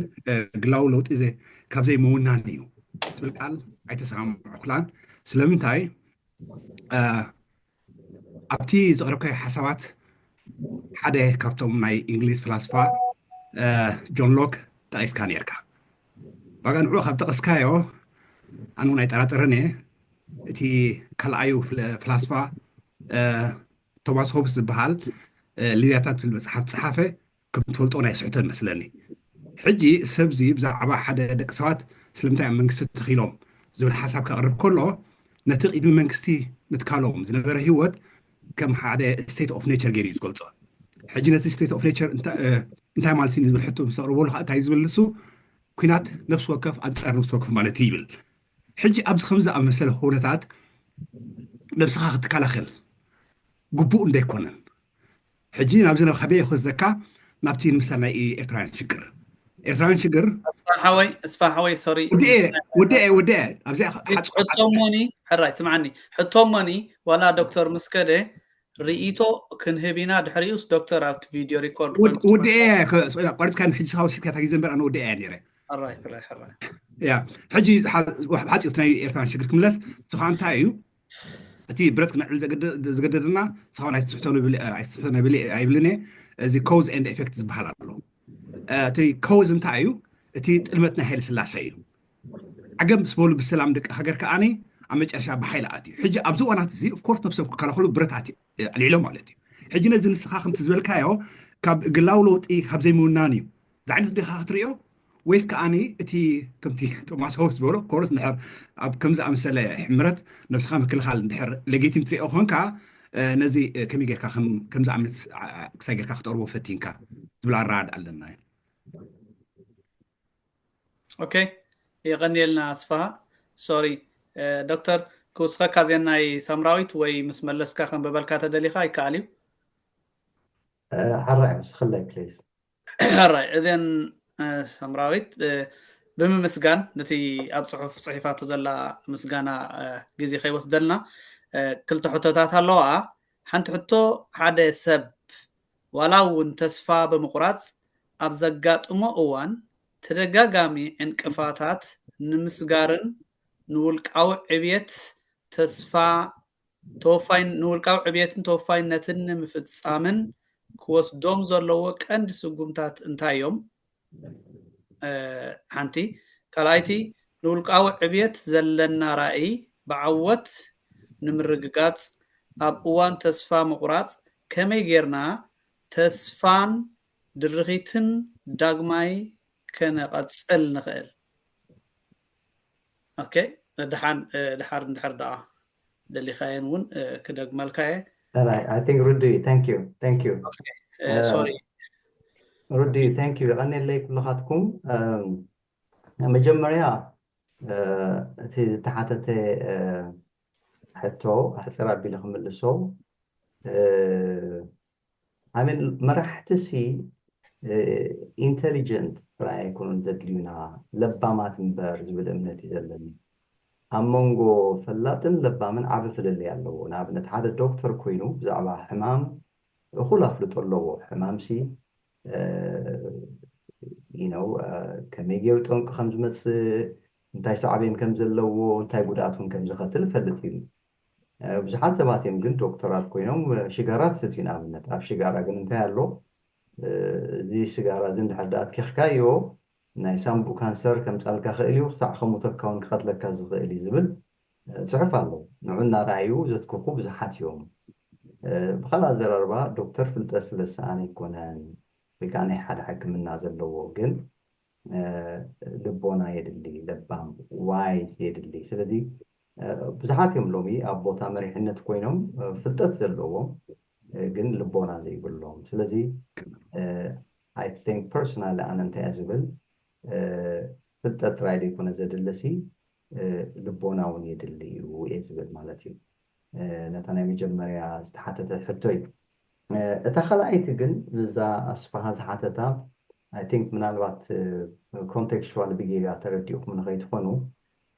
ግላዊ ለውጢ ካብ ዘይምውናን እዩ ትብል ቃል ኣይተሰማምዑኩላን ስለምንታይ ኣብቲ ዘቕረብካዮ ሓሳባት ሓደ ካብቶም ናይ እንግሊዝ ፍላስፋ ጆን ሎክ ጠቒስካ ነርካ ባጋ ንዕኡ ካብ ጠቐስካዮ ኣነ እውን ኣይጠራጠረን እየ እቲ ካልኣዩ ፍላስፋ ቶማስ ሆብስ ዝበሃል ሊብያታት ትብል መፅሓፍ ፀሓፈ ከም ትፈልጦ ናይ ስሕቶ መስለኒ ሕጂ ሰብዚ ብዛዕባ ሓደ ደቂ ሰባት ስለምንታይ ኣብ መንግስቲ ተኺሎም ዝብል ሓሳብ ከቕርብ ከሎ ነቲ ቅድሚ መንግስቲ ምትካሎም ዝነበረ ህይወት ከም ሓደ state of nature ገይሩ እዩ ዝገልፆ ሕጂ ነቲ state of nature እንታይ ማለት እዩ ዝብል ሕቶ ምስ ኣቕርበሉ ከዓ እንታይ ዝብል ንሱ፣ ኩናት ነፍሲ ወከፍ ኣንጻር ነፍሲ ወከፍ ማለት እዩ ይብል። ሕጂ ኣብዚ ከምዚ ኣብ መሰለ ኩነታት ነብስኻ ክትከላኸል ግቡእ እንደይኮነን፣ ሕጂ ናብዚ ናብ ካበይ ክወስደካ፣ ናብቲ ንምሳል ናይ ኤርትራውያን ሽግር፣ ኤርትራውያን ሽግር እስፋ ሓወይ እስፋ ሓወይ ሶሪ ወዲኤ ወዲኤ ወዲኤ ኣብዚኣ ሓጽ- ሕቶሞኒ ሕራይ ስምዓኒ ሕቶሞኒ ዋላ ዶክተር ምስከደ ርእይቶ ክንህብ ኢና ድሕሪኡስ ዶክተር ኣብቲ ቪድዮ ሪኮርድ ወድ- ወዲኤ ከ- ሶ- ቆሪጽካ ሕጂ ስኻ ወሲድካ እታ ግዜ እምበር ኣነ ወዲኤ እያ ነይረ። ሕራይ ሕራይ ሕራይ ያ ሕጂ ሓ- ሓፂር ናይ ኤርትራን ሽግር ክምለስ፣ ንስኻ እንታይ እዩ እቲ ብረት ክነዕብል ዘገደ- ዝገደደና? ንስኻ እውን ኣይትስሕቶ ንብል- ኣይትስሕቶ ነብል ኣይብልን እየ። እዚ cause and effect ዝበሃል ኣሎ። እቲ cause እንታይ እዩ? እቲ ጥልመት ናይ ሃይለ ስላሴ እዩ። ዓገብ ምስ በሉ ብሰላም ደቂ ሃገር ከዓኒ ኣብ መጨረሻ ብሓይሊ ኣትዩ። ሕጂ ኣብዚ እዋናት እዚ of course ነብሶም ክከላኸሉ ብረት ኣቲ- ኣልዒሎም ማለት እዩ። ሕጂ ነዚ ንስኻ ከምቲ ዝበልካዮ ካብ ግላዊ ለውጢ ካብ ዘይምውናን እዩ ዝዓይነቱ ዲኻ ክትሪኦ፣ ወይስ ከዓኒ እቲ ከምቲ ቶማስ ሆብስ ዝበሎ ኮርስ ንድሕር ኣብ ከምዚ ኣምሰለ ሕምረት ነብስኻ ምክልኻል እንድሕር ሌጊቲም ትሪኦ ኮንካ፣ እ፣ ነዚ እ፣ ከመይ ጌርካ ከም- ከምዚ ዓይነት ዓ- ክሳይ ጌርካ ክተቕርቦ ፈቲንካ ዝብል ኣረዳድኣ ኣለና እዩ። ኦኬ የቐንየልና ኣስፋሃ። ሶሪ እ፣ ዶክተር ክውስኸካ ዜናይ ሳምራዊት ወይ ምስ መለስካ ከንብበልካ ተደሊኻ ይከኣል እዩ። ሓራይ ምስክለይ ፕሊዝ። ሕራይ እዘን እ፣ ሳምራዊት እ፣ ብምምስጋን ነቲ ኣብ ፅሑፍ ፅሒፋቶ ዘላ ምስጋና እ፣ ግዜ ከይወስደልና እ፣ ክልተ ሕቶታት ኣለዋ። ሓንቲ ሕቶ ሓደ ሰብ ዋላ እውን ተስፋ ብምቑራፅ ኣብ ዘጋጥሞ እዋን ተደጋጋሚ ዕንቅፋታት ንምስጋርን ንውልቃዊ ዕብየት ተስፋ ተወፋይ ንውልቃዊ ዕብየትን ተወፋይነትን ንምፍፃምን ክወስዶም ዘለዎ ቀንዲ ስጉምታት እንታይ እዮም? እ፣ ሓንቲ ካልኣይቲ ንውልቃዊ ዕብየት ዘለና ራእይ ብዓወት ንምርግጋፅ ኣብ እዋን ተስፋ ምቑራፅ ከመይ ጌርና ተስፋን ድርኺትን ዳግማይ ከነቐፅል ንኽእል? ኦኬ ደሓን እ፣ ድሓር እንድሕር ደኣ ደሊኻየን እውን እ፣ ክደግመልካ እየ። I think Rudy, thank you, thank you. እ፣ ሶሪ ሩዲ thank you፣ የቐንየለይ ኩልኻትኩም። እም፣ መጀመርያ እ፣ እቲ ዝተሓተተ እ፣ ሕቶ ኣሕፅር ኣቢለ ክምልሶ እ፣ I mean መራሕቲ ሲ ኢንቴሊጀንት ጥራይ ኣይኮኑን ዘድልዩና፣ ለባማት እምበር ዝብል እምነት እዩ ዘለኒ። ኣብ መንጎ ፈላጥን ለባምን ዓቢ ፍልልይ ኣለዎ። ንኣብነት ሓደ ዶክተር ኮይኑ ብዛዕባ ሕማም እኹል ኣፍልጦ ኣለዎ። ሕማምሲ you know ከመይ ገይሩ ጠንቂ ከም ዝመፅእ፣ እንታይ ሳዕቤን ከም ዘለዎ፣ እንታይ ጉድኣት እውን ከም ዘኸትል ይፈልጥ እዩ። ብዙሓት ሰባት እዮም ግን ዶክተራት ኮይኖም ሽጋራ ትሰትዩ። ንኣብነት ኣብ ሽጋራ ግን እንታይ ኣሎ? እዚ ሽጋራ እዚ እንድሕር ደኣ ኣትኪኽካዮ ናይ ሳንቡእ ካንሰር ከምፃልካ ክእል እዩ፣ ክሳዕ ከሙተካ እውን ክቐትለካ ዝኽእል እዩ ዝብል ፅሑፍ ኣሎ። ንዑ እናረኣዩ ዘትክኹ ብዙሓት እዮም። ብካልእ ኣዘራርባ ዶክተር ፍልጠት ስለዝሰኣነ ኣይኮነን ወይ ከዓ ናይ ሓደ ሕክምና ዘለዎ፣ ግን ልቦና የድሊ፣ ለባም ዋይዝ የድሊ። ስለዚ ብዙሓት እዮም ሎሚ ኣብ ቦታ መሪሕነት ኮይኖም ፍልጠት ዘለዎም ግን ልቦና ዘይብሎም። ስለዚ I think personally ኣነ እንታይ እየ ዝብል፣ ፍልጠት ጥራይ ዘይኮነ ዘድልሲ ልቦና እውን የድሊ እዩ እየ ዝብል ማለት እዩ። ነታ ናይ መጀመርያ ዝተሓተተ ሕቶ እዩ። እታ ካልኣይቲ ግን እዛ ኣስፋሃ ዝሓተታ I think ምናልባት ኮንቴክስቹዋል ብጌጋ ተረዲእኹም ንኸይትኾኑ፣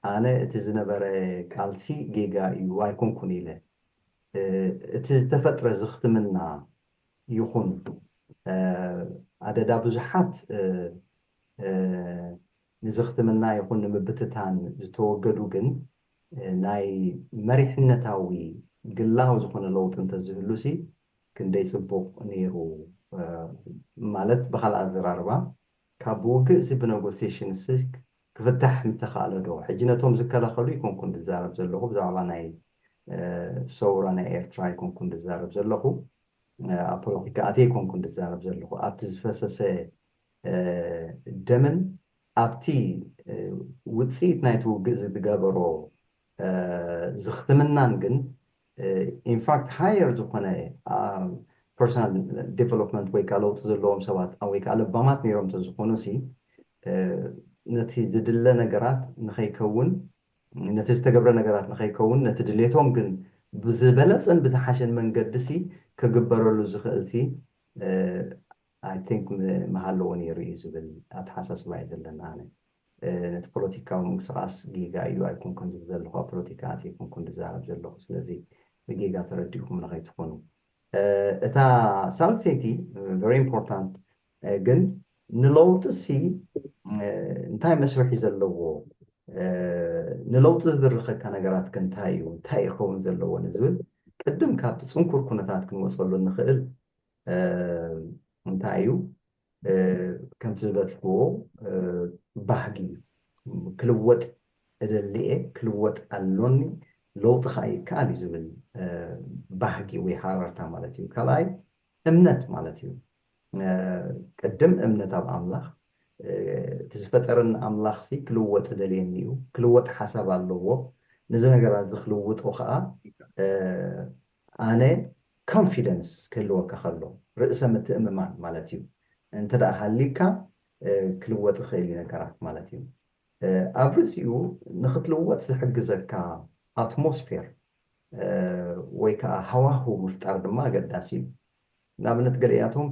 ኣነ እቲ ዝነበረ ቃልሲ ጌጋ እዩ ኣይኮንኩን ኢለ፣ እቲ ዝተፈጥረ ዝኽትምና ይኹን ኣደዳ ብዙሓት ንዝኽትምና ይኹን ንምብትታን ዝተወገዱ ግን ናይ መሪሕነታዊ ግላዊ ዝኾነ ለውጢ እንተዝህሉሲ ክንደይ ፅቡቕ ነይሩ። ማለት ብካልእ ኣዘራርባ ካብ ውግእ ሲ ብነጎሲሽን ሲ ክፍታሕ ምተኻእለ ዶ? ሕጂ ነቶም ዝከላኸሉ ይኮንኩን ዝዛረብ ዘለኹ፣ ብዛዕባ ናይ ሰውራ ናይ ኤርትራ ይኮንኩን ዝዛረብ ዘለኹ፣ ኣብ ፖለቲካ ኣትየ ይኮንኩን ዝዛረብ ዘለኹ። ኣብቲ ዝፈሰሰ ደምን ኣብቲ ውፅኢት ናይቲ ውግእ ዝገበሮ ዝኽትምናን ግን ኢንፋክት ሃየር ዝኾነ personal development ወይ ከዓ ለውጢ ዘለዎም ሰባት ወይ ከዓ ለባማት ነይሮም እንተዝኾኑ ሲ ነቲ ዝድለ ነገራት ንኸይከውን ነቲ ዝተገብረ ነገራት ንኸይከውን ነቲ ድሌቶም ግን ብዝበለፅን ብዝሓሸን መንገዲ ሲ ክግበረሉ ዝኽእል ሲ I think ምሃለዎ ነይሩ እዩ ዝብል ኣተሓሳስባ እዩ ዘለና። ኣነ ነቲ ፖለቲካዊ ምንቅስቃስ ጌጋ እዩ ኣይኮንኩን ዝብል ዘለኹ ኣብ ፖለቲካ ኣትይኩንኩን ዝዛረብ ዘለኹ። ስለዚ ብጌጋ ተረዲእኩም ንኸይትኾኑ። እታ ሳልሰይቲ very important ግን ንለውጢ ሲ እንታይ መስርሒ ዘለዎ ንለውጢ ዝድርኸካ ነገራት ከ እንታይ እዩ እንታይ ይኸውን ዘለዎ ንዝብል ቅድም ካብቲ ፅንኩር ኩነታት ክንወፀሉ ንኽእል እንታይ እዩ ከምቲ ዝበልክዎ ባህጊ ክልወጥ እደሊ እየ ክልወጥ ኣሎኒ ለውጢ ከዓ ይከኣል እዩ ዝብል ባህጊ ወይ ሃረርታ ማለት እዩ። ካልኣይ እምነት ማለት እዩ። ቅድም እምነት ኣብ ኣምላኽ እቲ ዝፈጠረኒ ኣምላኽ ሲ ክልወጥ ደልየኒ እዩ ክልወጥ ሓሳብ ኣለዎ ነዚ ነገራት እዚ ክልውጦ ከዓ ኣነ confidence ክህልወካ ከሎ ርእሰ ምትእምማን ማለት እዩ። እንተ ደኣ ሃልዩካ ክልወጥ ይኽእል እዩ ነገራት ማለት እዩ። ኣብ ርእሲኡ ንኽትልወጥ ዝሕግዘካ ኣትሞስፌር ወይ ከዓ ሃዋሁ ምፍጣር ድማ ኣገዳሲ እዩ። ንኣብነት ገሊኣቶም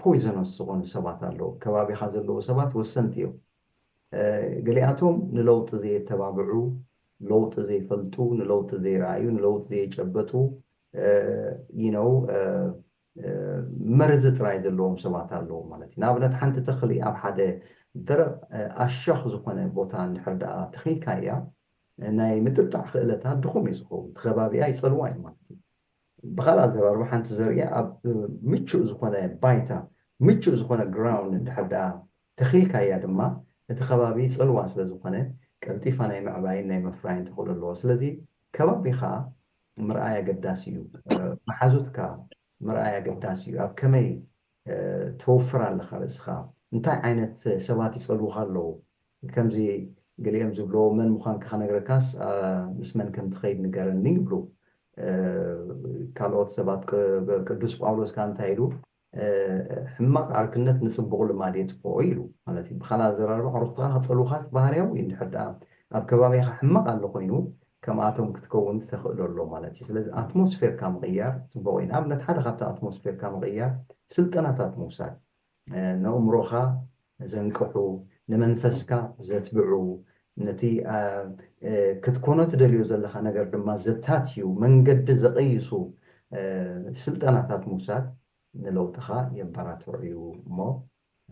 poisonous ዝኾኑ ሰባት ኣለዉ። ከባቢኻ ዘለዉ ሰባት ወሰንቲ እዮም። ገሊኣቶም ንለውጢ ዘየተባብዑ፣ ለውጢ ዘይፈልጡ፣ ንለውጢ ዘይረኣዩ፣ ንለውጢ ዘይጨበጡ you know መርዚ ጥራይ ዘለዎም ሰባት ኣለዉ ማለት እዩ። ንኣብነት ሓንቲ ተኽሊ ኣብ ሓደ ደረቕ ኣሸኽ ዝኾነ ቦታ እንድሕር ደኣ ተኺልካያ ናይ ምጥጣዕ ክእለታ ድኹም እዩ ዝኸውን። እቲ ከባቢኣ ይጸልዋ እዩ ማለት እዩ። ብኻልእ ኣዘራርባ ሓንቲ ዘርኢ ኣብ ምቹእ ዝኾነ ባይታ ምቹእ ዝኾነ ግራውንድ እንድሕር ደኣ ተኺልካያ ድማ እቲ ከባቢ ይጸልዋ ስለ ዝኾነ ቀልጢፋ ናይ ምዕባይን ናይ ምፍራይን ተኽእሎ ኣለዎ። ስለዚ ከባቢኻ ምርኣይ ኣገዳሲ እዩ። መሓዙትካ ምርኣይ ኣገዳሲ እዩ። ኣብ ከመይ ተወፍር ኣለኻ ርእስኻ እንታይ ዓይነት ሰባት ይጸልውኻ ኣለዉ ከምዚ ገሊኦም ዝብልዎ መን ምዃንካ ክነግረካስ ምስ መን ከም ትኸይድ ንገረኒ ይብሉ። ካልኦት ሰባት ቅዱስ ጳውሎስ ከዓ እንታይ ኢሉ ሕማቕ ዓርክነት ንፅቡቕ ልማድ የጥፍኦ ኢሉ ማለት እዩ። ብኻልእ ኣዘራርባ ኣዕሩኽትኻ ክፀልውኻስ ባህርያዊ እዩ። እንድሕር ደኣ ኣብ ከባቢኻ ሕማቕ ኣሎ ኮይኑ ከምኣቶም ክትከውን ተኽእሎ ኣሎ ማለት እዩ። ስለዚ ኣትሞስፌርካ ምቕያር ፅቡቕ እዩ። ንኣብነት ሓደ ካብቲ ኣትሞስፌርካ ምቕያር ስልጠናታት ምውሳድ ነእምሮኻ ዘንቅሑ ንመንፈስካ ዘትብዑ ነቲ ክትኮኖ ትደልዮ ዘለኻ ነገር ድማ ዘታትዩ መንገዲ ዘቐይሱ ስልጠናታት ምውሳድ ንለውጥኻ የበራትዑ እዩ እሞ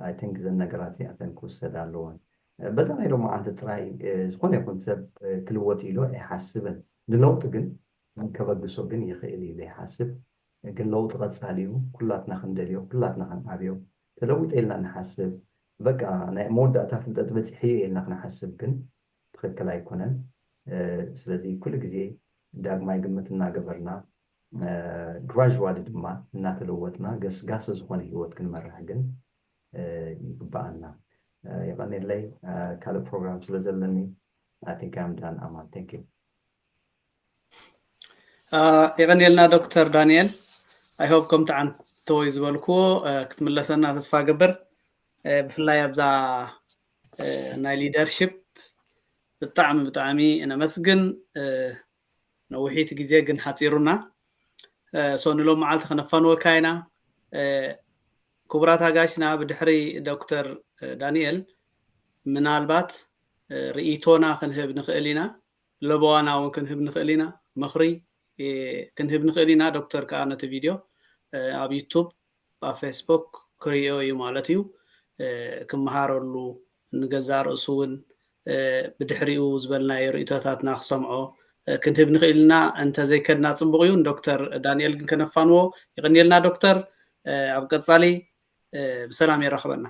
I think ዘን ነገራት እዚኣተን ክውሰድ ኣለዎን። በዛ ናይ ሎማዓንቲ ጥራይ ዝኾነ ይኹን ሰብ ክልወጥ ኢሎ ኣይሓስብን። ንለውጢ ግን ከበግሶ ግን ይኽእል ኢለ ይሓስብ። ግን ለውጢ ቀጻሊ እዩ። ኩላትና ክንደልዮ፣ ኩላትና ክንዓብዮ፣ ተለዊጠ ኢልና ንሓስብ። በቃ ናይ መወዳእታ ፍልጠት በጺሐዮ ኢልና ክንሓስብ ግን ትኽክል ኣይኮነን። ስለዚ ኩሉ ግዜ ዳግማይ ግምት እናገበርና ግራጅዋሊ ድማ እናተለወጥና ገስጋሲ ዝኾነ ህይወት ክንመርሕ ግን ይግባኣና። የቐኔለይ ካልእ ፕሮግራም ስለ ዘለኒ I think I'm done ኣማን። Thank you። የቐኔልና ዶክተር ዳንኤል። I hope ከምቲ ዓንተወይ ዝበልክዎ ክትምለሰና ተስፋ ገብር። ብፍላይ ኣብዛ ናይ ሊደርሽፕ ብጣዕሚ ብጣዕሚ ነመስግን። ነዊሒት ግዜ ግን ሓፂሩና። ሶ ንሎም መዓልቲ ከነፋንወካ ኢና። ክቡራት ኣጋሽና ብድሕሪ ዶክተር ዳንኤል ምናልባት ርእይቶና ክንህብ ንኽእል ኢና። ለበዋና እውን ክንህብ ንኽእል ኢና። ምኽሪ ክንህብ ንኽእል ኢና። ዶክተር ከዓ ነቲ ቪድዮ ኣብ ዩቱብ ኣብ ፌስቡክ ክርእዮ እዩ ማለት እዩ። ክመሃረሉ ንገዛእ ርእሱ እውን ብድሕሪኡ ዝበልናዮ ርእይቶታትና ክሰምዖ ክንህብ ንኽእል ኢና። እንተዘይከድና ፅቡቕ እዩ። ንዶክተር ዳንኤል ግን ከነፋንዎ። የቐንየልና ዶክተር። ኣብ ቀፃሊ ብሰላም የራኽበና።